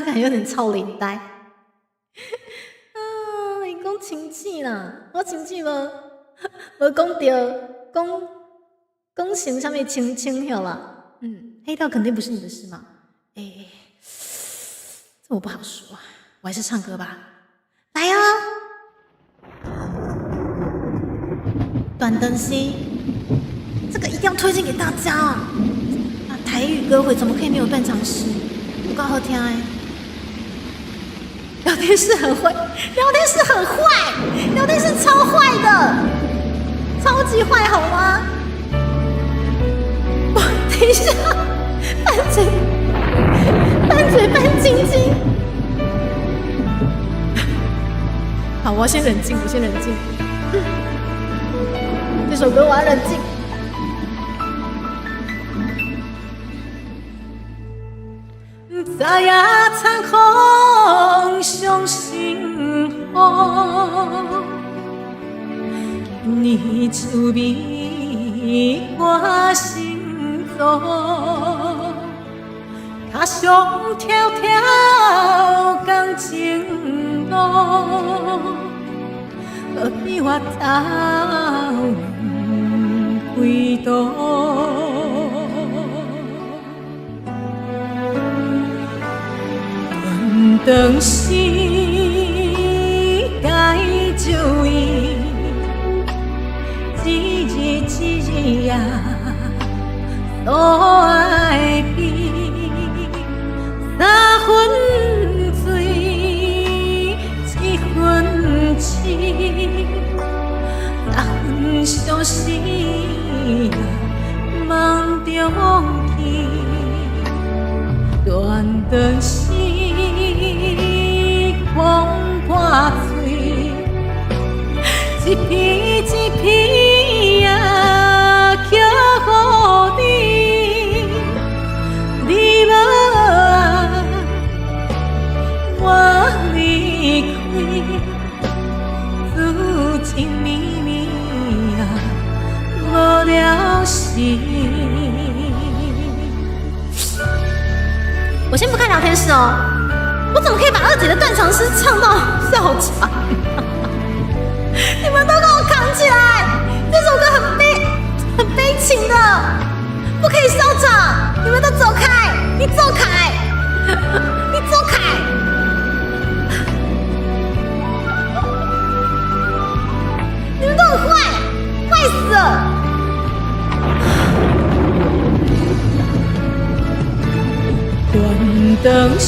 感覺有點臭奶呆。啊，伊講清醒啦，我清醒無？無講著，講講成啥物清清曉啦？嗯，黑道肯定不是你的事嘛。欸，這我不好說，我還是唱歌吧。來哦，斷腸詩，這個一定要推薦給大家啊！啊，台語歌會怎麼可以沒有斷腸詩？有夠好聽的。聊天室很壞，聊天室很壞，聊天室超壞的，超級壞，好嗎？我等一下，拌嘴，拌嘴拌晶晶。好，我要先冷靜，我先冷靜。這首歌我要冷靜。知影残風傷心雨，你手味我心祖，跤上迢迢仝情路，何必我走歸途？斷腸詩該注意，一日一日啊，所愛悲，三分醉，一分痴，十分相思啊，梦中記，斷腸詩。講破嘴，一片一片啊，寄予你，你無愛，我離開，自情綿綿啊，無了時。我先不看聊天室哦。我怎麼可以把二姐的斷腸詩唱到笑場？你們都給我扛起來！這首歌很悲，很悲情的，不可以笑場！你們都走開！你走開！你走開！你們都很壞，壞死了！斷腸詩。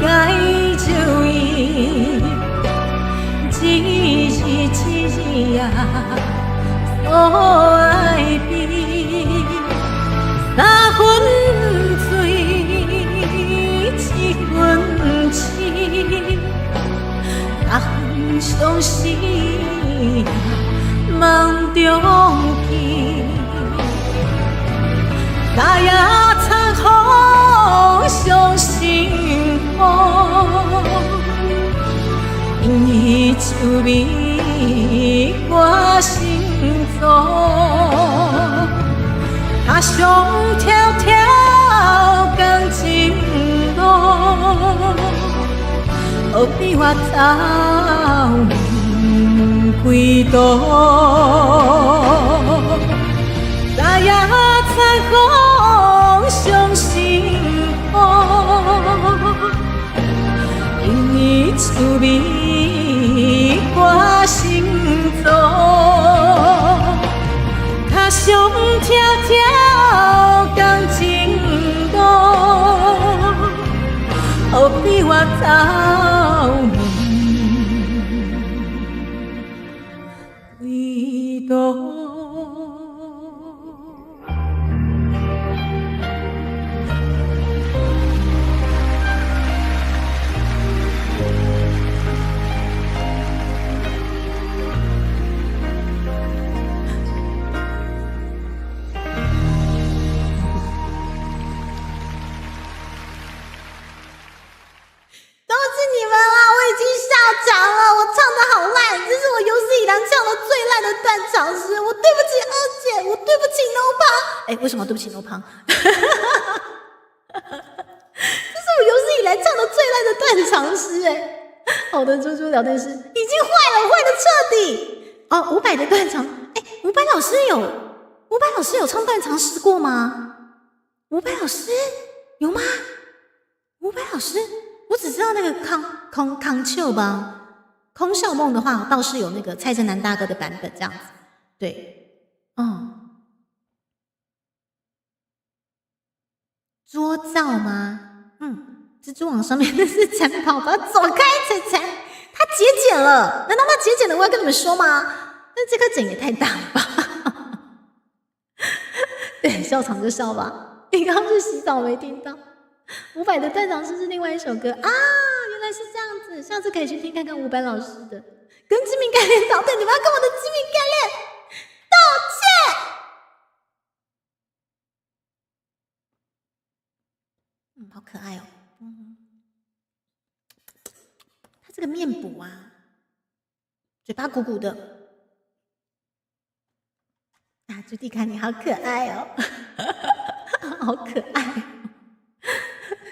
該注意，一日一日啊，所愛悲，三分醉，一分痴，十分相思夢中記，知影殘風傷心雨，因伊手味我心祖，跤上迢迢仝情路，何必我走歸途？知影殘風傷心雨，因伊手味我心祖，跤上迢迢仝情路，何必我走歸途？都是你們啊！我已經笑場了，我唱的好爛，這是我有史以來唱的最爛的斷腸詩。我對不起二姐，我對不起 No 胖。哎，為什麼對不起 No 胖？长诗哎。好的，猪猪聊天室已经坏了，坏的彻底。哦，伍佰的断肠，哎，伍佰老师有唱断肠诗过吗？伍佰老师有吗？伍佰老师，我只知道那个空空空笑梦，空笑梦的话，倒是有那个蔡振南大哥的版本这样子。对，哦，桌灶吗？嗯。蜘蛛网上面那是蚕宝宝，走开，蚕蚕，它结繭了。难道它结繭了？我要跟你们说吗？那这颗茧也太大了吧！对，笑场就笑吧。你刚刚去洗澡没听到？伍佰的断肠诗是另外一首歌啊，原来是这样子，下次可以去听看看伍佰老师的。跟知名概念道歉，你们要跟我的知名概念道歉。嗯，好可爱哦。嗯，他这个面补啊，嘴巴鼓鼓的。啊，朱迪卡你好可爱哦，好可爱。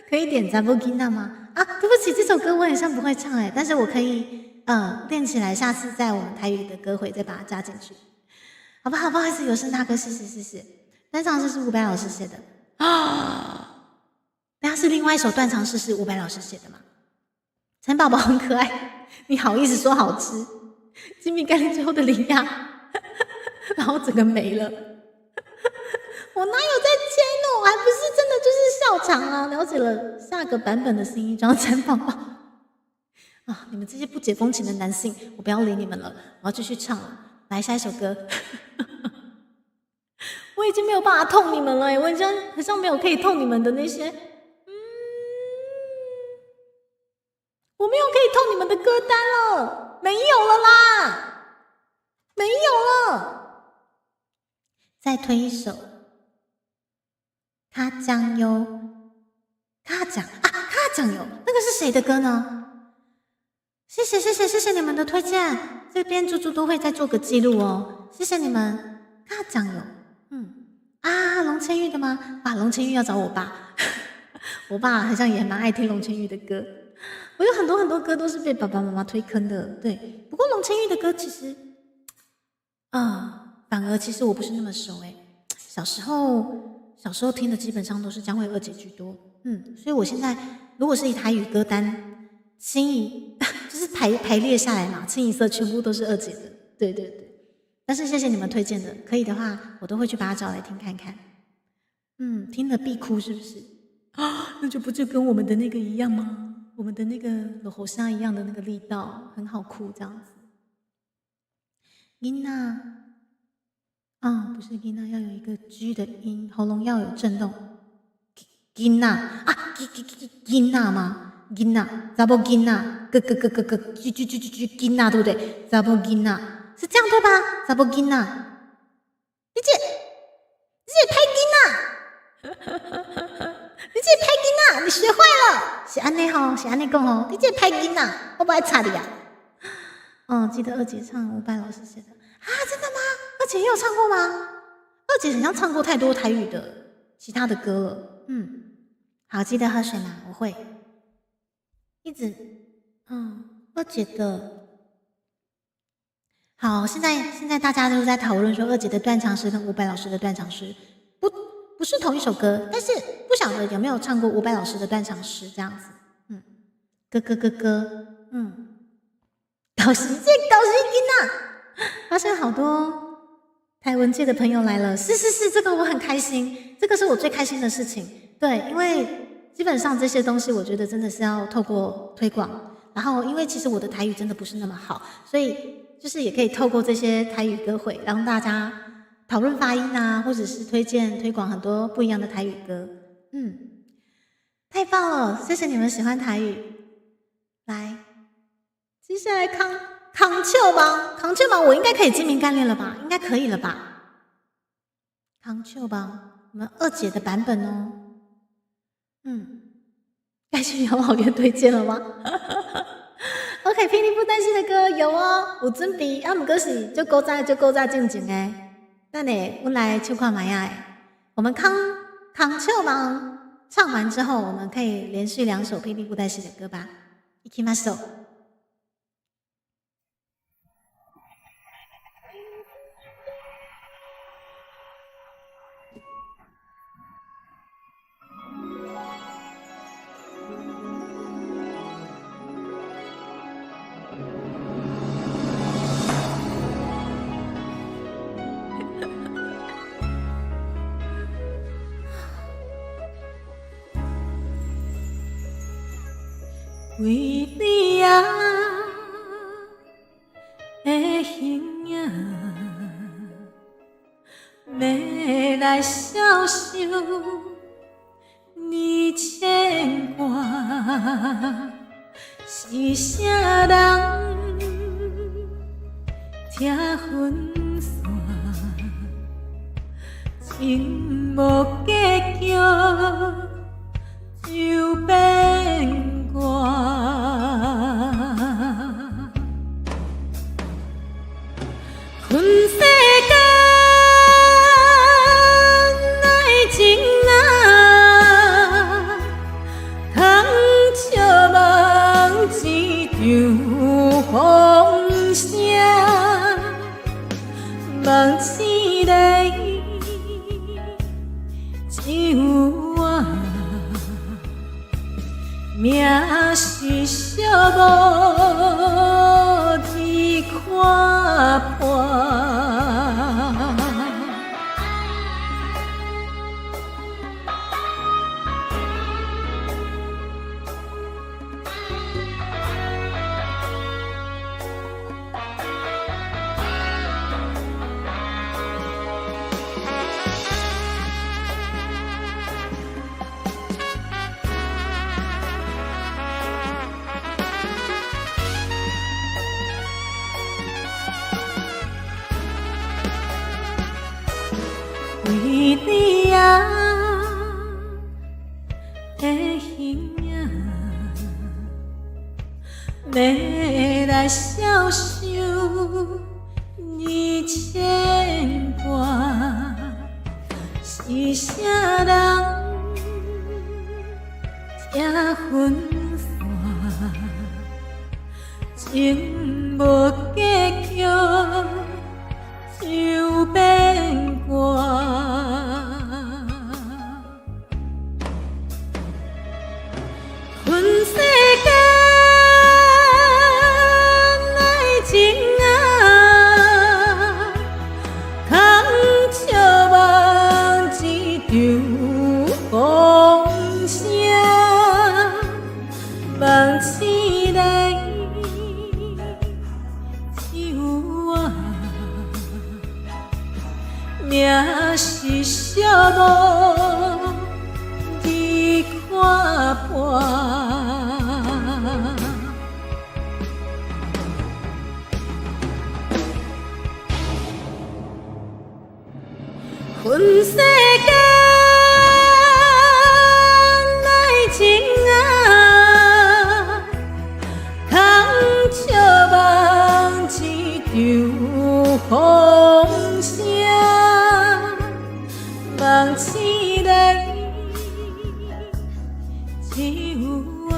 可以点查某囡仔吗？啊，对不起，这首歌我好像不会唱哎，但是我可以练起来，下次在我们台语的歌会再把它加进去，好不好？不好意思，有声大哥，谢谢谢谢。断肠诗是伍佰老师写的啊，那是另外一首断肠诗是伍佰老师写的吗？蚕宝宝很可爱，你好意思说好吃？金米干最后的灵牙，然后整个没了。我哪有在迁怒？还不是真的就是笑场啊！了解了下个版本的新衣装蚕宝宝啊！你们这些不解风情的男性，我不要理你们了，我要继续唱了。来下一首歌，我已经没有办法痛你们了，我已经好像没有可以痛你们的那些，我没有可以痛你们的歌单了，没有了啦，没有了。再推一首。卡酱油，卡酱啊，卡酱油，那个是谁的歌呢？谢谢谢谢谢谢你们的推荐，这边猪猪都会再做个记录哦，谢谢你们。卡酱油，啊，龙千玉的吗？啊，龙千玉要找我爸，我爸好像也蛮爱听龙千玉的歌。我有很多很多歌都是被爸爸妈妈推坑的，对。不过龙千玉的歌其实，啊，反而其实我不是那么熟哎，小时候听的基本上都是江蕙二姐居多，所以我现在如果是以台语歌单，清一就是排列下来嘛，清一色全部都是二姐的，对对对。但是谢谢你们推荐的，可以的话我都会去把它找来听看看。听了必哭是不是？啊，那就不就跟我们的那个一样吗？我们的那个落雨声一样的那个力道，很好哭这样子。囡仔。啊，不是囡仔，要有一个 G 的音，喉咙要有震动。囡仔啊，囡囡囡囡仔吗？囡仔，查某囡仔，咯咯咯咯咯，G G G G G 囡仔，对不对？查某囡仔是这样对吧？查某囡仔，你这歹囡仔，你這歹囡仔，你學壞了，是按呢吼，是按呢講吼，你這歹囡仔，我無愛插你啊。哦，記得二姐唱伍佰老師寫的啊，真的嗎？二姐也有唱過嗎？二姐好像唱過太多台語的其他的歌了。好，記得喝水嗎？我會一直，二姐的。好，現在大家都在討論說二姐的斷腸詩跟伍佰老師的斷腸詩不是同一首歌，但是不曉得有沒有唱過伍佰老師的斷腸詩這樣子。哥哥哥哥，搞死這搞死囡仔，發現好多台文界的朋友來了，是是是，這個我很開心，這個是我最開心的事情。對，因為基本上這些東西，我覺得真的是要透過推廣。然後，因為其實我的台語真的不是那麼好，所以就是也可以透過這些台語歌會，讓大家討論發音啊，或者是推薦推廣很多不一樣的台語歌。太棒了，謝謝你們喜歡台語。來，接下來空空笑夢，空笑夢，我應該可以精明幹練了吧？應該可以了吧？空笑夢，我們二姐的版本哦。該去養老院推薦了嗎？OK，霹靂布袋戲的歌有哦，有準備，啊，毋過是足古早足古早進前的。等下，阮來唱看覓仔。我們空空笑夢唱完之後，我們可以連續兩首霹靂布袋戲的歌吧？行きましょう。為你啊的形影，欲來消受你牽掛，是啥人拆分散？情無計較就變卦。恨世間愛情啊，通笑望一場風聲，夢醒來只有我，命是寂寞一看破。為你啊的形影，欲來消受你牽掛，是啥人拆分散？情無計較就變卦。恨世間愛情啊，通笑望一場風聲，夢醒來只有我，命是寂寞你看破。恨世間愛情啊，通笑望一場風聲，夢醒來只有我，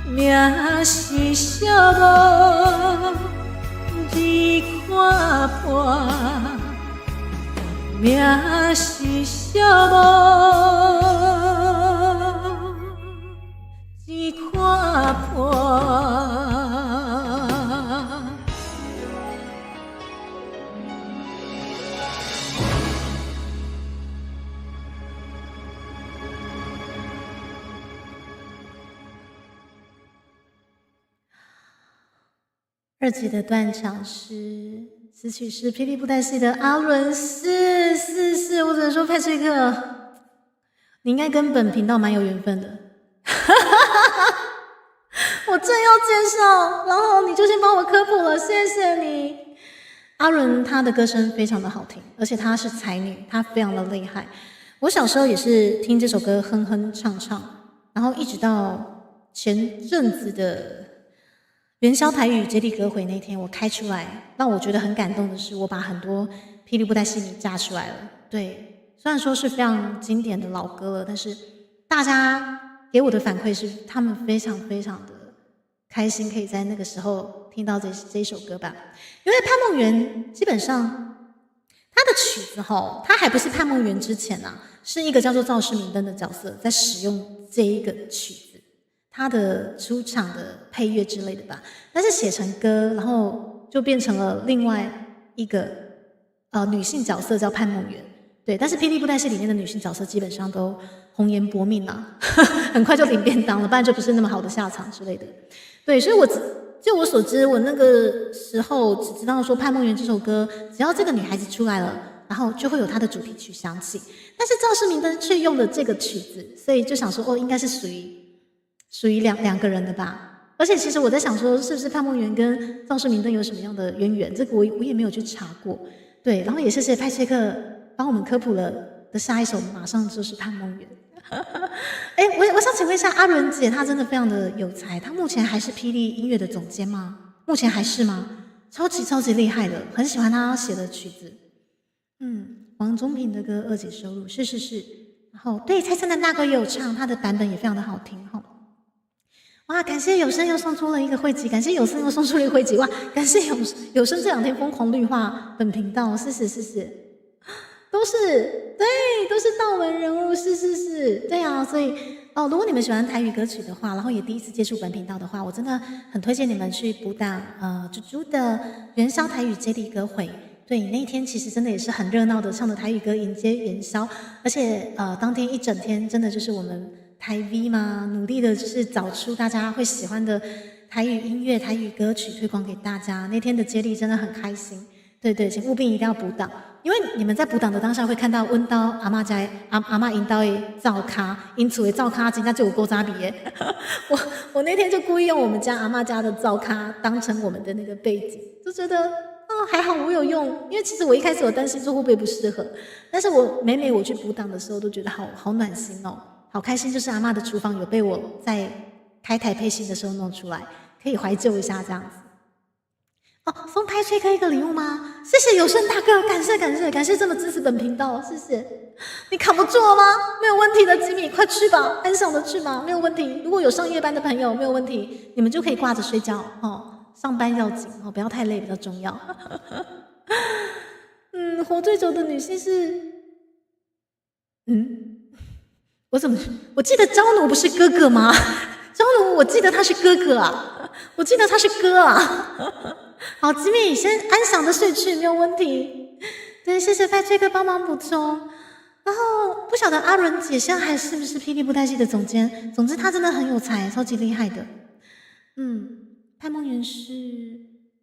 命是寂寞你看破，命是寂寞一看破。二姐的斷腸詩，詞曲是霹靂布袋戲的阿倫，是是是，我只能說派翠克，你應該跟本頻道蠻有緣分的。我正要介紹，然後你就先幫我科普了，謝謝你。阿倫她的歌聲非常的好聽，而且她是才女，她非常的厲害。我小時候也是聽這首歌哼哼唱唱，然後一直到前陣子的元宵台語接力歌會那天，我開出來，讓我覺得很感動的是，我把很多霹靂布袋戲迷炸出來了。對，雖然說是非常經典的老歌了，但是大家給我的反饋是，他們非常非常的開心，可以在那個時候聽到這首歌吧。因為《盼夢園》基本上他的曲子吼，他還不是盼夢園之前啊，是一個叫做趙氏明燈的角色在使用這一個曲子，他的出場的配樂之類的吧。但是寫成歌，然後就變成了另外一個女性角色叫盼夢園。對，但是霹靂布袋戲裡面的女性角色基本上都紅顏薄命啊，很快就領便當了，不然就不是那麼好的下場之類的。對，所以我就我所知，我那個時候只知道說《盼夢園》這首歌，只要這個女孩子出來了，然後就會有她的主題曲響起。但是趙氏明燈卻用了這個曲子，所以就想說，哦，應該是屬於兩個人的吧。而且其實我在想說，是不是盼夢園跟趙氏明燈有什麼樣的淵源？這個我也沒有去查過。對，然後也謝謝派切克幫我們科普了的下一首，馬上就是《盼夢園》。哎，我想請問一下阿倫姐，她真的非常的有才，她目前還是霹靂音樂的總監嗎？目前還是嗎？超級超級厲害的，很喜歡她寫的曲子。嗯，王宗平的歌二姐收錄，是是是。然後對蔡森南大哥也有唱，他的版本也非常的好聽哈。哇，感謝有聲又送出了一個會籍，感謝有聲又送出了一個會籍，哇，感謝有聲這兩天瘋狂綠化本頻道，謝謝謝謝。都是對，都是道門人物，是是是，對啊，所以哦，如果你們喜歡台語歌曲的話，然後也第一次接觸本頻道的話，我真的很推薦你們去補檔豬豬的元宵台語接力歌會。對，那一天其實真的也是很熱鬧的，唱的台語歌迎接元宵，而且當天一整天真的就是我們台 V 嘛，努力的就是找出大家會喜歡的台語音樂、台語歌曲推廣給大家。那天的接力真的很開心。對對，請務必一定要補檔，因為你們在補檔的當下會看到阮兜阿嬤家阿嬤𪜶兜的灶跤，𪜶厝的灶跤真正就有古早味的。我那天就故意用我們家阿嬤家的灶跤當成我們的那個背景，就覺得哦還好我有用，因為其實我一開始我擔心說會不會不適合，但是我每每我去補檔的時候都覺得好好暖心哦，好開心，就是阿嬤的廚房有被我在開台配信的時候弄出來，可以懷舊一下這樣子。哦，送派崔克一個禮物嗎？謝謝有聲大哥，感謝感謝感謝這麼支持本頻道，謝謝。你扛不住了嗎？沒有問題的，吉米，快去吧，安詳的去吧，沒有問題。如果有上夜班的朋友，沒有問題，你們就可以掛着睡覺哦。上班要緊哦，不要太累比較重要。嗯，活最久的女性是，嗯，我怎麼我記得朝奴不是哥哥嗎？朝奴，我記得他是哥哥啊，我記得他是哥啊。好，吉米先安詳的睡去，沒有問題。對，謝謝派崔克幫忙補充。然後不曉得阿倫姐現在還是不是霹靂布袋戲的總監？總之她真的很有才，超級厲害的。嗯，盼夢園是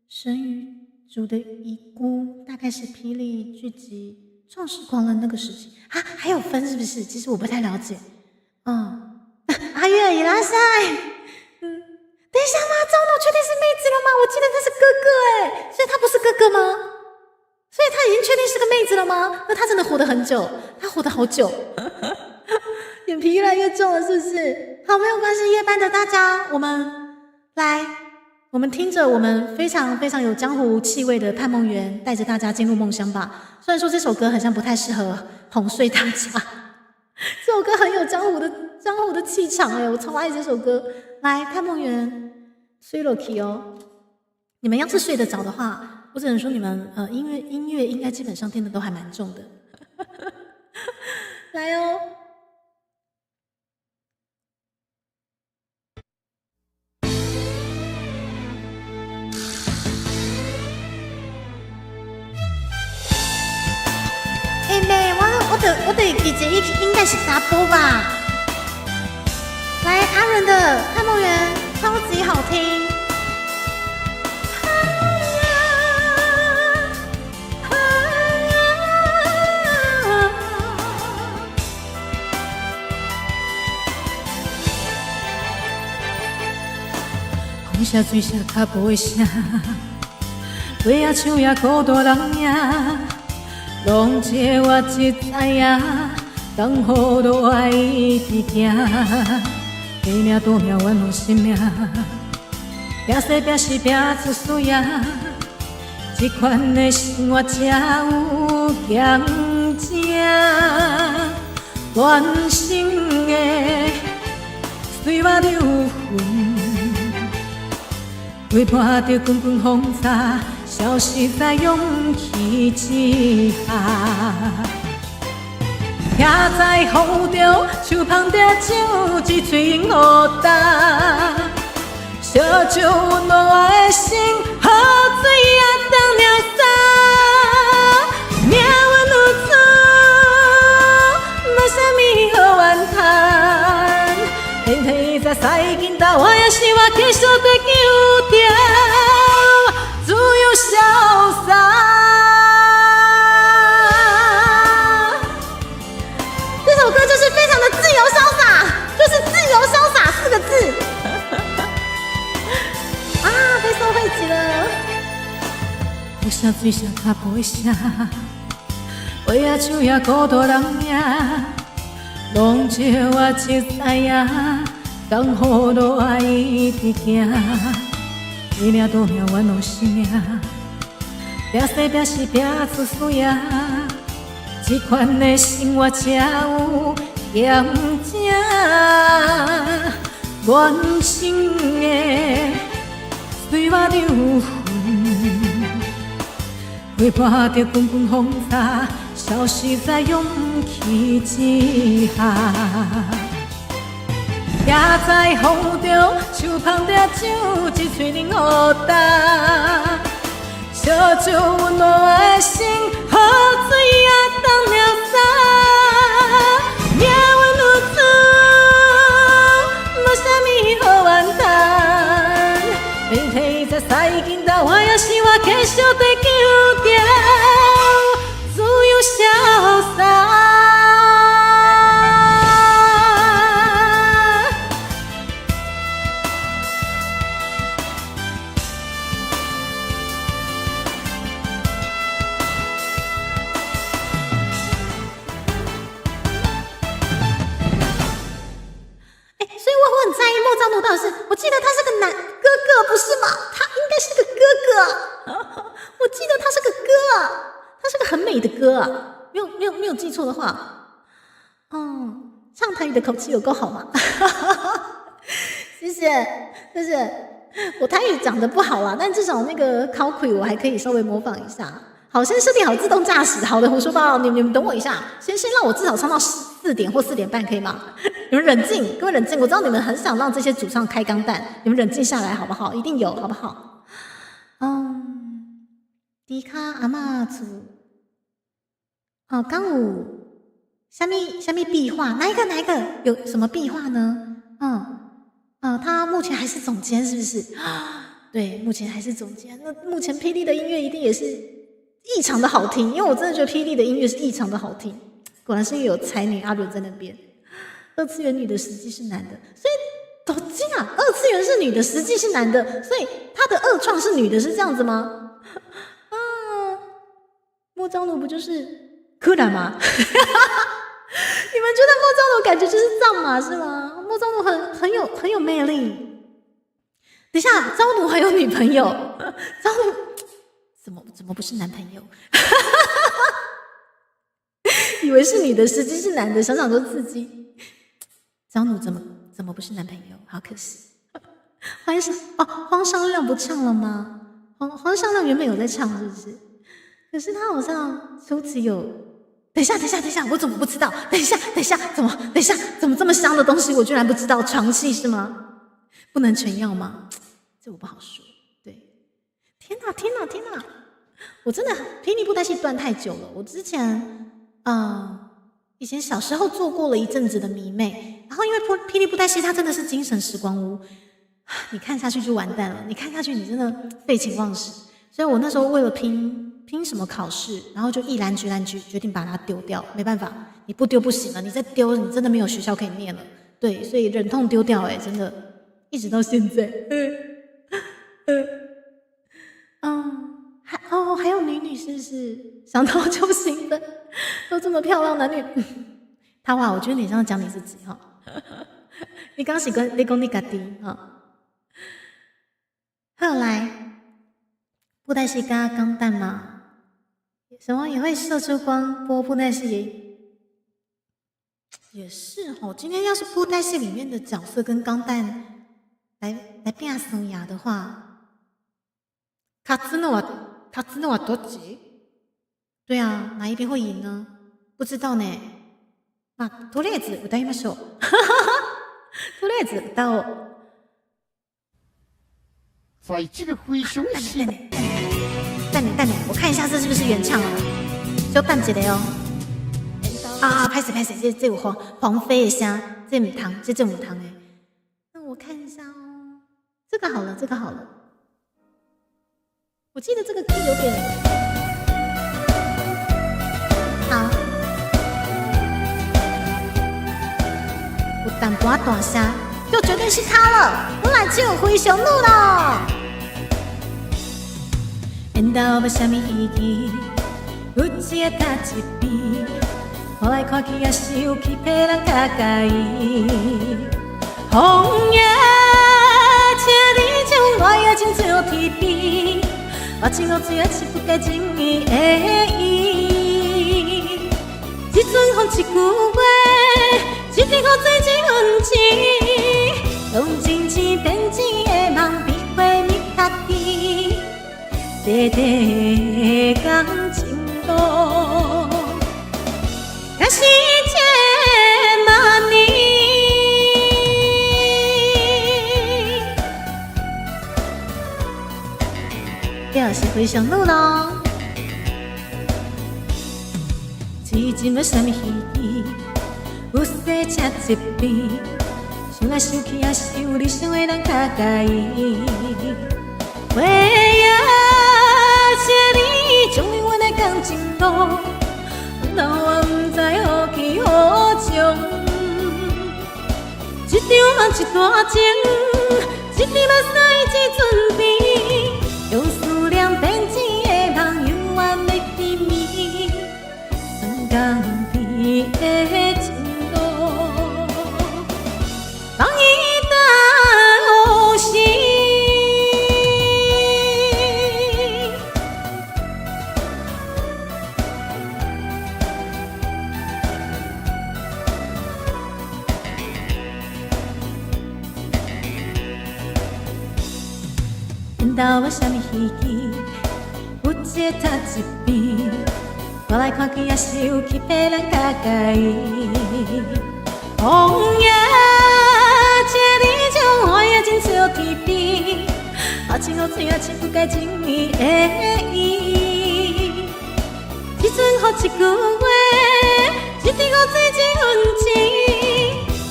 神魚族的遺孤，大概是霹靂劇集創世狂人那個時期啊，還有分是不是？其實我不太了解。嗯，阿月いらっしゃい。嗯。等一下嗎？朝奴確定是妹子了嗎？我記得他是哥哥哎，所以他不是哥哥嗎？所以他已經確定是個妹子了嗎？那他真的活得很久，他活得好久，眼皮越來越重了，是不是？好，沒有關係，夜班的大家，我們來，我們聽着我們非常非常有江湖氣味的盼夢園，帶着大家進入夢鄉吧。雖然說這首歌好像不太適合哄睡大家，這首歌很有江湖的氣場哎，我超愛這首歌。來，盼夢園，睡落去哦。你們要是睡得着的話，我只能說你們音樂應該基本上聽的都還蠻重的。來哦。欸妹，我得記得應該是查埔吧。來，阿倫的《盼夢園》超級好聽。風聲水聲跤步的聲，飛仔唱也孤單人影，攏這我才知影，江湖路愛一直行。天命賭命冤枉性命，拼生拼死拼出输赢，這款的生活才有強者。完成的。随我流云，陪伴著滚滚风沙，消失在勇气之下。徛在风雨中，手捧著酒，一喙饮予焦。烧酒温暖我的心，雨水也当了衫。命运有主，无啥物好怨叹。天天在驶紧搭，我也是我继续在求调，自由潇洒。这首歌就是非常的自由潇洒，就是自由潇洒四个字。啊，被送会籍了。风声水声脚步的声，花仔树影孤独人影，拢笑我一知影，江湖路爱一直行，一领多命原拢是命，拼生拼死拼出输赢，这款的生活才有咸食，原生的随我流云，陪伴著滚滚风沙，消失在勇气之下。徛在风雨中，手捧著酒，一喙饮予焦。烧酒温暖我的心，雨水也当了衫。命运有主，无啥物好怨叹。天天在驶紧搭，我也是我继续在求调，自由潇洒。哎，所以我很在意莫昭奴到底是，我记得他是个男哥哥，不是吗？他应该是个哥哥，我记得他是个哥，他是个很美的哥，没有记错的话，嗯，唱台语的口气有够好吗？谢谢谢谢，我台语讲的不好啦，但至少那个口气我还可以稍微模仿一下。好，先设定好自动驾驶。好的，胡说八道，你们等我一下，先让我至少唱到4点或4点半，可以吗？你们冷静，各位冷静。我知道你们很想让这些主唱开钢弹，你们冷静下来好不好？一定有，好不好？嗯，迪卡阿嬷厝，哦，敢有啥物啥物壁画？哪一个？哪一个？有什么壁画呢？嗯嗯，他目前还是总监，是不是？对，目前还是总监。那目前霹雳的音乐一定也是异常的好听，因为我真的觉得霹雳的音乐是异常的好听。果然是因为有才女阿伦在那边。二次元女的实际是男的，所以都这样。二次元是女的，实际是男的，所以他的二创是女的，是这样子吗？啊，莫昭奴不就是柯南吗？你们觉得莫昭奴感觉就是藏马是吗？莫昭奴很有魅力。等一下，昭奴还有女朋友？昭奴怎么不是男朋友？以为是女的，实际是男的，想想都刺激。昭奴怎么不是男朋友？好可惜。黄尚哦，黄尚亮不唱了吗？黄尚亮原本有在唱，是不是？可是他好像出词有。等一下，等一下，等一下，我怎么不知道？等一下，等一下，怎么？等一下，怎么这么香的东西我居然不知道？床戏是吗？不能全要吗？这我不好说。对，天哪，天哪，天哪！我真的霹雳布袋戏断太久了。我之前以前小时候做过了一阵子的迷妹，然后因为霹雳布袋戏它真的是精神时光屋，你看下去就完蛋了，你看下去你真的废寝忘食。所以我那时候为了拼拼什么考试，然后就毅然决然决定把它丢掉。没办法，你不丢不行了，你再丢你真的没有学校可以念了。对，所以忍痛丢掉，哎，真的，一直到现在。嗯，还有女女是不是？想到就兴奋，都这么漂亮的女，他话我觉得你这样讲你自己哈，你刚是跟你讲你家己哈。后来布袋戏加钢弹吗？什么也会射出光波？布袋戏也也是哦，今天要是布袋戏裡面的角色跟鋼彈來變生涯的話，勝つのは勝つのはどっち？對啊，哪一邊會贏呢？不知道呢。まあ、とりあえず歌いましょう。とりあえず歌おう。在這個非常時等等等等，我看一下這是不是原唱啊？小等一下哦。啊，歹勢歹勢，這有黃黃飛的聲，這毋通，這毋通的。那我看一下哦，這個好了，這個好了。我記得這個 key 有點好。有淡薄仔大聲，就絕對是他了。我來唱非常女咯。緣投無啥物意義，有一个搭一邊，看來看去也是有欺騙人較佮意。風也，請你將我的情做天邊，目睭烏水也是不解情意的伊。一阵风一句話，一滴雨水一分錢，用真情編織的夢，比花蜜較甜。短短的感情路，若是千萬年。這是非常女咯，痴情無啥物意義，有勢車一邊，想來想去也是有理想的人較佮意。花啊，請你將阮的感情路，难道我毋知何去何从？一场梦一段情，一滴目屎一阵甜，用思念編織的夢，永遠的甜蜜，算共甜的情路，放伊等有時。緣投無啥物意義，有一个搭一邊，看來看去也是有欺騙人較佮意。風也，請你將我的情做天邊，目睭烏水也是不解情意的伊。一阵雨一句話，一滴雨水一分錢，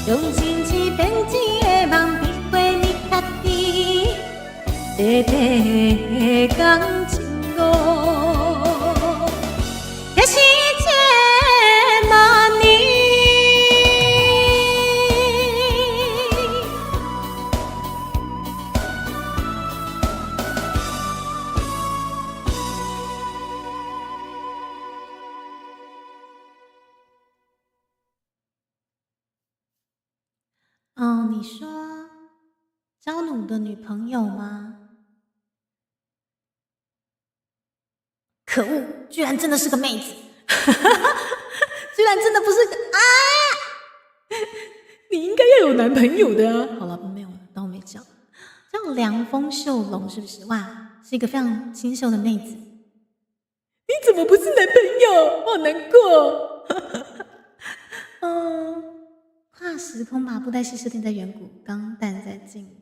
用真情編織的夢，比花蜜較甜。短短的感情路，也是千萬年。哦，你說焦努的女朋友嗎？可惡，居然真的是個妹子，居然真的不是個啊！你應該要有男朋友的啊！好了，沒有了，當我沒講。叫涼風秀龍是不是？哇，是一個非常清秀的妹子。你怎麼不是男朋友？我好難過。嗯，跨時空吧，布袋戲設定在遠古，鋼彈在近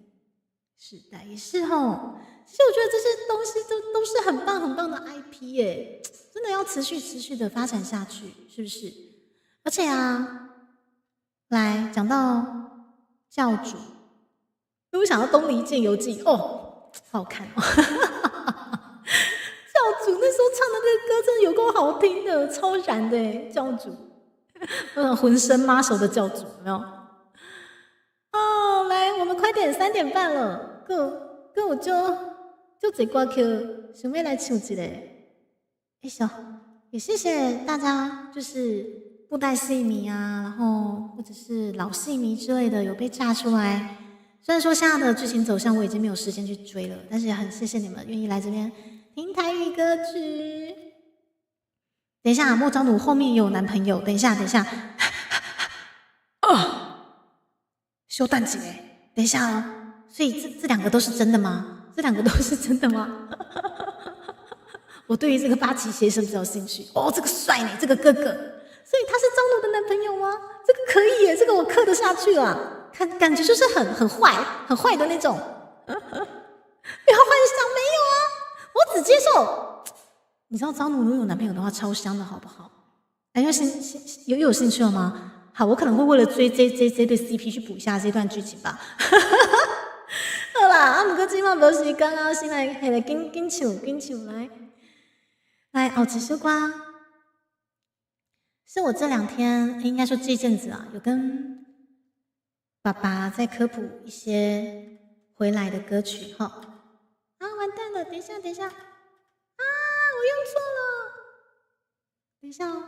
時代也是吼。其實我覺得這些東西都是很棒很棒的 IP 耶，真的要持續持續的發展下去，是不是？而且啊，來講到教主，我想到《東離劍遊記》哦，好看哦。教主那時候唱的那個歌真的有夠好聽的，超燃的耶，教主，那種渾身媽手的教主，有沒有？哦，來，我們快點，3點半了，閣有就這歌曲，想欲來唱一下。哎小，也謝謝大家，就是布袋戲迷啊，然後或者是老戲迷之類的，有被炸出來。雖然說現在的劇情走向我已經沒有時間去追了，但是也很謝謝你們願意來這邊聽台語歌曲。等一下，莫昭奴後面也有男朋友。等一下，等一下，稍等一下，等一下哦。所以這兩個都是真的嗎？這兩個都是真的嗎？我對於這個八旗先生比較有興趣。哦，這個帥呢，這個哥哥，所以他是張奴的男朋友嗎？這個可以耶，這個我磕得下去啊。看感覺就是很壞、很壞的那種。不要幻想，沒有啊，我只接受。你知道張奴如果有男朋友的話，超香的好不好？哎，有興趣了嗎？好，我可能會為了追這對 CP 去補一下這段劇情吧。好啦，啊，毋過這馬無時間啊，先來來緊緊唱緊唱來，來後一首歌，是我這兩天應該說這陣子啊，有跟爸爸在科普一些回來的歌曲哈。啊，完蛋了，等一下，等一下，啊，我用錯了，等一下哦，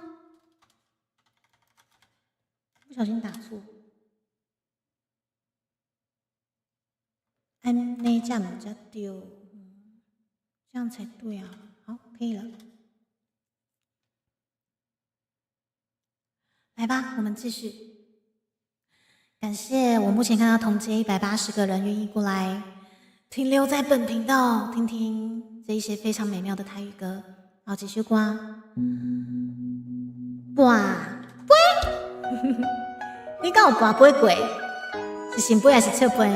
不小心打錯。按呢這樣才對，這樣才對啊。好，可以了。來吧，我們繼續。感謝我目前看到統計180個人願意過來停留在本頻道，聽聽這一些非常美妙的台語歌。好，繼續歌。跋杯，你敢有跋杯過？是聖杯還是笑杯？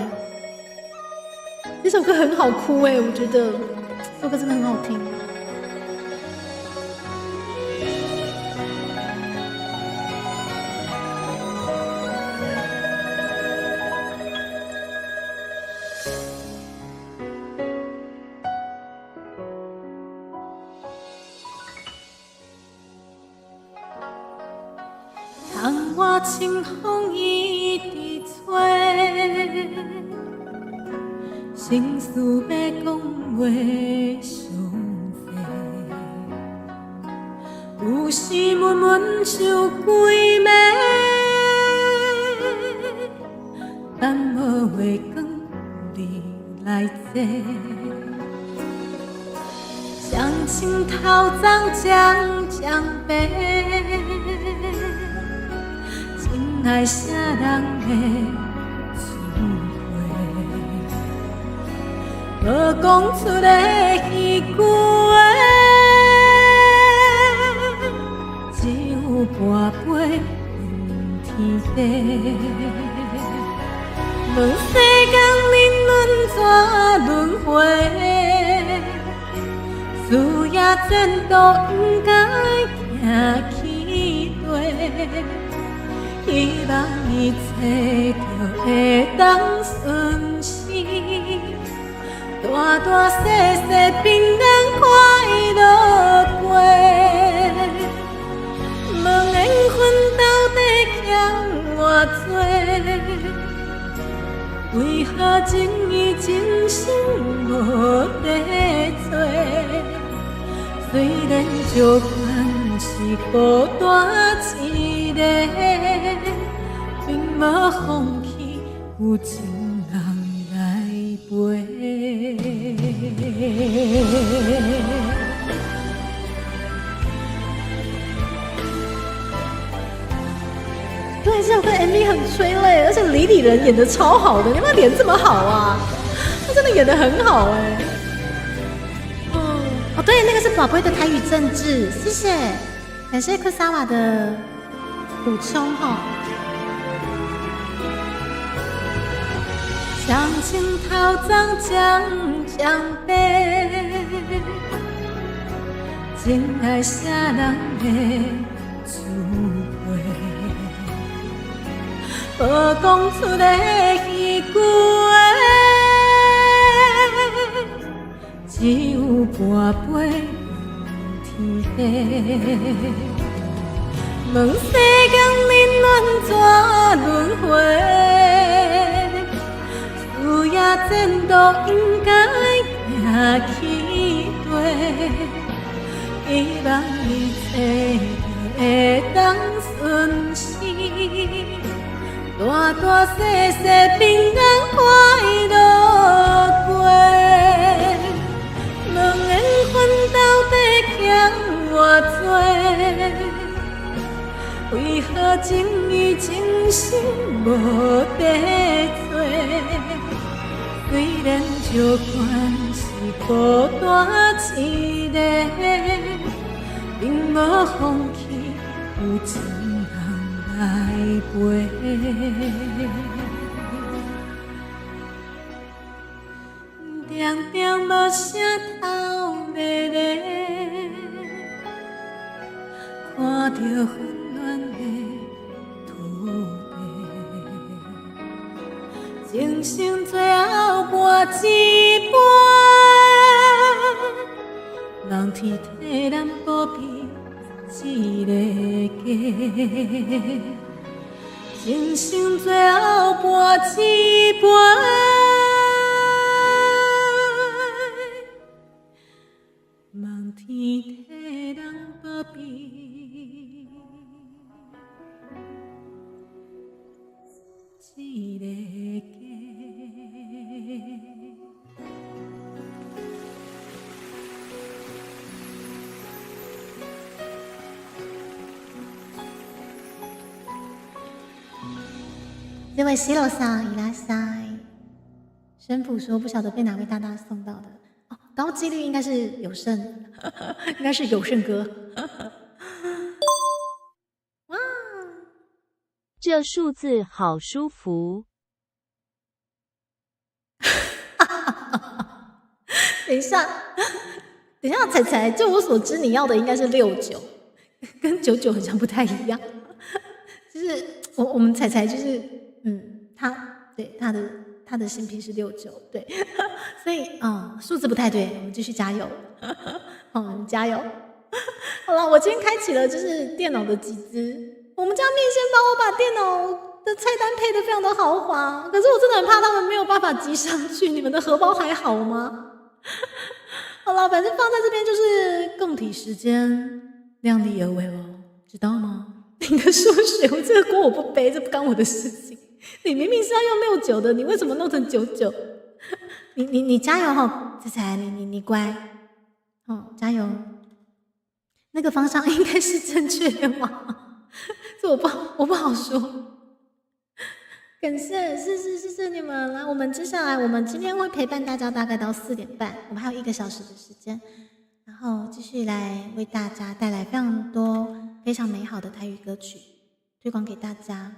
這首歌很好哭哎，我覺得這首歌真的很好聽。窗外清風一直吹，心事欲講話上濟，有時悶悶想規暝，等無月光你來坐，双枪头鬃渐渐白。情爱啥人的滋味？无讲出的彼句话，只有跋杯问天地。问世间人轮怎轮回？事业前途不该行起地。希望一切就会当顺遂，大大细细平安快乐过。问缘分到底欠偌济？为何情意情深无得找？虽然相款是孤单一个，并无放弃有情人來陪。對，這首歌 MV 很催淚，而且李李仁演得超好的，你們臉這麼好啊？他真的演得很好哎。哦，對，那個是寶貝的台語政治，謝謝，感謝克薩瓦的補充哈。雙槍頭鬃漸漸白，情愛啥人的滋味？無講出的彼句話，只有跋杯問天地。問世間人輪怎輪迴？事業前途應該行起地，希望一切就會當順遂，大大細細平安快樂過。問緣分到底欠偌濟？為为何情意情深无得做？虽然相关是孤单一个，并无放弃有情人来陪。定定无声头咧咧，看著纷乱的土地，情生最后换一杯，望天替咱保庇这个家。情生最后换一杯。望天替咱保庇这个家。这位西罗桑伊拉塞，神父说不晓得被哪位大大送到的哦，高几率应该是有胜，应该是有胜哥。哇，这数字好舒服。等一下，等一下，彩彩，就我所知，你要的应该是69，跟99好像不太一样。就是我们彩彩就是。他对他的新品是69，对，所以数字不太对，我们继续加油，好，我们加油。好了，我今天开启了就是电脑的集资，我们家面线帮我把电脑的菜单配得非常的豪华，可是我真的很怕他们没有办法集上去，你们的荷包还好吗？好了，反正放在这边就是共体时间，量力而为哦，知道吗？你的数学，我这个锅我不背，这不干我的事情。你明明是要用69的，你为什么弄成99？你加油哈，彩彩，你乖，哦，加油。那个方向应该是正确的吗？这我不好说。感谢，谢谢谢谢你们。来，我们接下来，我们今天会陪伴大家大概到4点半，我们还有1个小时的时间，然后继续来为大家带来非常多非常美好的台语歌曲，推广给大家。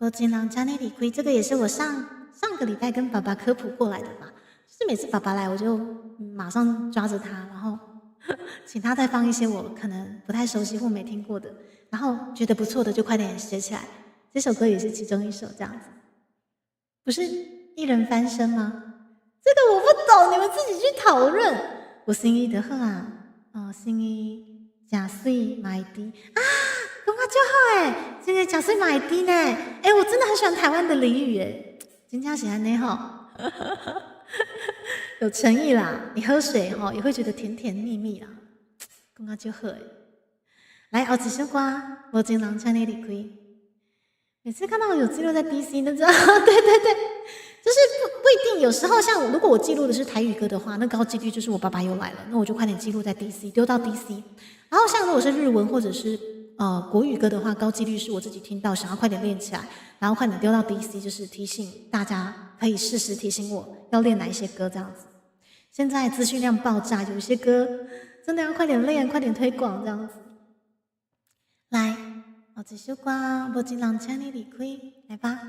无情人请你离开，这个也是我上上个礼拜跟爸爸科普过来的吧。就是每次爸爸来，我就马上抓着他，然后请他再放一些我可能不太熟悉或没听过的，然后觉得不错的就快点学起来。这首歌也是其中一首，这样子。不是一人翻身吗？这个我不懂，你们自己去讨论。我心意的好啊，哦，心意食媠嘛会甜啊，讲得足好欸，真的食媠嘛会甜呢。欸，我真的很喜欢台湾的俚语欸，真正是按呢吼，有诚意啦。你喝水吼也会觉得甜甜蜜蜜啦，讲得足好欸。来，后一首歌，无情人请你离开。每次看到有记录在 DC，都知道，对对对，就是不一定。有时候像如果我记录的是台语歌的话，那高几率就是我爸爸又来了，那我就快点记录在 DC，丢到 DC。然后像如果是日文或者是国语歌的话，高几率是我自己听到，想要快点练起来，然后快点丢到 DC，就是提醒大家可以适时提醒我要练哪一些歌这样子。现在资讯量爆炸，有些歌真的要快点练，快点推广这样子。来，后一首歌，无情人请你离开，来吧。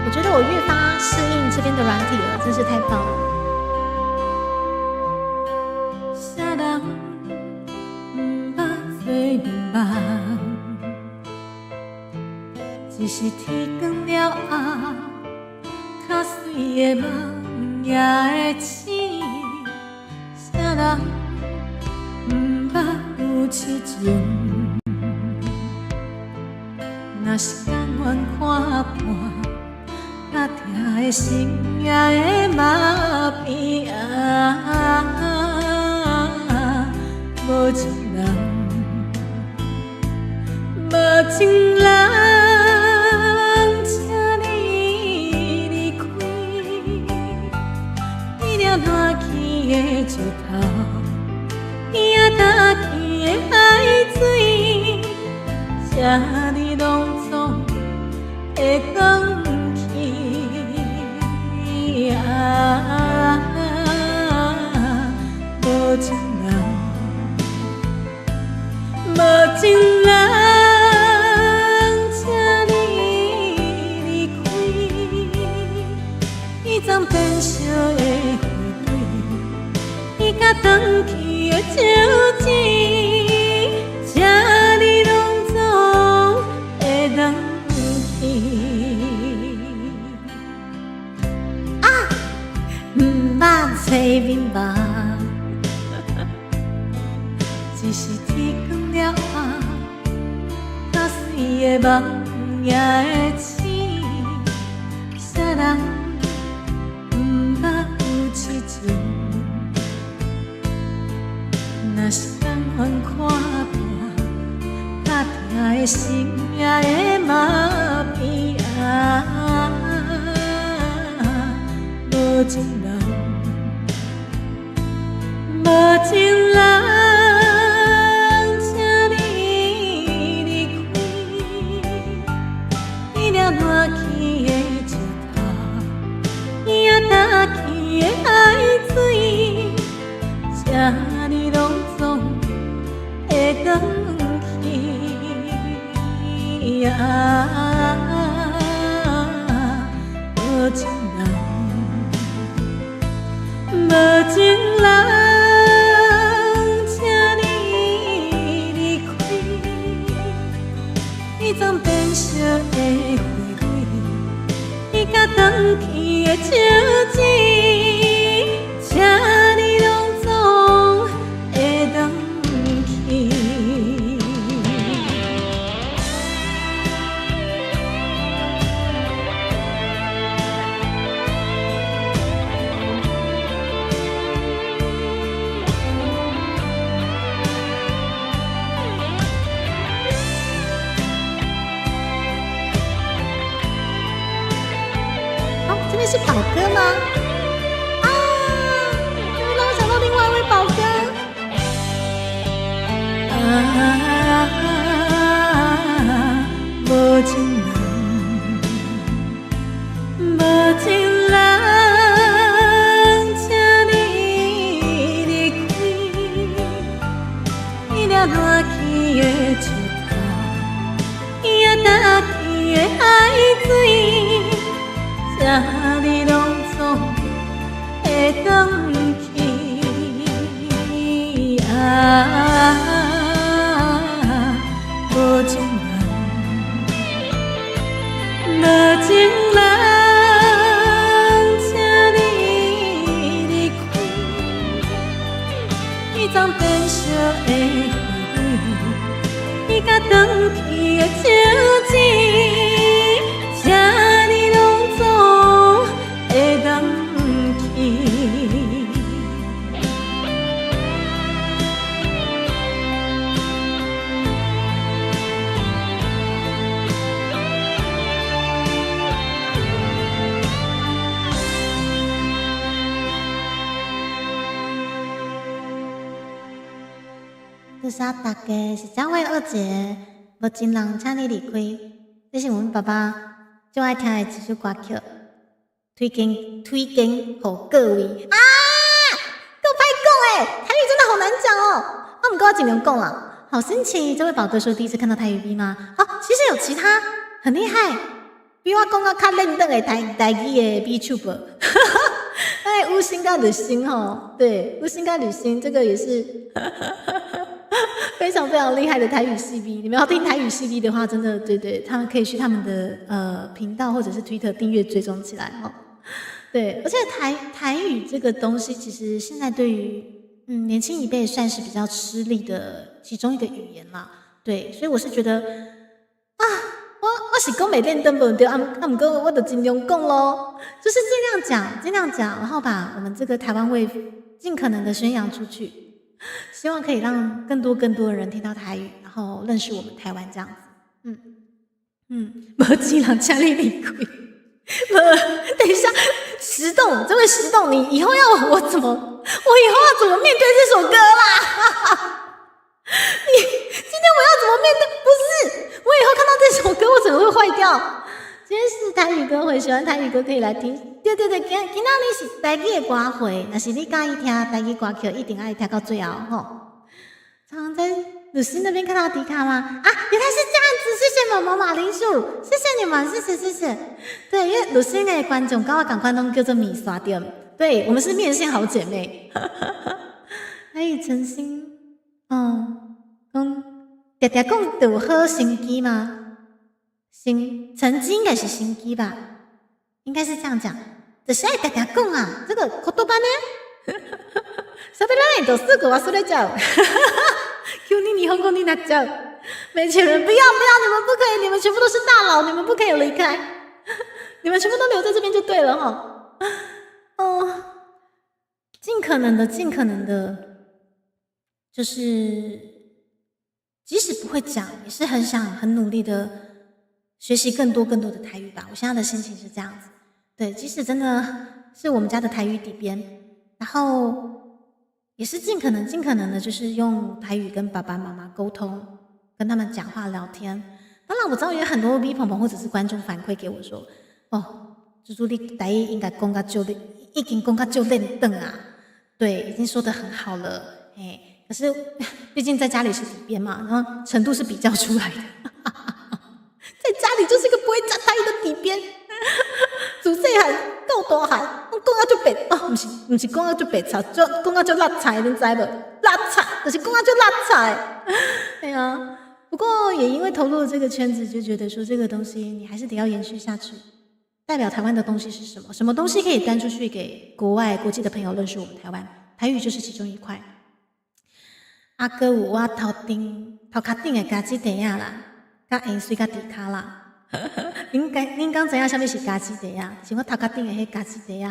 我觉得我越发适应这边的软体了，真是太棒了。啥人毋捌做梦，只是天光了后，较媠的梦也会醒。啥人毋捌有痴情？若是甘愿看破。较疼的心也会麻痹啊！无情人，无情人，请你离开。粒爛去的石頭，伊也焦去的海水，請你攏總會轉去。啊，無情人，無情人，請你離開，彼欉變色的花蕊，伊佮斷去的手指，請你攏總會轉去。啊，毋捌找面目，只是天光了後，較媠的夢也會醒，啥人毋捌有痴情？若是甘願看破，較疼的心也會麻痹啊！無情人，無情人，請你離開，彼粒爛去的石頭，伊也焦去的海水，請你攏總會轉去。啊，無情人，無情人，請你離開，彼欉變色的花蕊，伊佮斷去的手指，請你攏總會轉去。好，這邊是寶哥嗎？啊，怎麼讓我想到另外一位寶哥？啊，無情人，無情人，請你離開，彼粒爛去的石頭，伊也焦去的海水，請你攏總會轉去。啊，無情人，無情人，請你離開，彼欉變色的花蕊，伊佮斷去的手指，請你攏總會轉去。多謝大家，是張惠二姐，無情人，請你離開。這是阮爸爸最愛聽的一首歌曲，推薦推薦予各位。啊，夠歹講欸，台語真的好難講哦。啊，毋過我盡量講啦。好神奇，這位寶哥說第一次看到台語 V 嗎？好，其實有其他很厲害，比我講甲較認真的台台語的 VTuber。哎，烏星跟旅行吼，對，烏星跟旅行這個也是非常非常厲害的台語系 V。你們要聽台語系 V 的話，真的對對，他們可以去他們的頻道或者是 Twitter 訂閱追蹤起來哦。對，而且台語這個東西，其實現在對於年輕一輩算是比較吃力的其中一個語言啦。對，所以我是覺得啊，我是講袂練登無對，啊毋過我就盡量講咯，就是盡量講，盡量講，然後把我們這個台灣味盡可能的宣揚出去，希望可以讓更多更多的人聽到台語，然後認識我們台灣這樣子。無情人請你離開，無，等一下，石洞，這位石洞，你以後要我怎麼？我以後要怎麼面對這首歌啦？你今天我要怎麼面對？不是，我以後看到這首歌，我怎麼會壞掉？今天是台語歌會，喜歡台語歌可以來聽。對對對，今仔日是台語的歌會，若是你佮意聽台語歌曲，一定愛聽到最後吼。常常在魯斯那邊看到迪卡嗎？啊，原來是這樣子，謝謝毛毛馬鈴薯，謝謝你們，謝謝謝謝。對，因為魯斯的觀眾跟我仝款攏叫做麵線店，對我們是麵線好姐妹。哎，陳星，嗯，講常常講有好成績嗎？成績應該是成績吧，應該是這樣講。就是愛常常講啊，這個言葉ね。喋らないとすぐ忘れちゃう。急に日本語になっちゃう。沒錢人，不要不要，你們不可以，你們全部都是大佬，你們不可以離開，你們全部都留在這邊就對了哈。哦，盡可能的，盡可能的，就是即使不會講，也是很想很努力的學習更多更多的台語吧。我現在的心情是這樣子，對，即使真的是我們家的台語底邊，然後也是盡可能盡可能的，就是用台語跟爸爸媽媽溝通，跟他們講話聊天。當然我知道有很多 V 朋朋或者是觀眾反饋給我說，哦，豬豬你台語應該講較少，已經講較少練轉啊，對，已經說得很好了，哎，可是畢竟在家裡是底邊嘛，然後程度是比較出來的，在家裡就是個不會講台語的底邊，自細漢到大漢，攏講啊足白，哦，毋是毋是講啊足白賊，足講啊足垃圾，恁知無？垃圾就是講啊足垃圾，對啊。不過也因為投入了這個圈子，就覺得說這個東西你還是得要延續下去。代表台灣的東西是什麼？什麼東西可以端出去給國外國際的朋友認識我們台灣？台語就是其中一塊。啊，閣有我頭頂頭殼頂的茄子袋仔啦，佮鹽水佮迪卡啦。恁敢恁敢知影啥物是茄子袋仔？是我頭殼頂的彼茄子袋仔。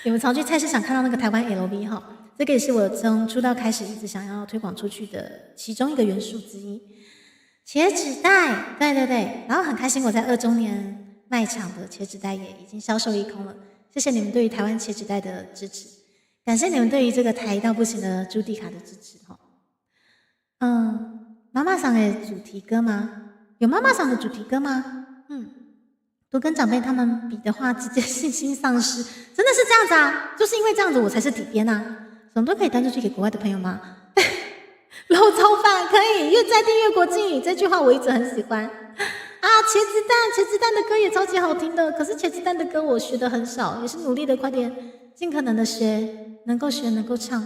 你們常去菜市場看到那個台灣 LV 哈？這個也是我從出道開始一直想要推廣出去的其中一個元素之一。茄子袋，對對對，然後很開心我在2週年賣場的茄子袋也已經銷售一空了。謝謝你們對於台灣茄子袋的支持，感謝你們對於這個台到不行的朱迪卡的支持哈。嗯，媽媽桑的主題歌嗎？有媽媽桑的主題歌嗎？嗯，多跟長輩他們比的話，直接信心喪失，真的是這樣子啊？就是因為這樣子，我才是底邊啊。什麼都可以端出去給國外的朋友嗎？滷炒飯可以，越在地越國際。這句話我一直很喜歡啊。茄子蛋，茄子蛋的歌也超級好聽的。可是茄子蛋的歌我學的很少，也是努力的，快點，盡可能的學，能夠學，能夠唱。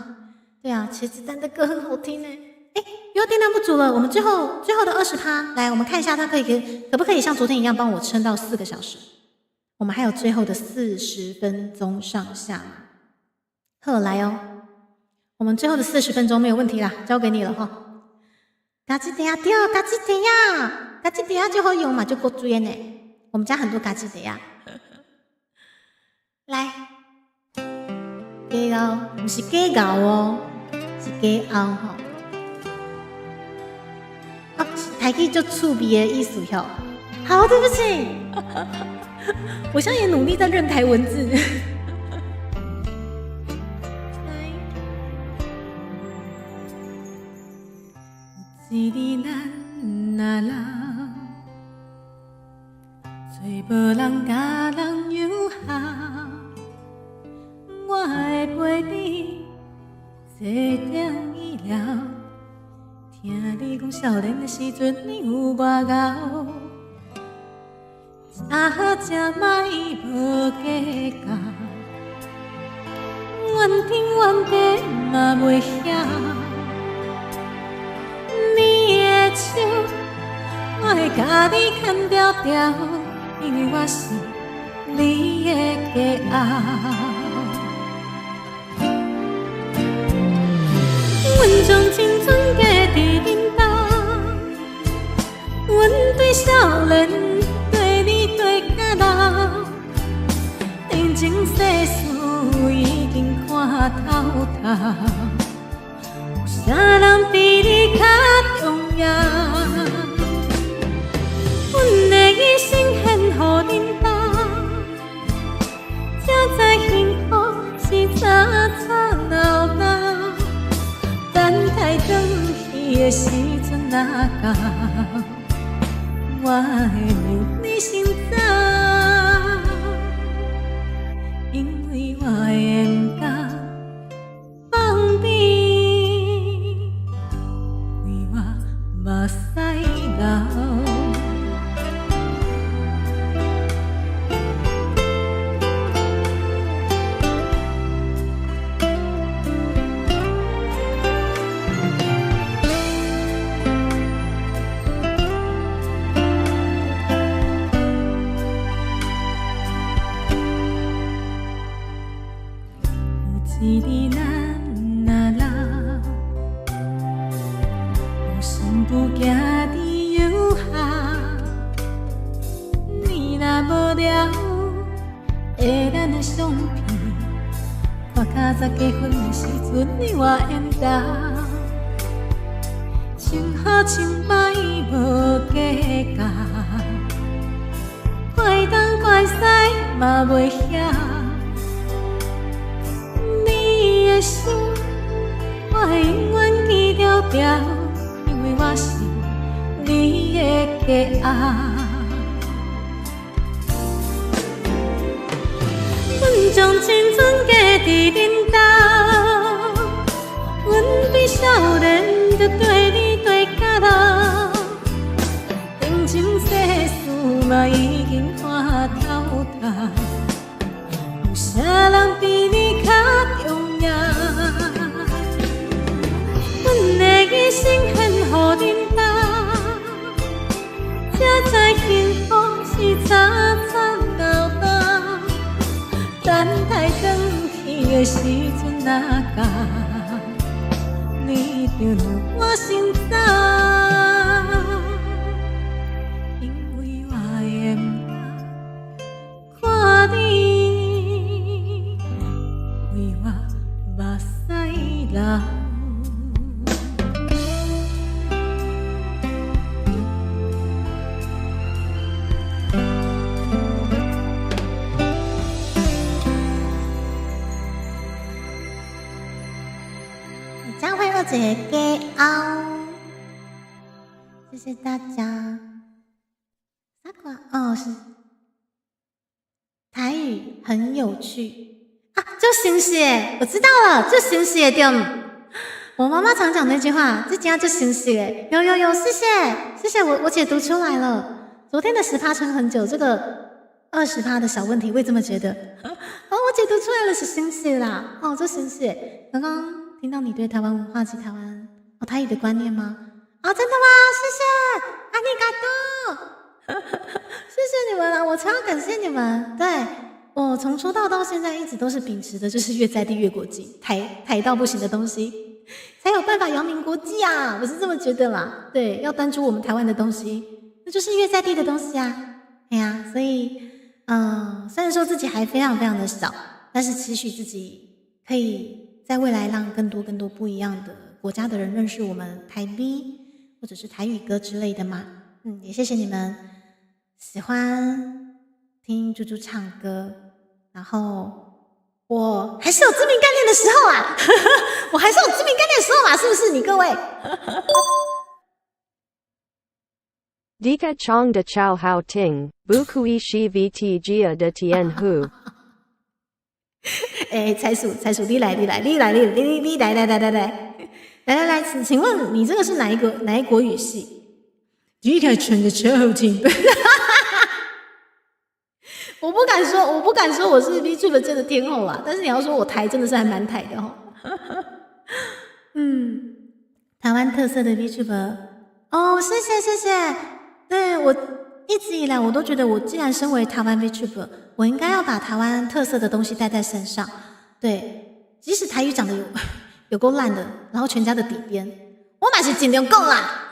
對啊，茄子蛋的歌很好聽呢。哎，又電量不足了，我們最後的20%，來，我們看一下它可以給可不可以像昨天一樣幫我撐到4個小時？我們還有最後的40分鐘上下。好，來哦。我們最後的40分鐘沒有問題啦，交給你了哈。茄子袋仔對，茄子袋仔，茄子袋仔就好用嘛，就夠水呢。我們家很多茄子袋仔。來，加熬，毋是加熬哦，是加熬吼。啊，是台語足趣味的意思喲。好，對不起，我現在也努力在認台文字。來，有一日咱若老，找無人共人養孝，我會陪你坐等醫療。聽你講少年的時陣你有偌𠢕，食好食歹無計較，怨天怨地嘛袂曉。你的手，我會共你牽牢牢，因為我是你的骄傲。阮將青春嫁佇恁兜，阮對少年綴你綴到老，人情世事已經看透透，有啥人比你較重要？阮的一生獻予恁兜，的时阵若到，我会让你先走，因为我会毋甘放你，为我目屎流。有一日咱若老，有新妇行伫右下，你若无聊，下咱的相片，看较早结婚的时阵你我缘投，穿好穿歹无计较，怪东怪西嘛袂晓。你的心，我会永远记牢牢，因为我是你的骄傲。阮将青春嫁伫恁兜，阮比少年就缀你缀到老，定情世事嘛已经看透透，有啥人比你较重要？阮的一生献予恁兜，才知幸福是吵吵闹闹。等待转去的时阵若到，你就让我先走，因为我会毋甘看你为我目屎流。将会二姐给凹，谢谢大家。萨库哦，是台语很有趣啊，就新鲜，我知道了，就新鲜对。我妈妈常讲那句话，这家就新鲜。有有有，谢谢谢谢，我解读出来了。昨天的10趴撑很久，这个20趴的小问题，我也这么觉得。哦，我解读出来了，是新鲜啦。哦，这新鲜。刚刚听到你对台湾文化及台湾台语的观念吗？啊，真的吗？谢谢，ありがとう，谢谢你们了，我超感谢你们。对，我从出道到现在一直都是秉持的就是越在地越国际，台台到不行的东西，才有办法扬名国际啊！我是这么觉得啦。对，要端出我们台湾的东西，那就是越在地的东西啊。哎呀，所以，虽然说自己还非常非常的小，但是期许自己可以在未来让更多更多不一样的国家的人认识我们台 V 或者是台语歌之类的嘛。也谢谢你们喜欢听猪猪唱歌，然后我还是有知名概念的时候啊，我还是有知名概念的时候嘛，是不是？你各位？ Dika chong de chao hao ting, bu kui shi vt jia de tian hu. 哎，财鼠，财鼠，你来，你来，你来，你你你来来来来来来来来，请问你这个是哪一国语系？迪卡chong de chao ting，我不敢说，我不敢说我是 VTuber 界的天后啊，但是你要说我台真的是还蛮台的哦。台湾特色的 VTuber 哦，谢谢谢谢。对，我一直以来我都觉得，我既然身为台湾 VTuber，我应该要把台湾特色的东西带在身上。对，即使台语讲的有够烂的，然后全家的底边，我嘛是尽量讲啦，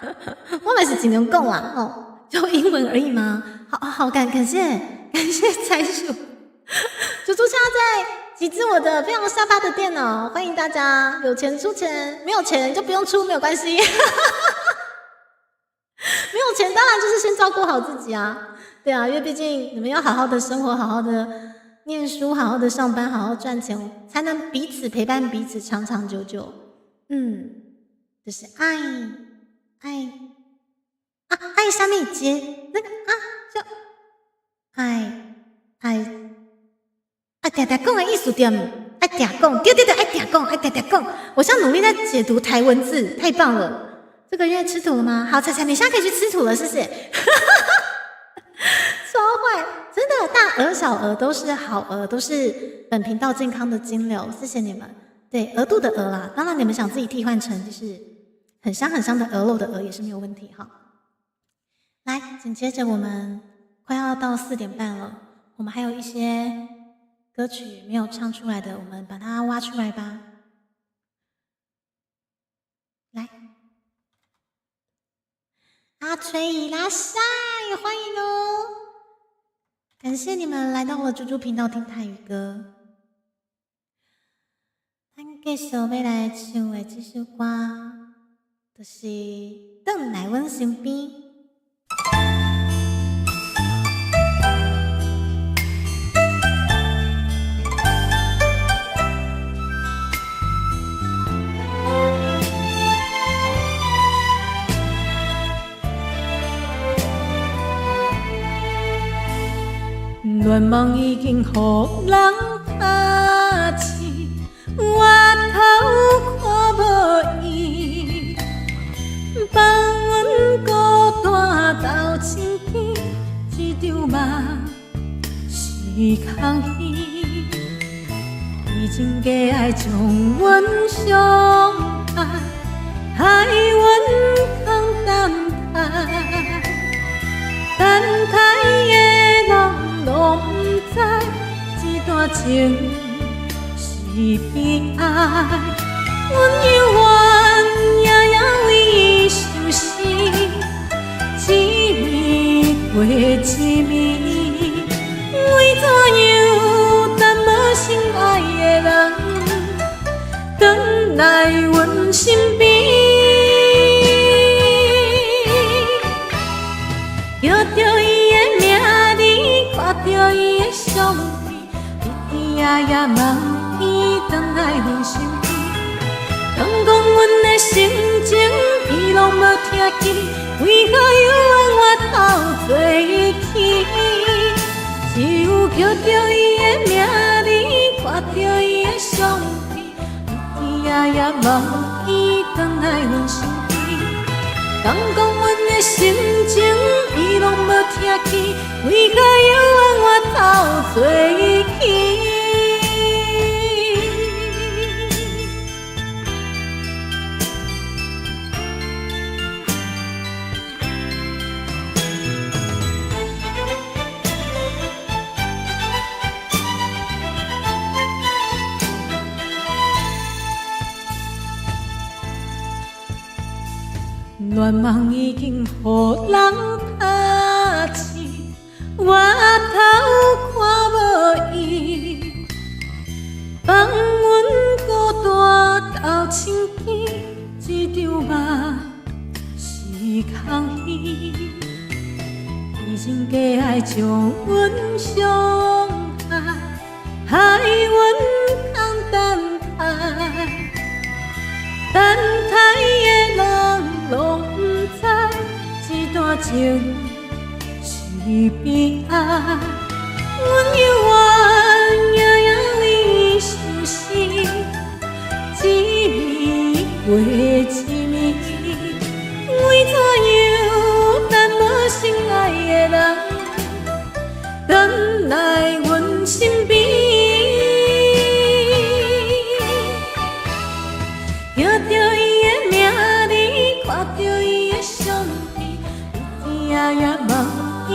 我嘛是尽量讲啦，哦，就英文而已吗？好好感谢财主，猪猪现在在集资我的非常下巴的电脑，欢迎大家有钱出钱，没有钱就不用出，没有关系。没有钱当然就是先照顾好自己啊，对啊，因为毕竟你们要好好的生活，好好的念书，好好的上班，好好赚钱，才能彼此陪伴彼此长长久久。这是爱。愛啊愛啥物節？那個啊叫愛愛愛定定講的意思對毋？愛定講，對對對，愛定講，愛定定講。我現在努力在解讀台文字，太棒了！這個月吃土了嗎？好，彩彩，你現在可以去吃土了，謝謝。超壞，真的，大額小額都是好額，都是本頻道健康的金流，謝謝你們。對，額度的額啦，當然你們想自己替換成就是很香很香的鵝肉的鵝也是沒有問題哈。來，緊接着我們快要到4點半了，我們還有一些歌曲沒有唱出來的，我們把它挖出來吧。來，阿崔伊拉塞，歡迎哦！感謝你們來到我豬豬頻道聽台語歌。咱繼續欲來唱的這首歌，就是《轉來阮身邊》。願望已經予人拍醒，回頭看無伊，放阮孤單斗身邊，這場夢是空虛。伊真假愛將阮傷害，害阮空等待，等待的人攏毋知，這段情是悲哀。阮猶原夜夜為伊相思，一暝過一暝，為怎樣等無心愛的人，轉來阮身邊？叫著伊的名字，看著伊的相片，日日夜夜望伊轉來阮身邊。敢講阮的心情，伊攏無聽見，為何猶按我鬥做去？只有叫著伊的名字，看著伊的相片，日日夜夜望伊轉來阮身邊。敢講阮的心情，伊攏無聽見，為何猶按我鬥做去？願望已經予人拍醒，回頭看無伊，放阮孤單斗身邊，這場夢是空虛。伊真假愛將阮傷害，害阮空等待，等待的人攏毋知，這段情是悲哀。阮猶原夜夜為伊相思，一暝過一暝，為怎樣等無心愛的人，轉來阮身邊？叫著伊的名字，看著伊的相片，日日夜夜望伊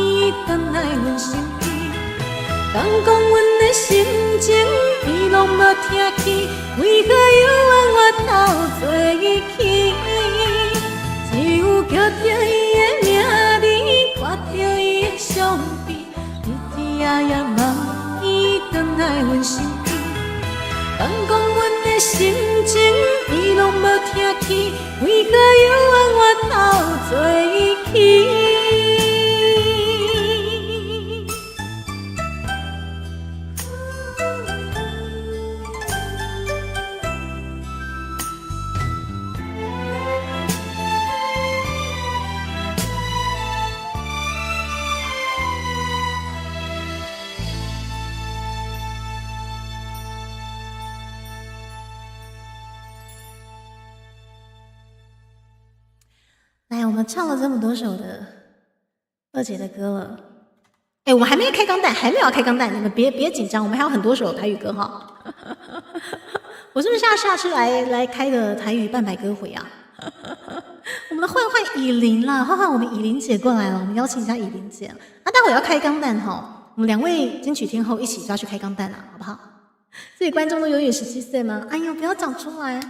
轉來阮身邊。敢講阮的心情，伊攏無聽見，為何猶按我鬥做去？只有叫著伊的名字，看著伊的相片，日日夜夜望伊轉來阮身邊。敢講阮的心情，伊攏無聽見，為何猶按我鬥做去？來，我們唱了這麼多首的二姐的歌了。哎，我們還沒開鋼彈，還沒有開鋼彈，你們別緊張，我們還有很多首台語歌哈。我是不是下下次來開個台語半百歌會啊？我們的煥煥以琳啦，煥煥，我們以琳姐過來了，我們邀請一下以琳姐。那待會要開鋼彈哈，我們兩位金曲天后一起抓去開鋼彈啊，好不好？這裡觀眾都永遠17歲嗎？哎呦，不要講出來，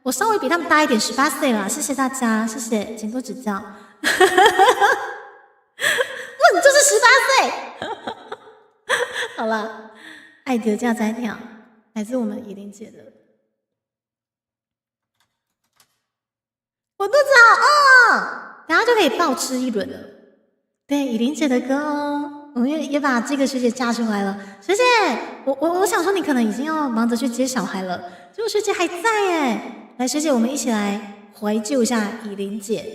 我稍微比他們大一點，18歲啦。謝謝大家，謝謝，請多指教。問就是18歲。好了，愛著才知疼，來自我們以琳姐的。我肚子好餓，等下就可以暴吃一輪了。對，以琳姐的歌哦，我們也把這個學姐架出來了。學姐，我想說你可能已經要忙着去接小孩了，結果學姐還在哎。來，學姐，我們一起來懷舊一下以琳姐。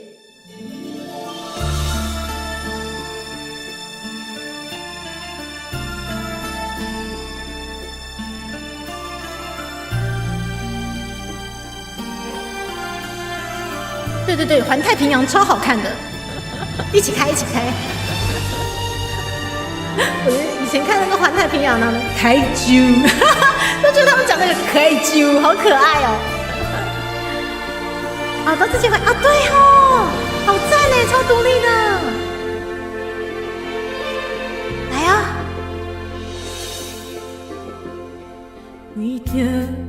對對對，環太平洋超好看的，一起開一起開。我以前看那個環太平洋呢，開啾，都覺得他們講那個開啾好可愛哦。啊，都自己會啊，對哦，好讚呢，超獨立的。來啊！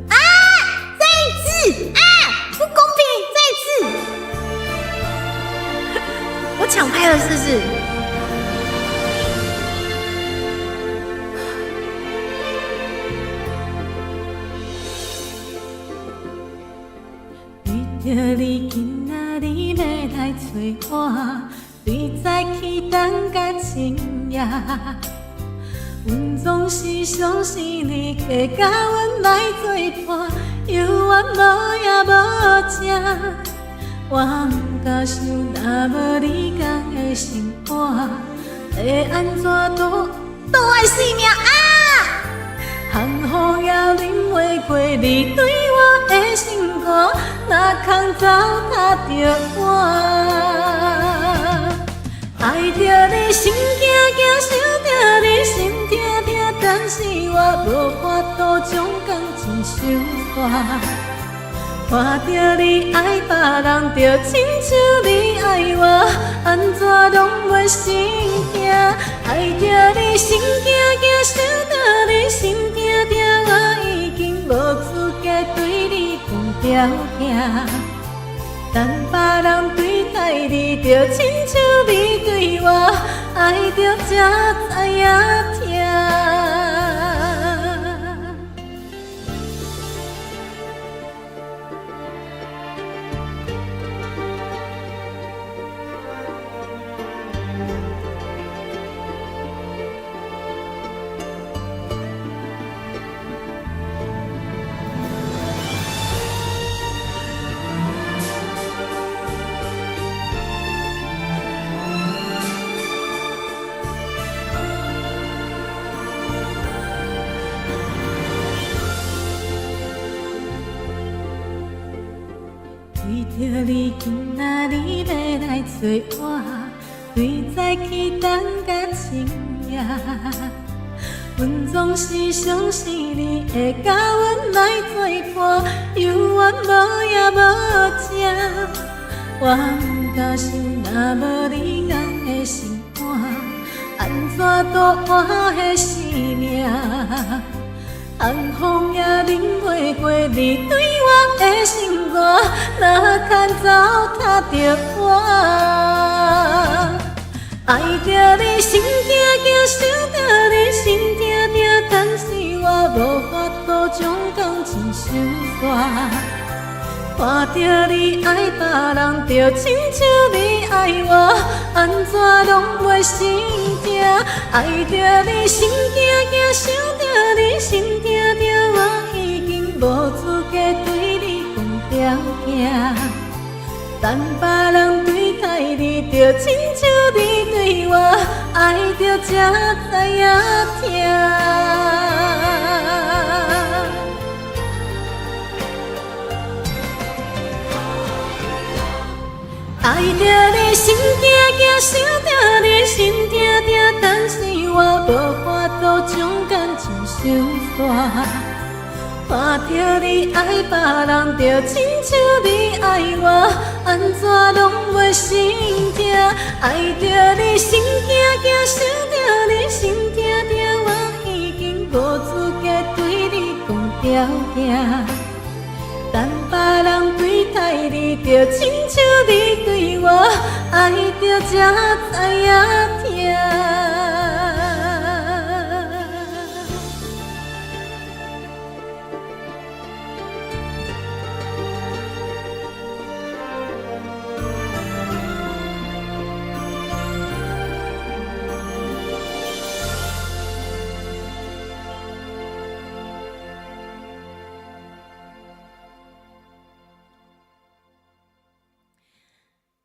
啊！再一次啊！不公平！再一次。我搶拍了，是不是？為著你今仔日欲來揣我，對早起等甲深夜，阮總是相信你會佮阮來做伴，猶原無影無跡。我毋敢想，若無你仝的生活，會按怎度度我的性命啊！寒風也忍袂過你對我的心肝，哪通糟蹋著我？愛著你心驚驚，想著你心痛痛，但是我無法度將感情收割。看著你愛別人，就親像你愛我，按怎攏袂心疼？愛著你心驚驚，想著你心痛痛，我已經無資格對你講條件。等別人對待你，就親像你對我，愛著才知影疼。為著你今仔日欲來揣我，對早起等甲深夜，阮總是相信你會佮阮來做伴，猶原無影無跡。我毋敢想，若無你仝的生活，按怎度我的生命？寒風也忍袂過你對我的心肝，哪通糟蹋著我？愛著你心驚驚，想著你心痛痛，但是我無法度將感情收割。看著你愛別人，就親像你愛我，按怎攏袂心疼？愛著你心驚驚，想著你心痛痛，我已經無資格對你講條件。等別人對待你，就親像你對我，愛著才知影疼。愛著你心驚驚，想著你心疼疼，但是我無法度將感情相煞。看著你愛別人，就親像你愛我，按怎攏袂心疼？愛著你心驚驚，想著你心疼疼，我已經無資格對你講條件。等別人對待你，就親像你對我，愛著才知影疼。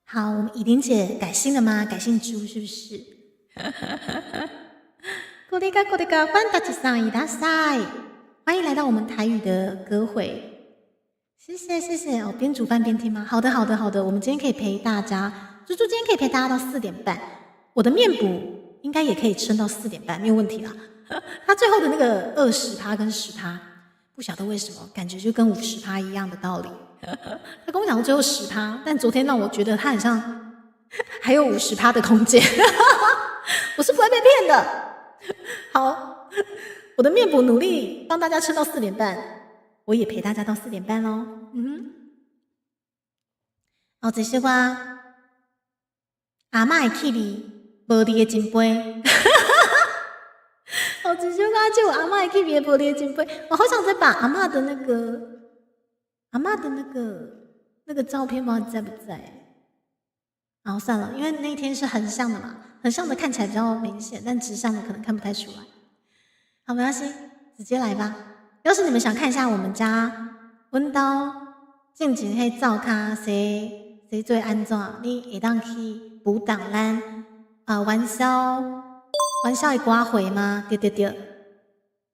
好，我們以琳姐改姓了嗎？改姓朱是不是？これがこれがファンタジさんいらっしゃい，歡迎來到我們台語的歌會。謝謝謝謝哦，邊煮飯邊聽嗎？好的好的好的，我們今天可以陪大家，豬豬今天可以陪大家到4點半。我的面補應該也可以撐到4點半，沒有問題啦。他最後的那個20%跟10%，不曉得為什麼，感覺就跟50%一樣的道理。他跟我講最後10%，但昨天讓我覺得他很像還有50%的空間。我是不會被騙的。好，我的面補努力幫大家撐到4點半，我也陪大家到4點半嘍。嗯，哦，這首歌阿嬤的氣味，無字的金杯。哦，這首歌就阿嬤的氣味，無字的金杯。我好想再把阿嬤的那個。阿嬤的那個照片，不知道在不在。然後算了，因為那天是橫向的嘛，橫向的看起來比較明顯，但直向的可能看不太出來。好，沒關係，直接來吧。要是你們想看一下我們家阮兜進前彼灶跤洗洗做按怎，你會當去補檔咱啊元宵元宵的歌會嗎？對對對。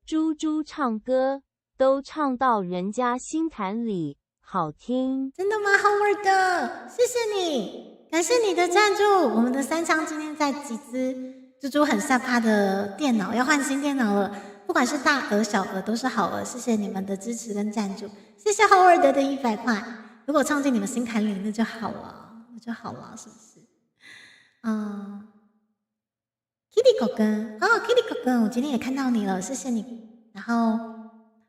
豬豬唱歌都唱到人家心坎裡，好聽。真的嗎，Howard？謝謝你，感謝你的贊助。我們的三槍今天在集資，豬豬很下怕的電腦要換新電腦了，不管是大額小額都是好額。謝謝你們的支持跟贊助，謝謝 Howard 的100塊。如果唱進你們心坎裡，那就好了，那就好了，是不是？嗯，Kitty 狗哥，哦，Kitty 狗哥，我今天也看到你了，謝謝你。然後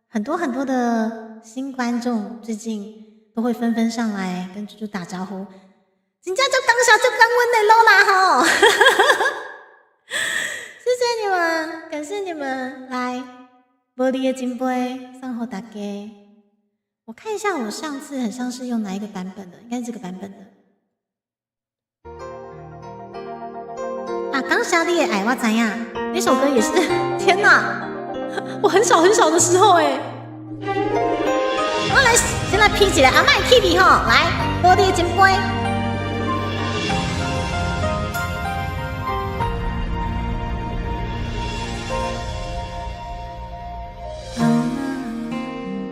很多很多的新觀眾最近都會紛紛上來跟豬豬打招呼，真正足感謝足感恩的羅啦吼！謝謝你們，感謝你們來，無字的金杯送予大家。我看一下，我上次很像是用哪一個版本的，應該是這個版本的。啊，感謝你的愛，我知影，那首歌也是，天哪！我很小很小的時候哎，我來先來 P 一下阿嬤的氣味吼，來，無字的金杯。阿嬤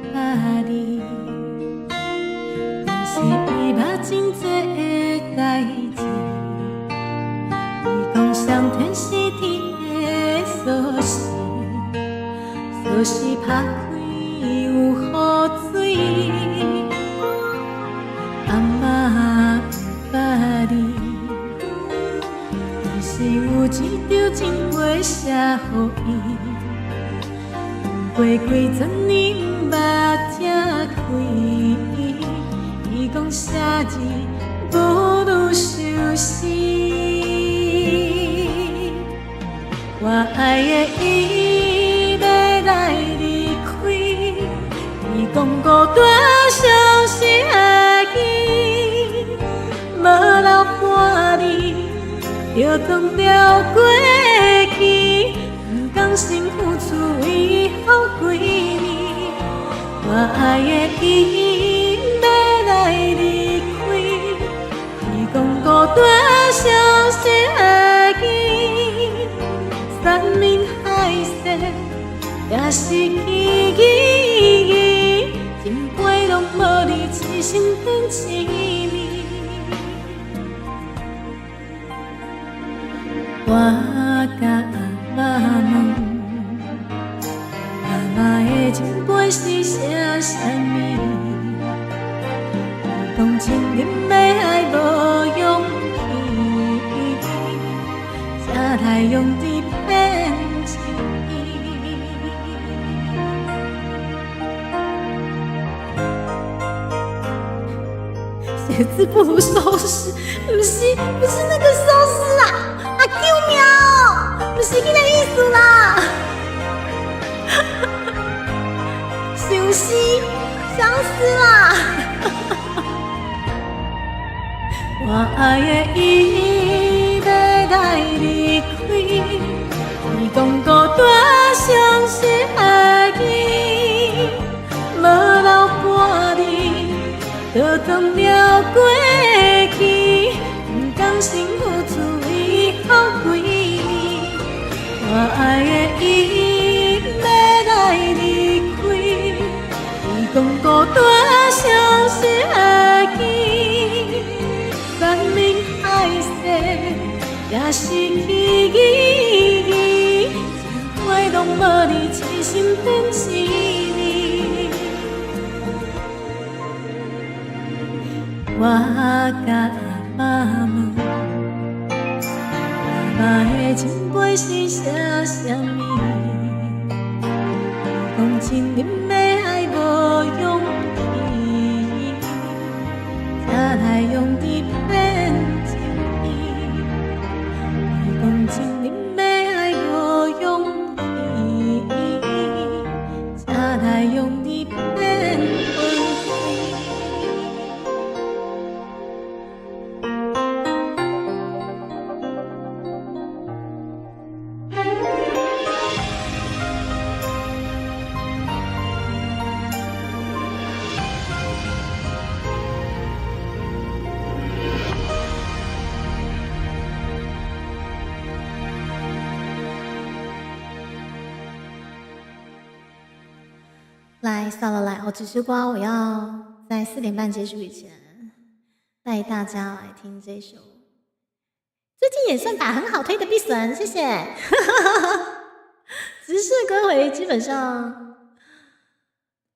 毋捌你，但是伊捌真濟的代誌。伊講上天是天的鎖匙，鎖匙拍開有雨水。阿嬤毋捌你，但是有一張情批寫予伊。過幾十年毋捌拆開，伊講寫字不如相思。我愛的伊欲來離開，伊講孤單相思愛伊，無留伴你，就當掉過去。毋甘心付出以後幾年，我愛的伊欲來離開，伊講孤單相思愛伊，山盟海誓也是虚偽，情杯攏無你，一身變痴迷。我共阿媽問，阿媽的情杯是寫啥物？伊講情人的愛無勇氣，才來用得騙錢。寫字不如收屍，不是不是那個收屍啦，啊救命哦，不是這個意思啦，相思相思啦，我愛的伊欲來離開，伊講孤單相思的伊，無留半字。就當了過去，不甘心付出伊予幾年。我愛的伊欲來離開，伊講孤單相思的伊，山盟海誓也失去意義，情話攏無你痴心變痴暝。我共阿媽問，阿媽的情杯是寫啥物？伊講情人的愛無勇氣，才來用得騙錢。伊講情人的愛無勇氣，才來用得騙阮。來，算了，來，我只是瓜，我要在4點半結束以前帶大家來聽這首最近演算法很好推的必損，謝謝。直視歌回基本上，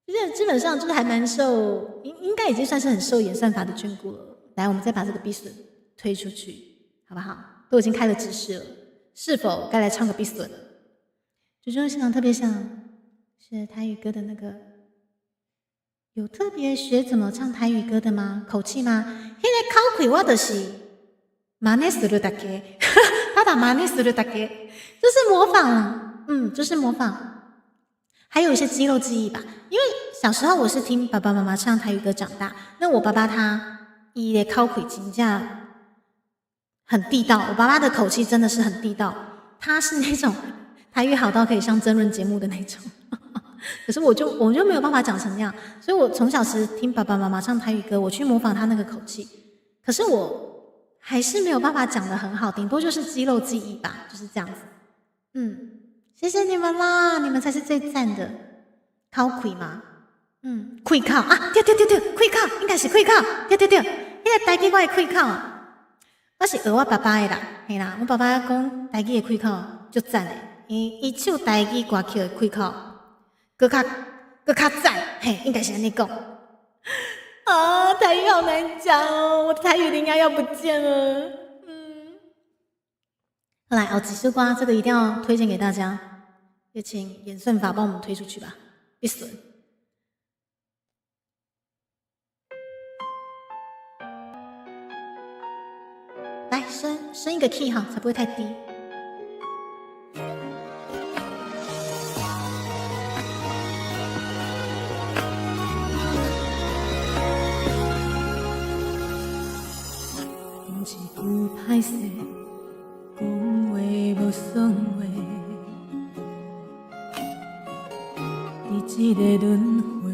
基本上就是還蠻受，應該已經算是很受演算法的眷顧了。來，我們再把這個必損推出去，好不好？都已經開了直視了，是否該來唱個必損？就就現場特別想學台語歌的那個，有特別學怎麼唱台語歌的嗎？口氣嗎？那個口氣我就是真似するだけ，ただ真似するだけ，就是模仿，就是模仿，還有一些肌肉記憶吧。因為小時候我是聽爸爸媽媽唱台語歌長大，那我爸爸他伊的口氣真正很地道，我爸爸的口氣真的是很地道，他是那種台語好到可以上爭論節目的那種。可是我就沒有辦法講成那樣，所以我從小時聽爸爸媽媽唱台語歌，我去模仿他那個口氣，可是我還是沒有辦法講得很好，頂多就是肌肉記憶吧，就是這樣子。謝謝你們啦，你們才是最讚的。口氣嗎？開口啊，對對對對，開口應該是開口，對對對，那個台語我的開口，我是學我爸爸的啦，嘿啦，我爸爸講台語的開口足讚的，伊唱台語歌曲的開口。閣較讚，嘿，應該是按呢講。啊，台語好難講哦，我的台語應該要不見了。好來，哦，這首歌這個一定要推薦給大家，也請演算法幫我們推出去吧。必損。來，升一個 key 哈，才不會太低。一句歹勢，講話無算話，佇這个輪迴，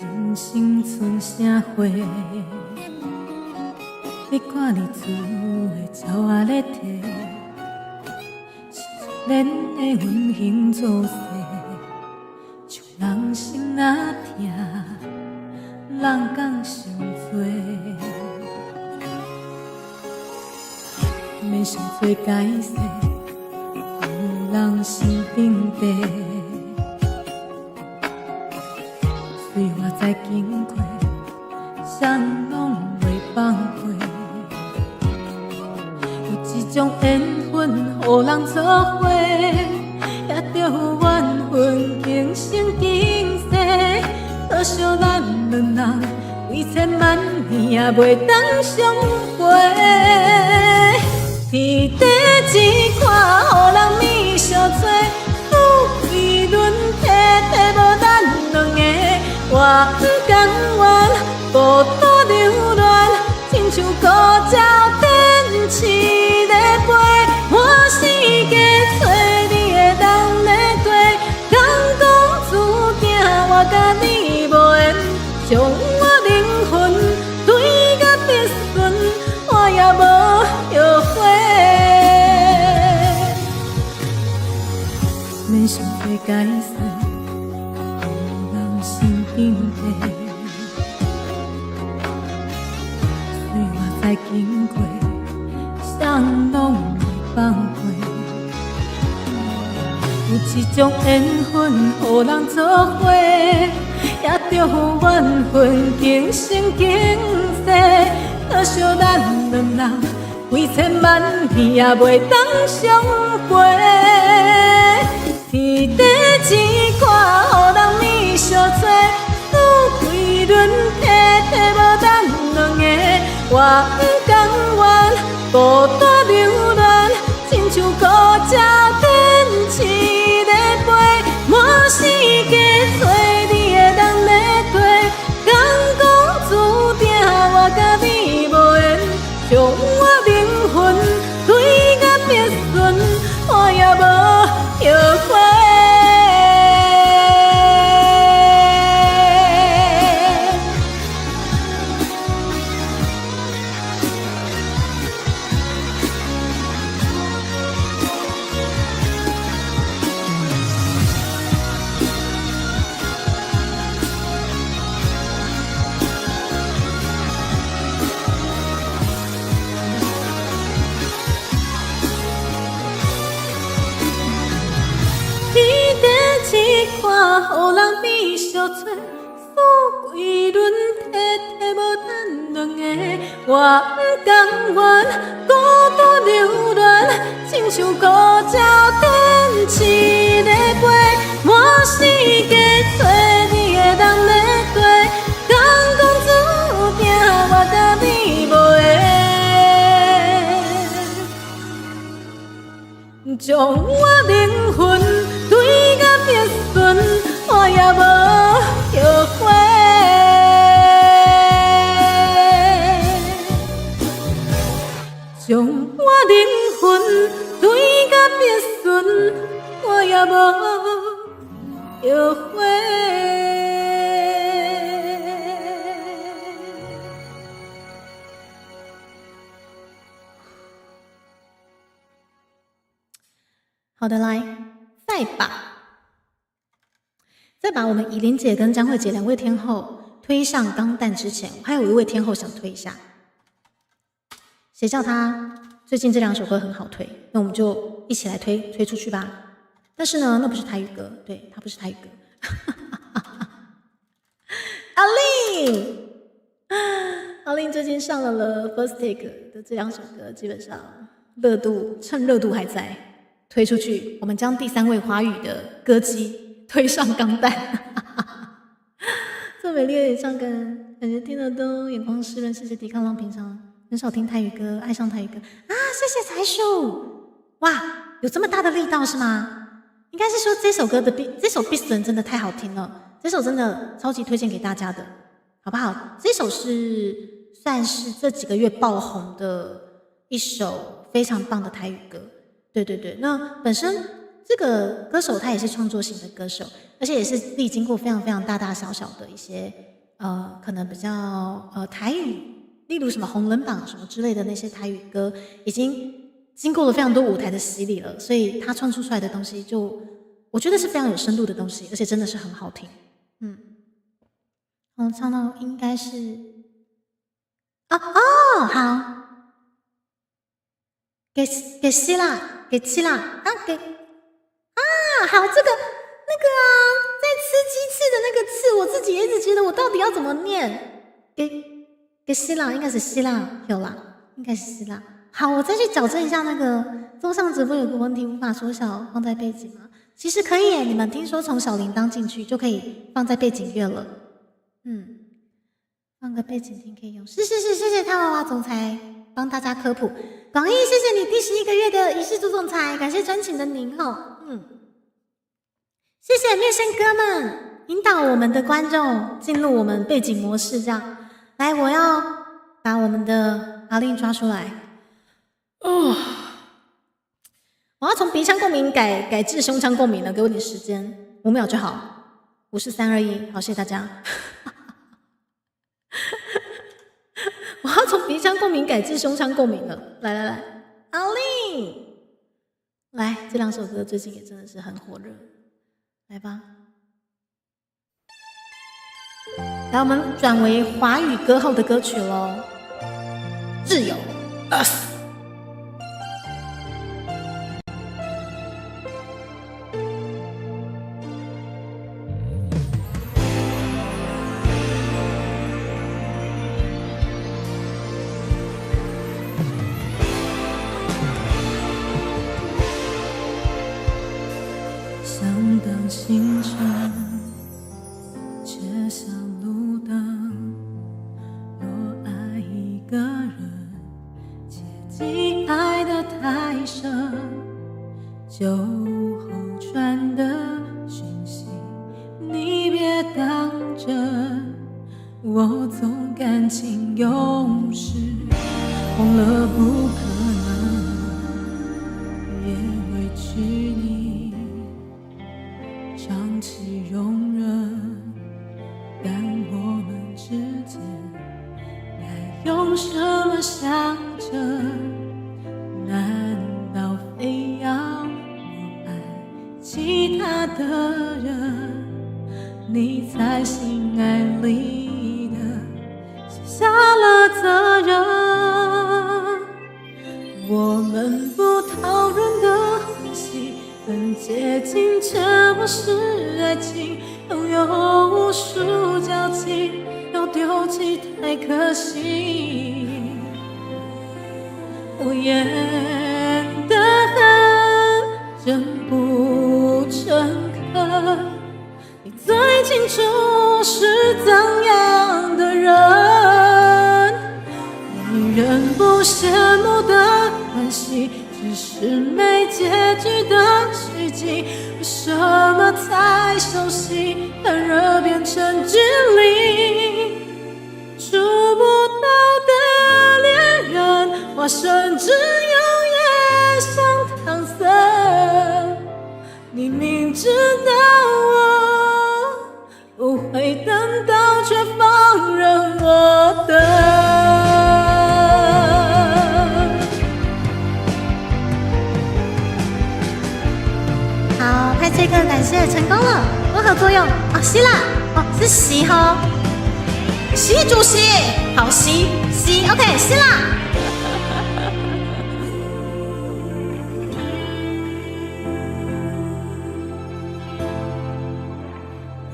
人生賰啥貨？你看你厝的鸟仔咧啼，是自然的运行做势，像人生若疼，人讲伤济。免免想做解释，予人心顶爬。岁月在经过，谁拢袂放过。有一种缘分，予人做伙，也著缘分今生今世。可惜咱两人，几千万年也袂当相陪。天地一看，予人暝相找，富贵轮替，替无咱两个。我不甘愿孤单流连，亲像孤鸟展翅咧飞。满世界找你的人咧对，敢讲注定我佮你无缘，将我灵魂对甲必顺，我也无后悔。免想做解释，予人心顶爬。岁月在经过，谁拢袂放过。有一种缘分，予人做伙，也著缘分今生今世。可惜咱两人，几千万年也袂当相陪。天地一看，予人暝相找，富贵轮替，替无咱两个。我不甘愿孤单流连，亲像孤鸟展翅咧飞。满世界找你的人咧对，敢讲注定我佮你无缘，将我灵魂对甲必顺，我也无后悔。天地一看，予人暝相找，富贵轮替，替无咱两个。我不甘愿孤单流连，亲像孤鸟展翅咧飞。满世界找你的人咧对，敢讲注定我佮你无缘，将我灵魂对甲必顺，我也无后悔。将我灵魂对甲必顺，我也无后悔。好的，来，再把我们以琳姐跟江蕙姐两位天后推上钢弹之前，我还有一位天后想推一下。谁叫她最近这两首歌很好推，那我们就一起来推推出去吧。但是呢，那不是台语歌，对，它不是台语歌。阿令，阿令最近上了 First Take 的这两首歌，基本上热度趁热度还在，推出去，我们将第三位华语的歌姬推上钢弹。这美丽的演唱歌，感觉听得都眼眶湿润。谢谢迪康浪，平常很少听台语歌，爱上台语歌啊！谢谢财叔，哇，有这么大的力道是吗？应该是说这首歌的 B，这首《必死人》真的太好听了，这首真的超级推荐给大家的，好不好？这首是算是这几个月爆红的一首非常棒的台语歌。对对对，那本身这个歌手他也是创作型的歌手，而且也是历经过非常非常大大小小的一些可能比较台语，例如什么红人榜什么之类的那些台语歌，已经经过了非常多舞台的洗礼了，所以他创作出来的东西就我觉得是非常有深度的东西，而且真的是很好听。嗯，唱到应该是，哦哦，好，給給希臘，給希臘啊，給啊，好，這個那個啊，在吃雞翅的那個翅，我自己也一直覺得我到底要怎麼念？給給希臘應該是希臘，有啦，應該是希臘。好，我再去矯正一下那個桌上直播有個問題，無法縮小放在背景嗎？其實可以耶，你們聽說從小鈴鐺進去就可以放在背景樂了。嗯，放個背景聽可以用。是是是，謝謝他娃娃總裁幫大家科普。廣義，謝謝你第11個月的儀式主總裁，感謝專情的您哦。嗯，謝謝面線哥們引導我們的觀眾進入我們背景模式，這樣來，我要把我們的阿令抓出來。哦，我要從鼻腔共鳴改至胸腔共鳴了，給我點時間，5秒就好。5、4、3、2、1，好，謝謝大家。我要從鼻腔共鳴改至胸腔共鳴了，來來來，阿令，來，這兩首歌最近也真的是很火熱，來吧。來，我們轉為華語歌後的歌曲嘍，自由。Us。想當星辰，卻像路燈。若愛一個人，切忌愛得太深。酒後傳的訊息，你別當真。我總感情用事，忘了不可能，也委屈你。長期容忍，但我們之間該用什麼象徵？難道非要我愛其他的人，你才心安理得卸下了責任？我們不討論的關係很接近，卻不是愛情。擁有無數交集，要丟棄太可惜。我演得很真不誠懇，你最清楚我是怎樣的人。女人不羨慕的關係，只是沒結局的續集。為什麼太熟悉，反而變成距離？觸不到的戀人，化身只有也像唐僧。你明知道我不會等到，卻放任我等。好，派翠克，感謝成功了，光合作用哦，希臘哦，是習哈，習主席，好習習，OK，希臘。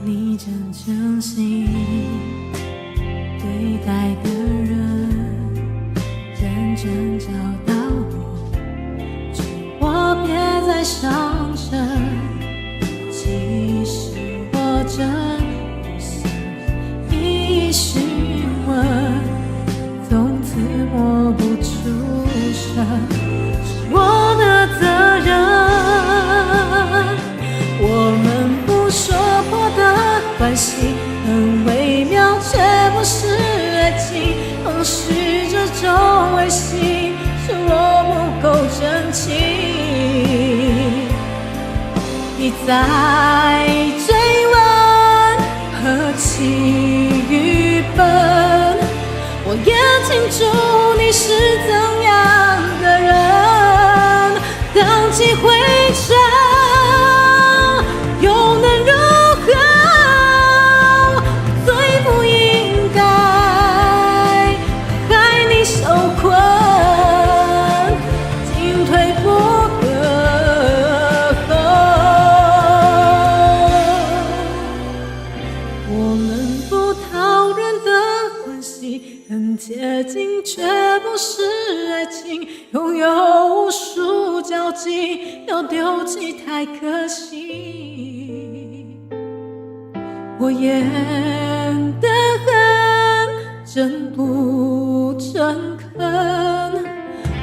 你真誠心對待的人，認真教導我，勸我別再傷神。其實我真不想一一詢問，從此默不出聲，是我的責任。我們不說破的關係很微妙，卻不是愛情。或許這種維繫是我不夠爭氣。你在追問何其愚笨，我也清楚你是怎樣的人。蕩氣迴腸，又能如何？最不應該害你受困。今很接近，卻不是愛情，擁有無數交集，要丟棄太可惜。我演得很真不誠懇，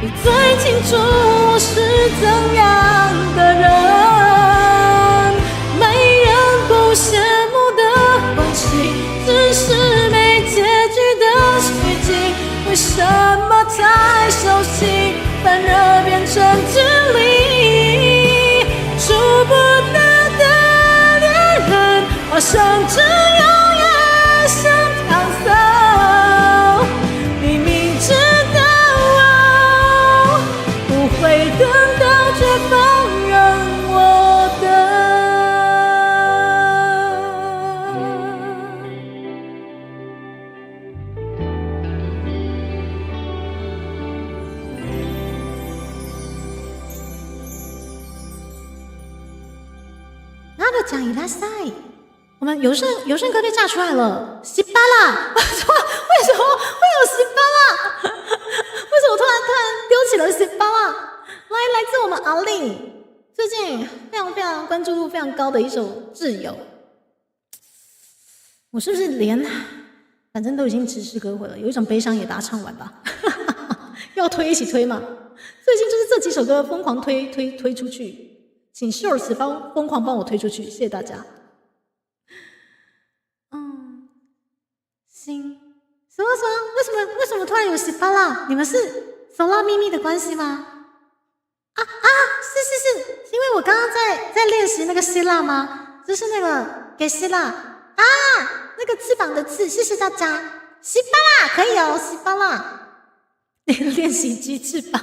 你最清楚我是怎樣的人，沒人不羨慕的關係，只是沒結局的續集。為什麼太熟悉，反而變成距離？觸不到的戀人，好像只有夜像搪塞。你明知道我不會等到，卻放任我等。那個講伊拉塞，我們有聲有聲歌被炸出來了，西巴拉，為什麼為什麼會有西巴拉？為什麼突然丟起了西巴拉？來自我們阿令最近非常非常關注度非常高的一首《摯友》，我是不是連反正都已經遲遲歌會了，有一種悲傷也把它唱完吧？要推一起推嘛？最近就是這幾首歌瘋狂推推推出去。請 Shorts 幫瘋狂幫我推出去，謝謝大家。嗯，心什麼什麼？為什麼為什麼突然有西巴拉？你們是索拉秘密的關係嗎？啊啊，是是是，是因為我剛剛在練習那個希臘嗎？就是那個給希臘啊，那個翅膀的翅，謝謝大家。西巴拉可以哦，西巴拉，練習雞翅膀。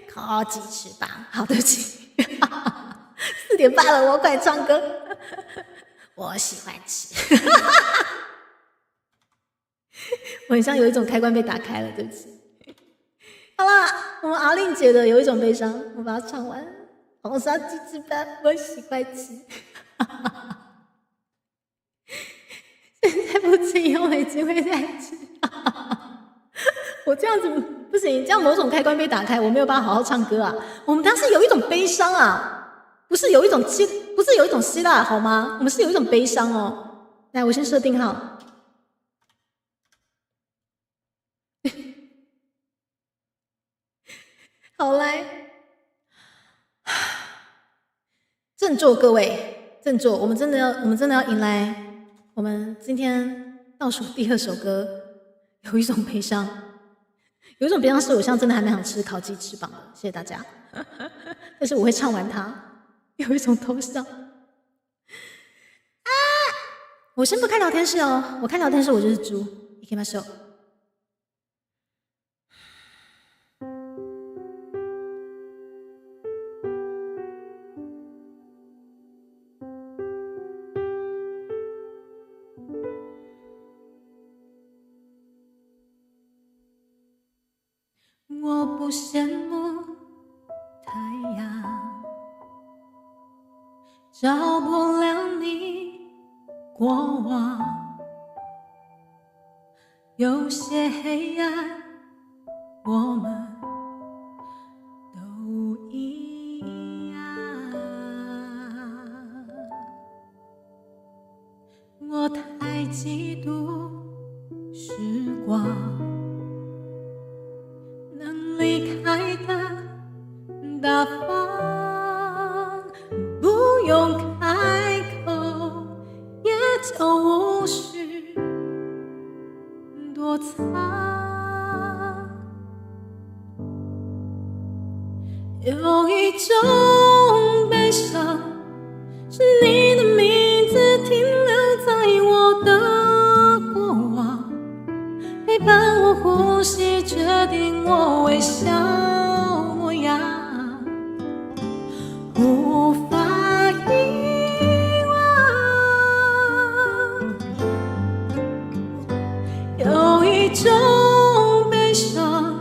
烤雞翅膀，好，對不起，4點半了，我快唱歌。我喜歡吃，我很像有一種開關被打開了，對不起。好啦，我們阿令姐的有一種悲傷，我把它唱完。紅燒雞翅膀，我喜歡吃。現在不吃，以後沒機會再吃。我這樣子不行，這樣某種開關被打開，我沒有辦法好好唱歌啊。我們當時有一種悲傷啊，不是有一種希，不是有一種希臘好嗎？我們是有一種悲傷哦。來，我先設定好。好來，振作各位，振作！我們真的要，我們真的要迎來我們今天倒數第二首歌，有一種悲傷。有一種悲傷是我現在真的還蠻想吃烤雞翅膀的，謝謝大家。但是我會唱完它。有一種偷笑啊！我先不看聊天室哦，我看聊天室我就是豬。行きましょう。我不羨慕太陽，照不亮你過往。有些黑暗，我們都一樣。我太嫉妒時光。離開的大方，不用開口，也就無需躲藏。有一種悲傷，是你的名字停留在我的過往，陪伴我呼吸，決定我微笑模樣，無法遺忘。有一種悲傷，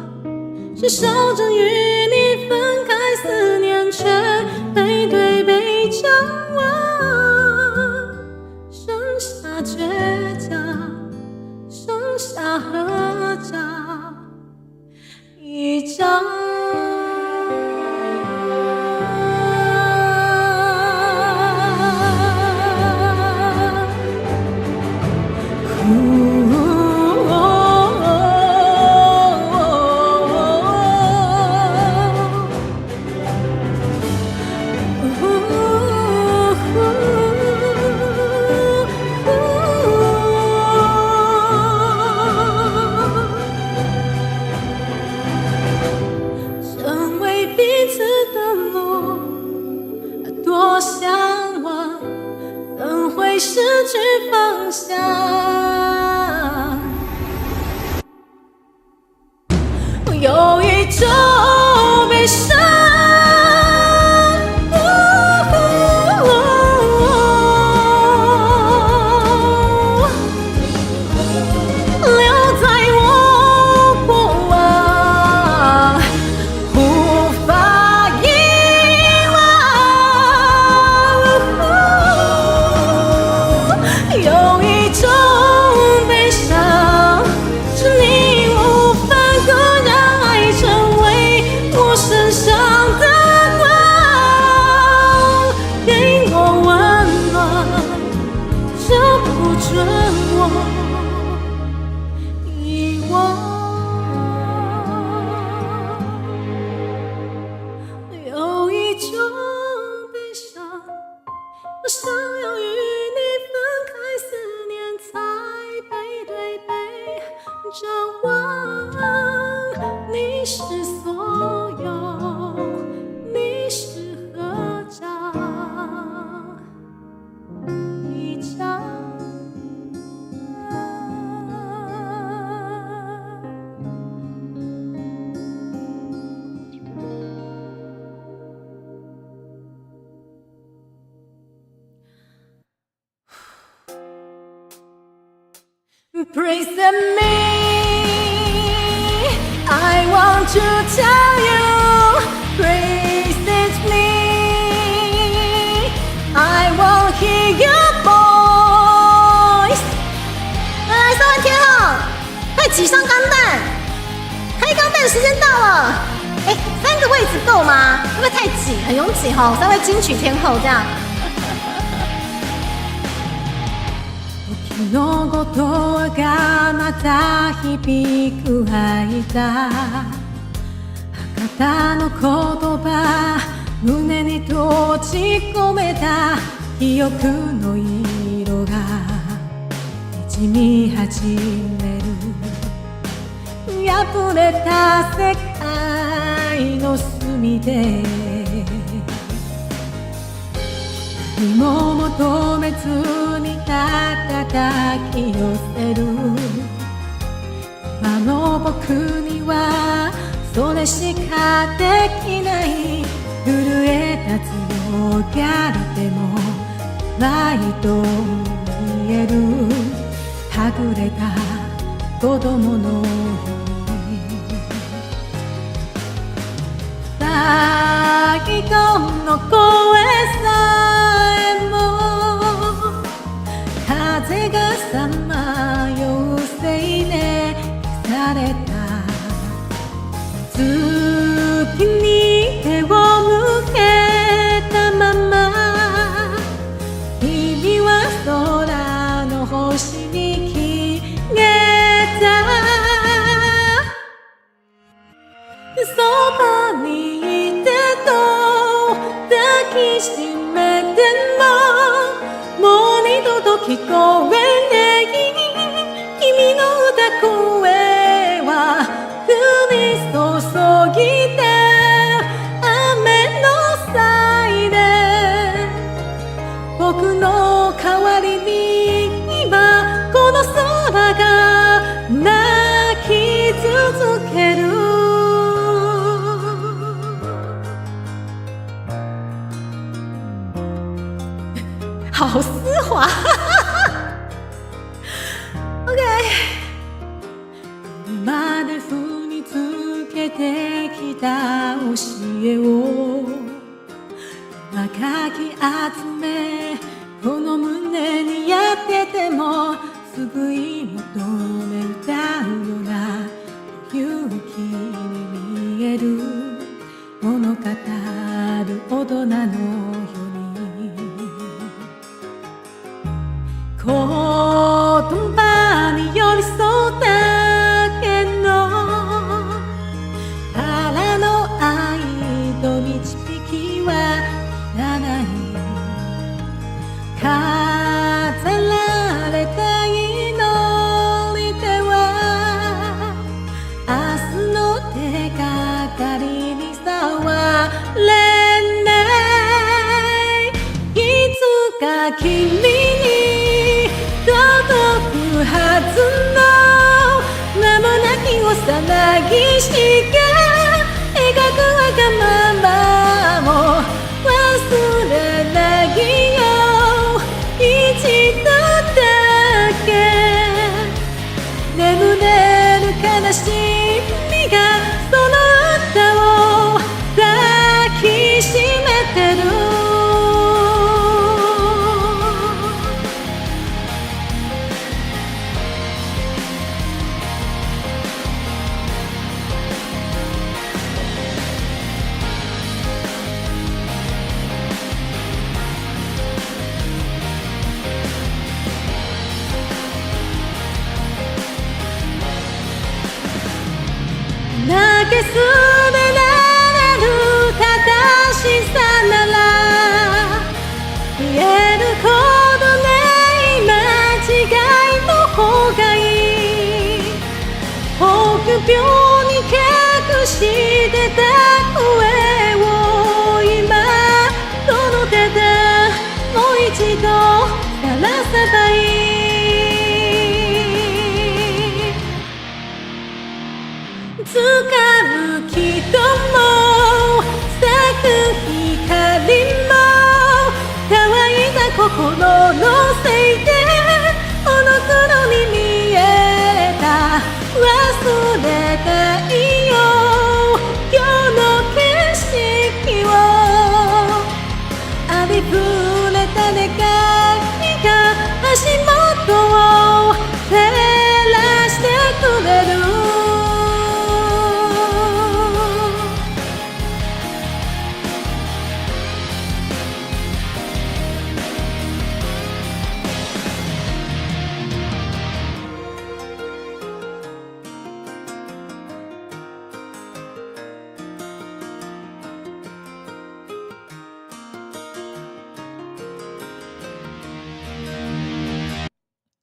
是笑着與你分開，思念卻背對背張望，剩下倔強。下合照一張。成為彼此的路，多向往，怎會失去方向？有一種悲傷。留在我過往，無法遺忘。有一種悲傷，是你無反顧，讓愛成為我身上的光，給我溫暖，卻不准我遺忘。有一種悲傷，我想要與你分開，思念才背對背張望。你是所有，你是合照一張。Present me, I want to tell you. Present me, I want hear your voice. 來，三位天后，快擠上鋼彈！開鋼彈時間到了。哎，三個位置夠嗎？會不會太擠？很擁擠哈。三位金曲天后這樣。時の言葉がまた響く間、博多の言葉胸に閉じ込めた記憶の色がにじみ始める。破れた世界の隅で何も求めずにただ抱き寄せる。今の僕にはそれしかできない。震えた強がりでもないと見える。はぐれた子供のように最後の声さえも風がさまようせいで消された。月に手を向けたまま君は空の星に消えた。そばにいてと抱きしめてももう二度と聞こえない君の歌声は降り注ぎだ雨の際で僕の代わりに今この空が泣き続ける。好絲滑。OK。まで踏みつけてきた教えを今かき集めこの胸にやってても救い求め歌う言葉に寄り添ったけどからの愛と導きはいらない。飾られた祈りでは明日の手がかりに触れない。いつか君に届くはずの名もなき幼い詩が描くわがままも忘れないよ。一度だけ眠れる悲しみがその歌を抱きしめてる。投げ捨てられる正しさなら言えることない間違いの方がいい。臆病に隠してた声を今どの手でもう一度さらせばいい。掴む人も咲く光も乾いた心のせいでモノクロに見えた。忘れないよ今日の景色を。ありふれた願いが足元を照らしてくれる。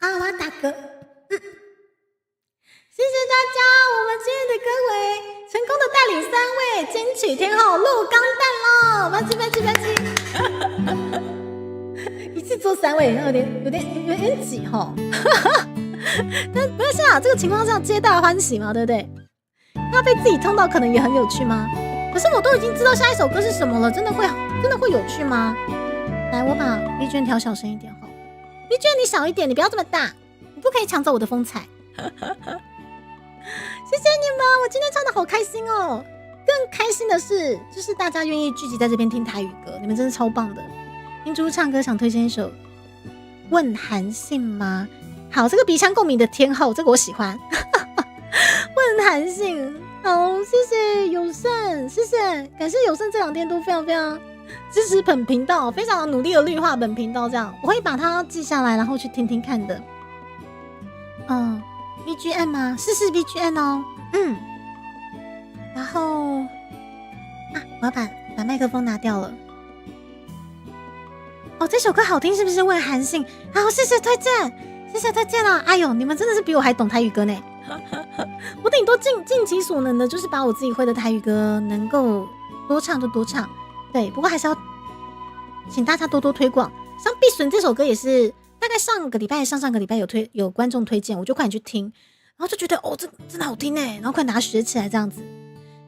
啊，我要打嗝。谢谢大家，我们今天的歌回成功的带领三位金曲天后鹿钢弹喽！吧唧吧唧吧唧，一次做三位，有点挤哈。但不是啊，这个情况下皆大欢喜嘛，对不对？那被自己痛到可能也很有趣吗？可是我都已经知道下一首歌是什么了，真的会有趣吗？来，我把 BGM 调小声一点哈。BGM 你小一点，你不要这么大，你不可以抢走我的风采。谢谢你们，我今天唱的好开心哦！更开心的是，就是大家愿意聚集在这边听台语歌，你们真是超棒的。听猪唱歌想推荐一首《问韩信》吗？好，这个鼻腔共鸣的天后，这个我喜欢。问韩信，好，谢谢友胜，谢谢，感谢友胜这两天都非常非常支持本频道，非常努力的绿化本频道，这样我会把它记下来，然后去听听看的。嗯，BGM 吗？是 BGM 哦，嗯。然后啊，我要把麦克风拿掉了。哦，这首歌好听，是不是？问韩信，好，谢谢推荐，谢谢推荐啊！哎呦，你们真的是比我还懂台语歌呢。我顶多尽其所能的，就是把我自己会的台语歌能够多唱就多唱。对，不过还是要请大家多多推广。像《必损》这首歌也是大概上个礼拜、上上个礼拜有观众推荐，我就快点去听，然后就觉得哦，这真的好听哎，然后快把它学起来这样子。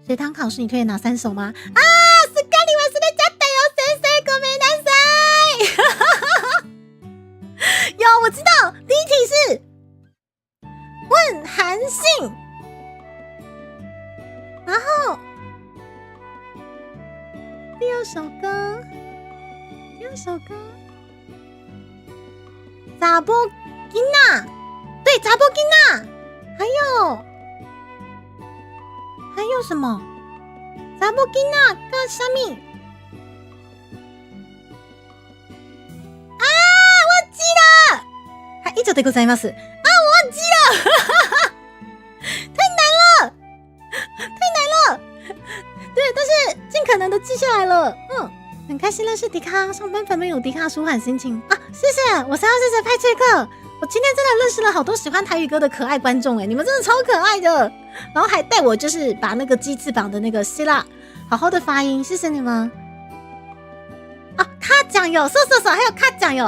随堂考试你推荐哪三首吗？啊，すっかり忘れちゃったよ先生ごめんなさい。有，我知道，第一题是问韩信，然后第二首歌，查某囡仔，对，查某囡仔，还有什么？查某囡仔佮啥物？啊，忘记了，还一上でございます。啊，我忘记了，太难了，太难了。对，但是尽可能的记下来了。嗯，很开心认识迪卡，上班烦闷有迪卡舒缓心情啊！谢谢，我是要谢谢派翠克。我今天真的认识了好多喜欢台语歌的可爱观众哎，你们真的超可爱的。然后还带我就是把那个鸡翅膀的那个希腊好好的发音，谢谢你们。啊，卡酱油，そうそうそう，还有卡酱油。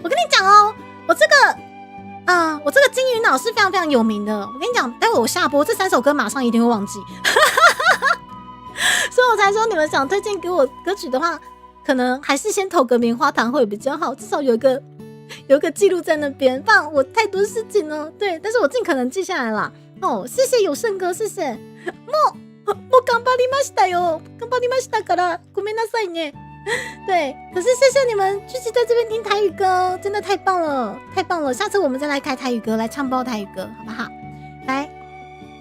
我跟你讲哦，我这个金鱼脑是非常非常有名的。我跟你讲，待会我下播这三首歌马上一定会忘记，所以我才说你们想推荐给我歌曲的话，可能还是先投个棉花糖会比较好，至少有一个记录在那边。不然我太多事情了，对，但是我尽可能记下来了。哦，谢谢有胜哥，谢谢。もうもう頑張りましたよ，頑張りましたから，ごめんなさいね。对，可是谢谢你们聚集在这边听台语歌，真的太棒了，太棒了！下次我们再来开台语歌，来唱爆台语歌，好不好？来，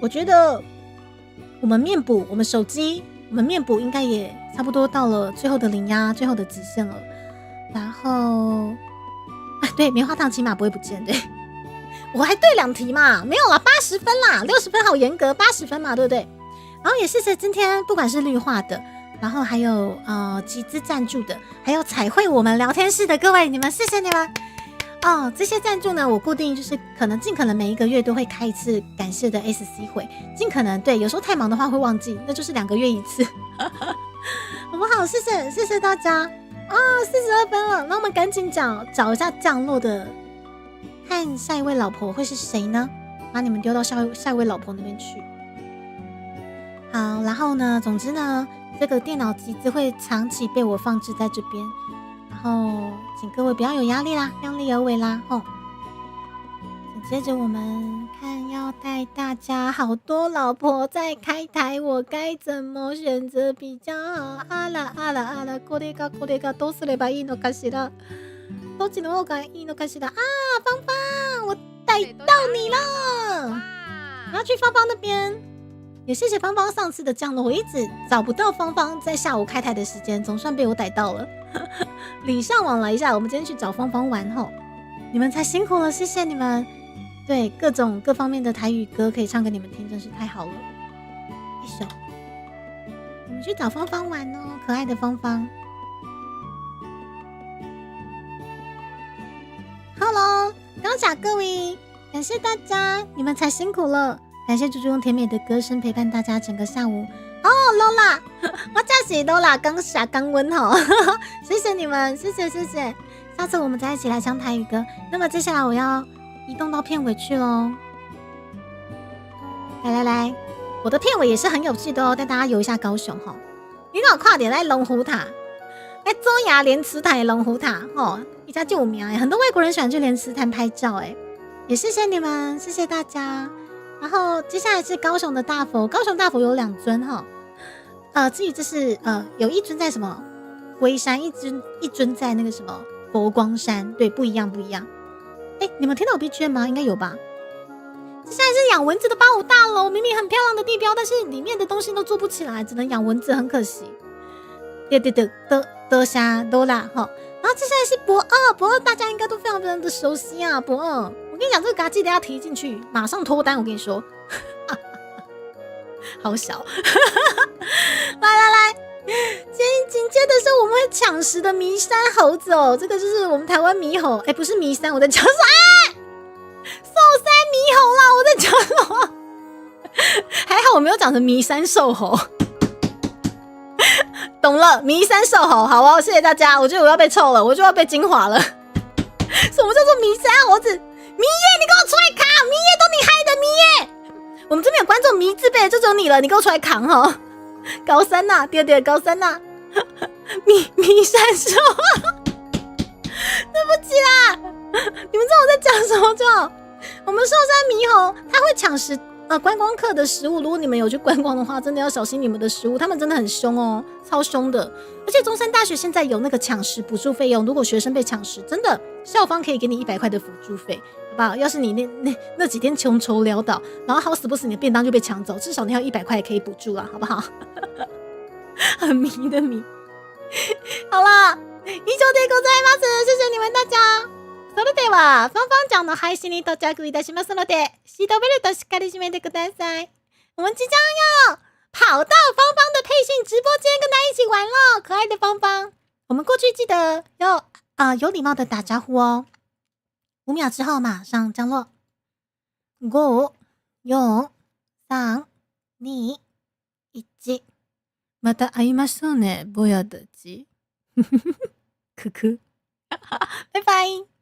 我觉得我们面补，我们手机，我们面补应该也差不多到了最后的零压，最后的极限了。然后，哎，对，棉花糖起码不会不见，对，我还对两题嘛，没有啦，八十分啦，60分好严格，八十分嘛，对不对？然后也谢谢今天不管是绿化的。然后还有集资赞助的，还有彩绘我们聊天室的各位，你们谢谢你们哦。这些赞助呢，我固定就是可能尽可能每一个月都会开一次感谢的 SC 会，尽可能对，有时候太忙的话会忘记，那就是2个月一次，好不好？谢谢谢谢大家啊，42分了，那我们赶紧找找一下降落的，看下一位老婆会是谁呢？把你们丢到下下一位老婆那边去。好，然后呢，总之呢，这个电脑机子会长期被我放置在这边，然后请各位不要有压力啦，量力而为啦，吼。紧接着我们看要带大家好多老婆在开台，我该怎么选择比较好？あらあらあら，これがこれがどうすればいいのかしら？どっちの方がいいのかしら？啊，芳芳，我逮到你了！我要去芳芳那边。也谢谢芳芳上次的降落，我一直找不到芳芳在下午开台的时间，总算被我逮到了。礼尚往来一下，我们今天去找芳芳玩吼，你们才辛苦了，谢谢你们。对，各种各方面的台语歌可以唱给你们听，真是太好了。一首，我们去找芳芳玩哦，可爱的芳芳。Hello，感谢各位，感谢大家，你们才辛苦了。感谢猪猪用甜美的歌声陪伴大家整个下午。哦，Lola，我叫是 Lola，刚下刚温吼，谢谢你们，谢谢谢谢。下次我们再一起来唱台语歌。那么接下来我要移动到片尾去喽。来来来，我的片尾也是很有趣的哦，带大家游一下高雄吼。你有看著来龙虎塔，来祖爷莲池潭龙虎塔吼，伊遮足有名，很多外国人喜欢去莲池潭拍照哎。也谢谢你们，谢谢大家。然后接下来是高雄的大佛，高雄大佛有两尊哈，至于这是有一尊在什么龟山，一尊在那个什么佛光山，对，不一样不一样。哎，你们听到有 BGM 吗？应该有吧。接下来是养蚊子的85大楼，明明很漂亮的地标，但是里面的东西都做不起来，只能养蚊子，很可惜。对对对，多多谢多啦哈。然后接下来是驳二，驳二大家应该都非常非常的熟悉啊，驳二。我跟你讲，这个嘎记得要提进去，马上脱单。我跟你说，好小。来来来，紧接着是我们会抢食的迷山猴子哦，这个就是我们台湾猕猴，哎，不是迷山，我在讲啥？寿山猕猴啦，我在讲什么？还好我没有讲成迷山瘦猴。懂了，迷山瘦猴，好哦，谢谢大家。我觉得我要被臭了，我就要被精华了。什么叫做迷山猴子？迷叶，你给我出来扛！迷叶都你害的，迷叶。我们这边有观众迷字辈，就只有你了，你给我出来扛哈！高三呐，对对，高三呐，迷山兽，对不起啦，你们知道我在讲什么就？我们寿山猕猴，它会抢食观光客的食物。如果你们有去观光的话，真的要小心你们的食物，他们真的很凶哦，超凶的。而且中山大学现在有那个抢食补助费用，如果学生被抢食，真的校方可以给你100块的辅助费，好不好？要是你那几天穷愁潦倒，然后好死不死你的便当就被抢走，至少你还有一百块可以补助了，好不好？很迷的迷。好啦，以上でございます，谢谢你们大家。それでは、芳芳ちゃんの配信に到着いたしますので、シートベルトしっかり締めてください。我們即將要跑到芳芳的配信直播間，跟她一起玩咯，可愛的芳芳。我們過去記得要有禮貌的打招呼哦。5秒之後馬上降落。五、四、三、二、一。また會いましょうね、坊やたち。可可，拜拜。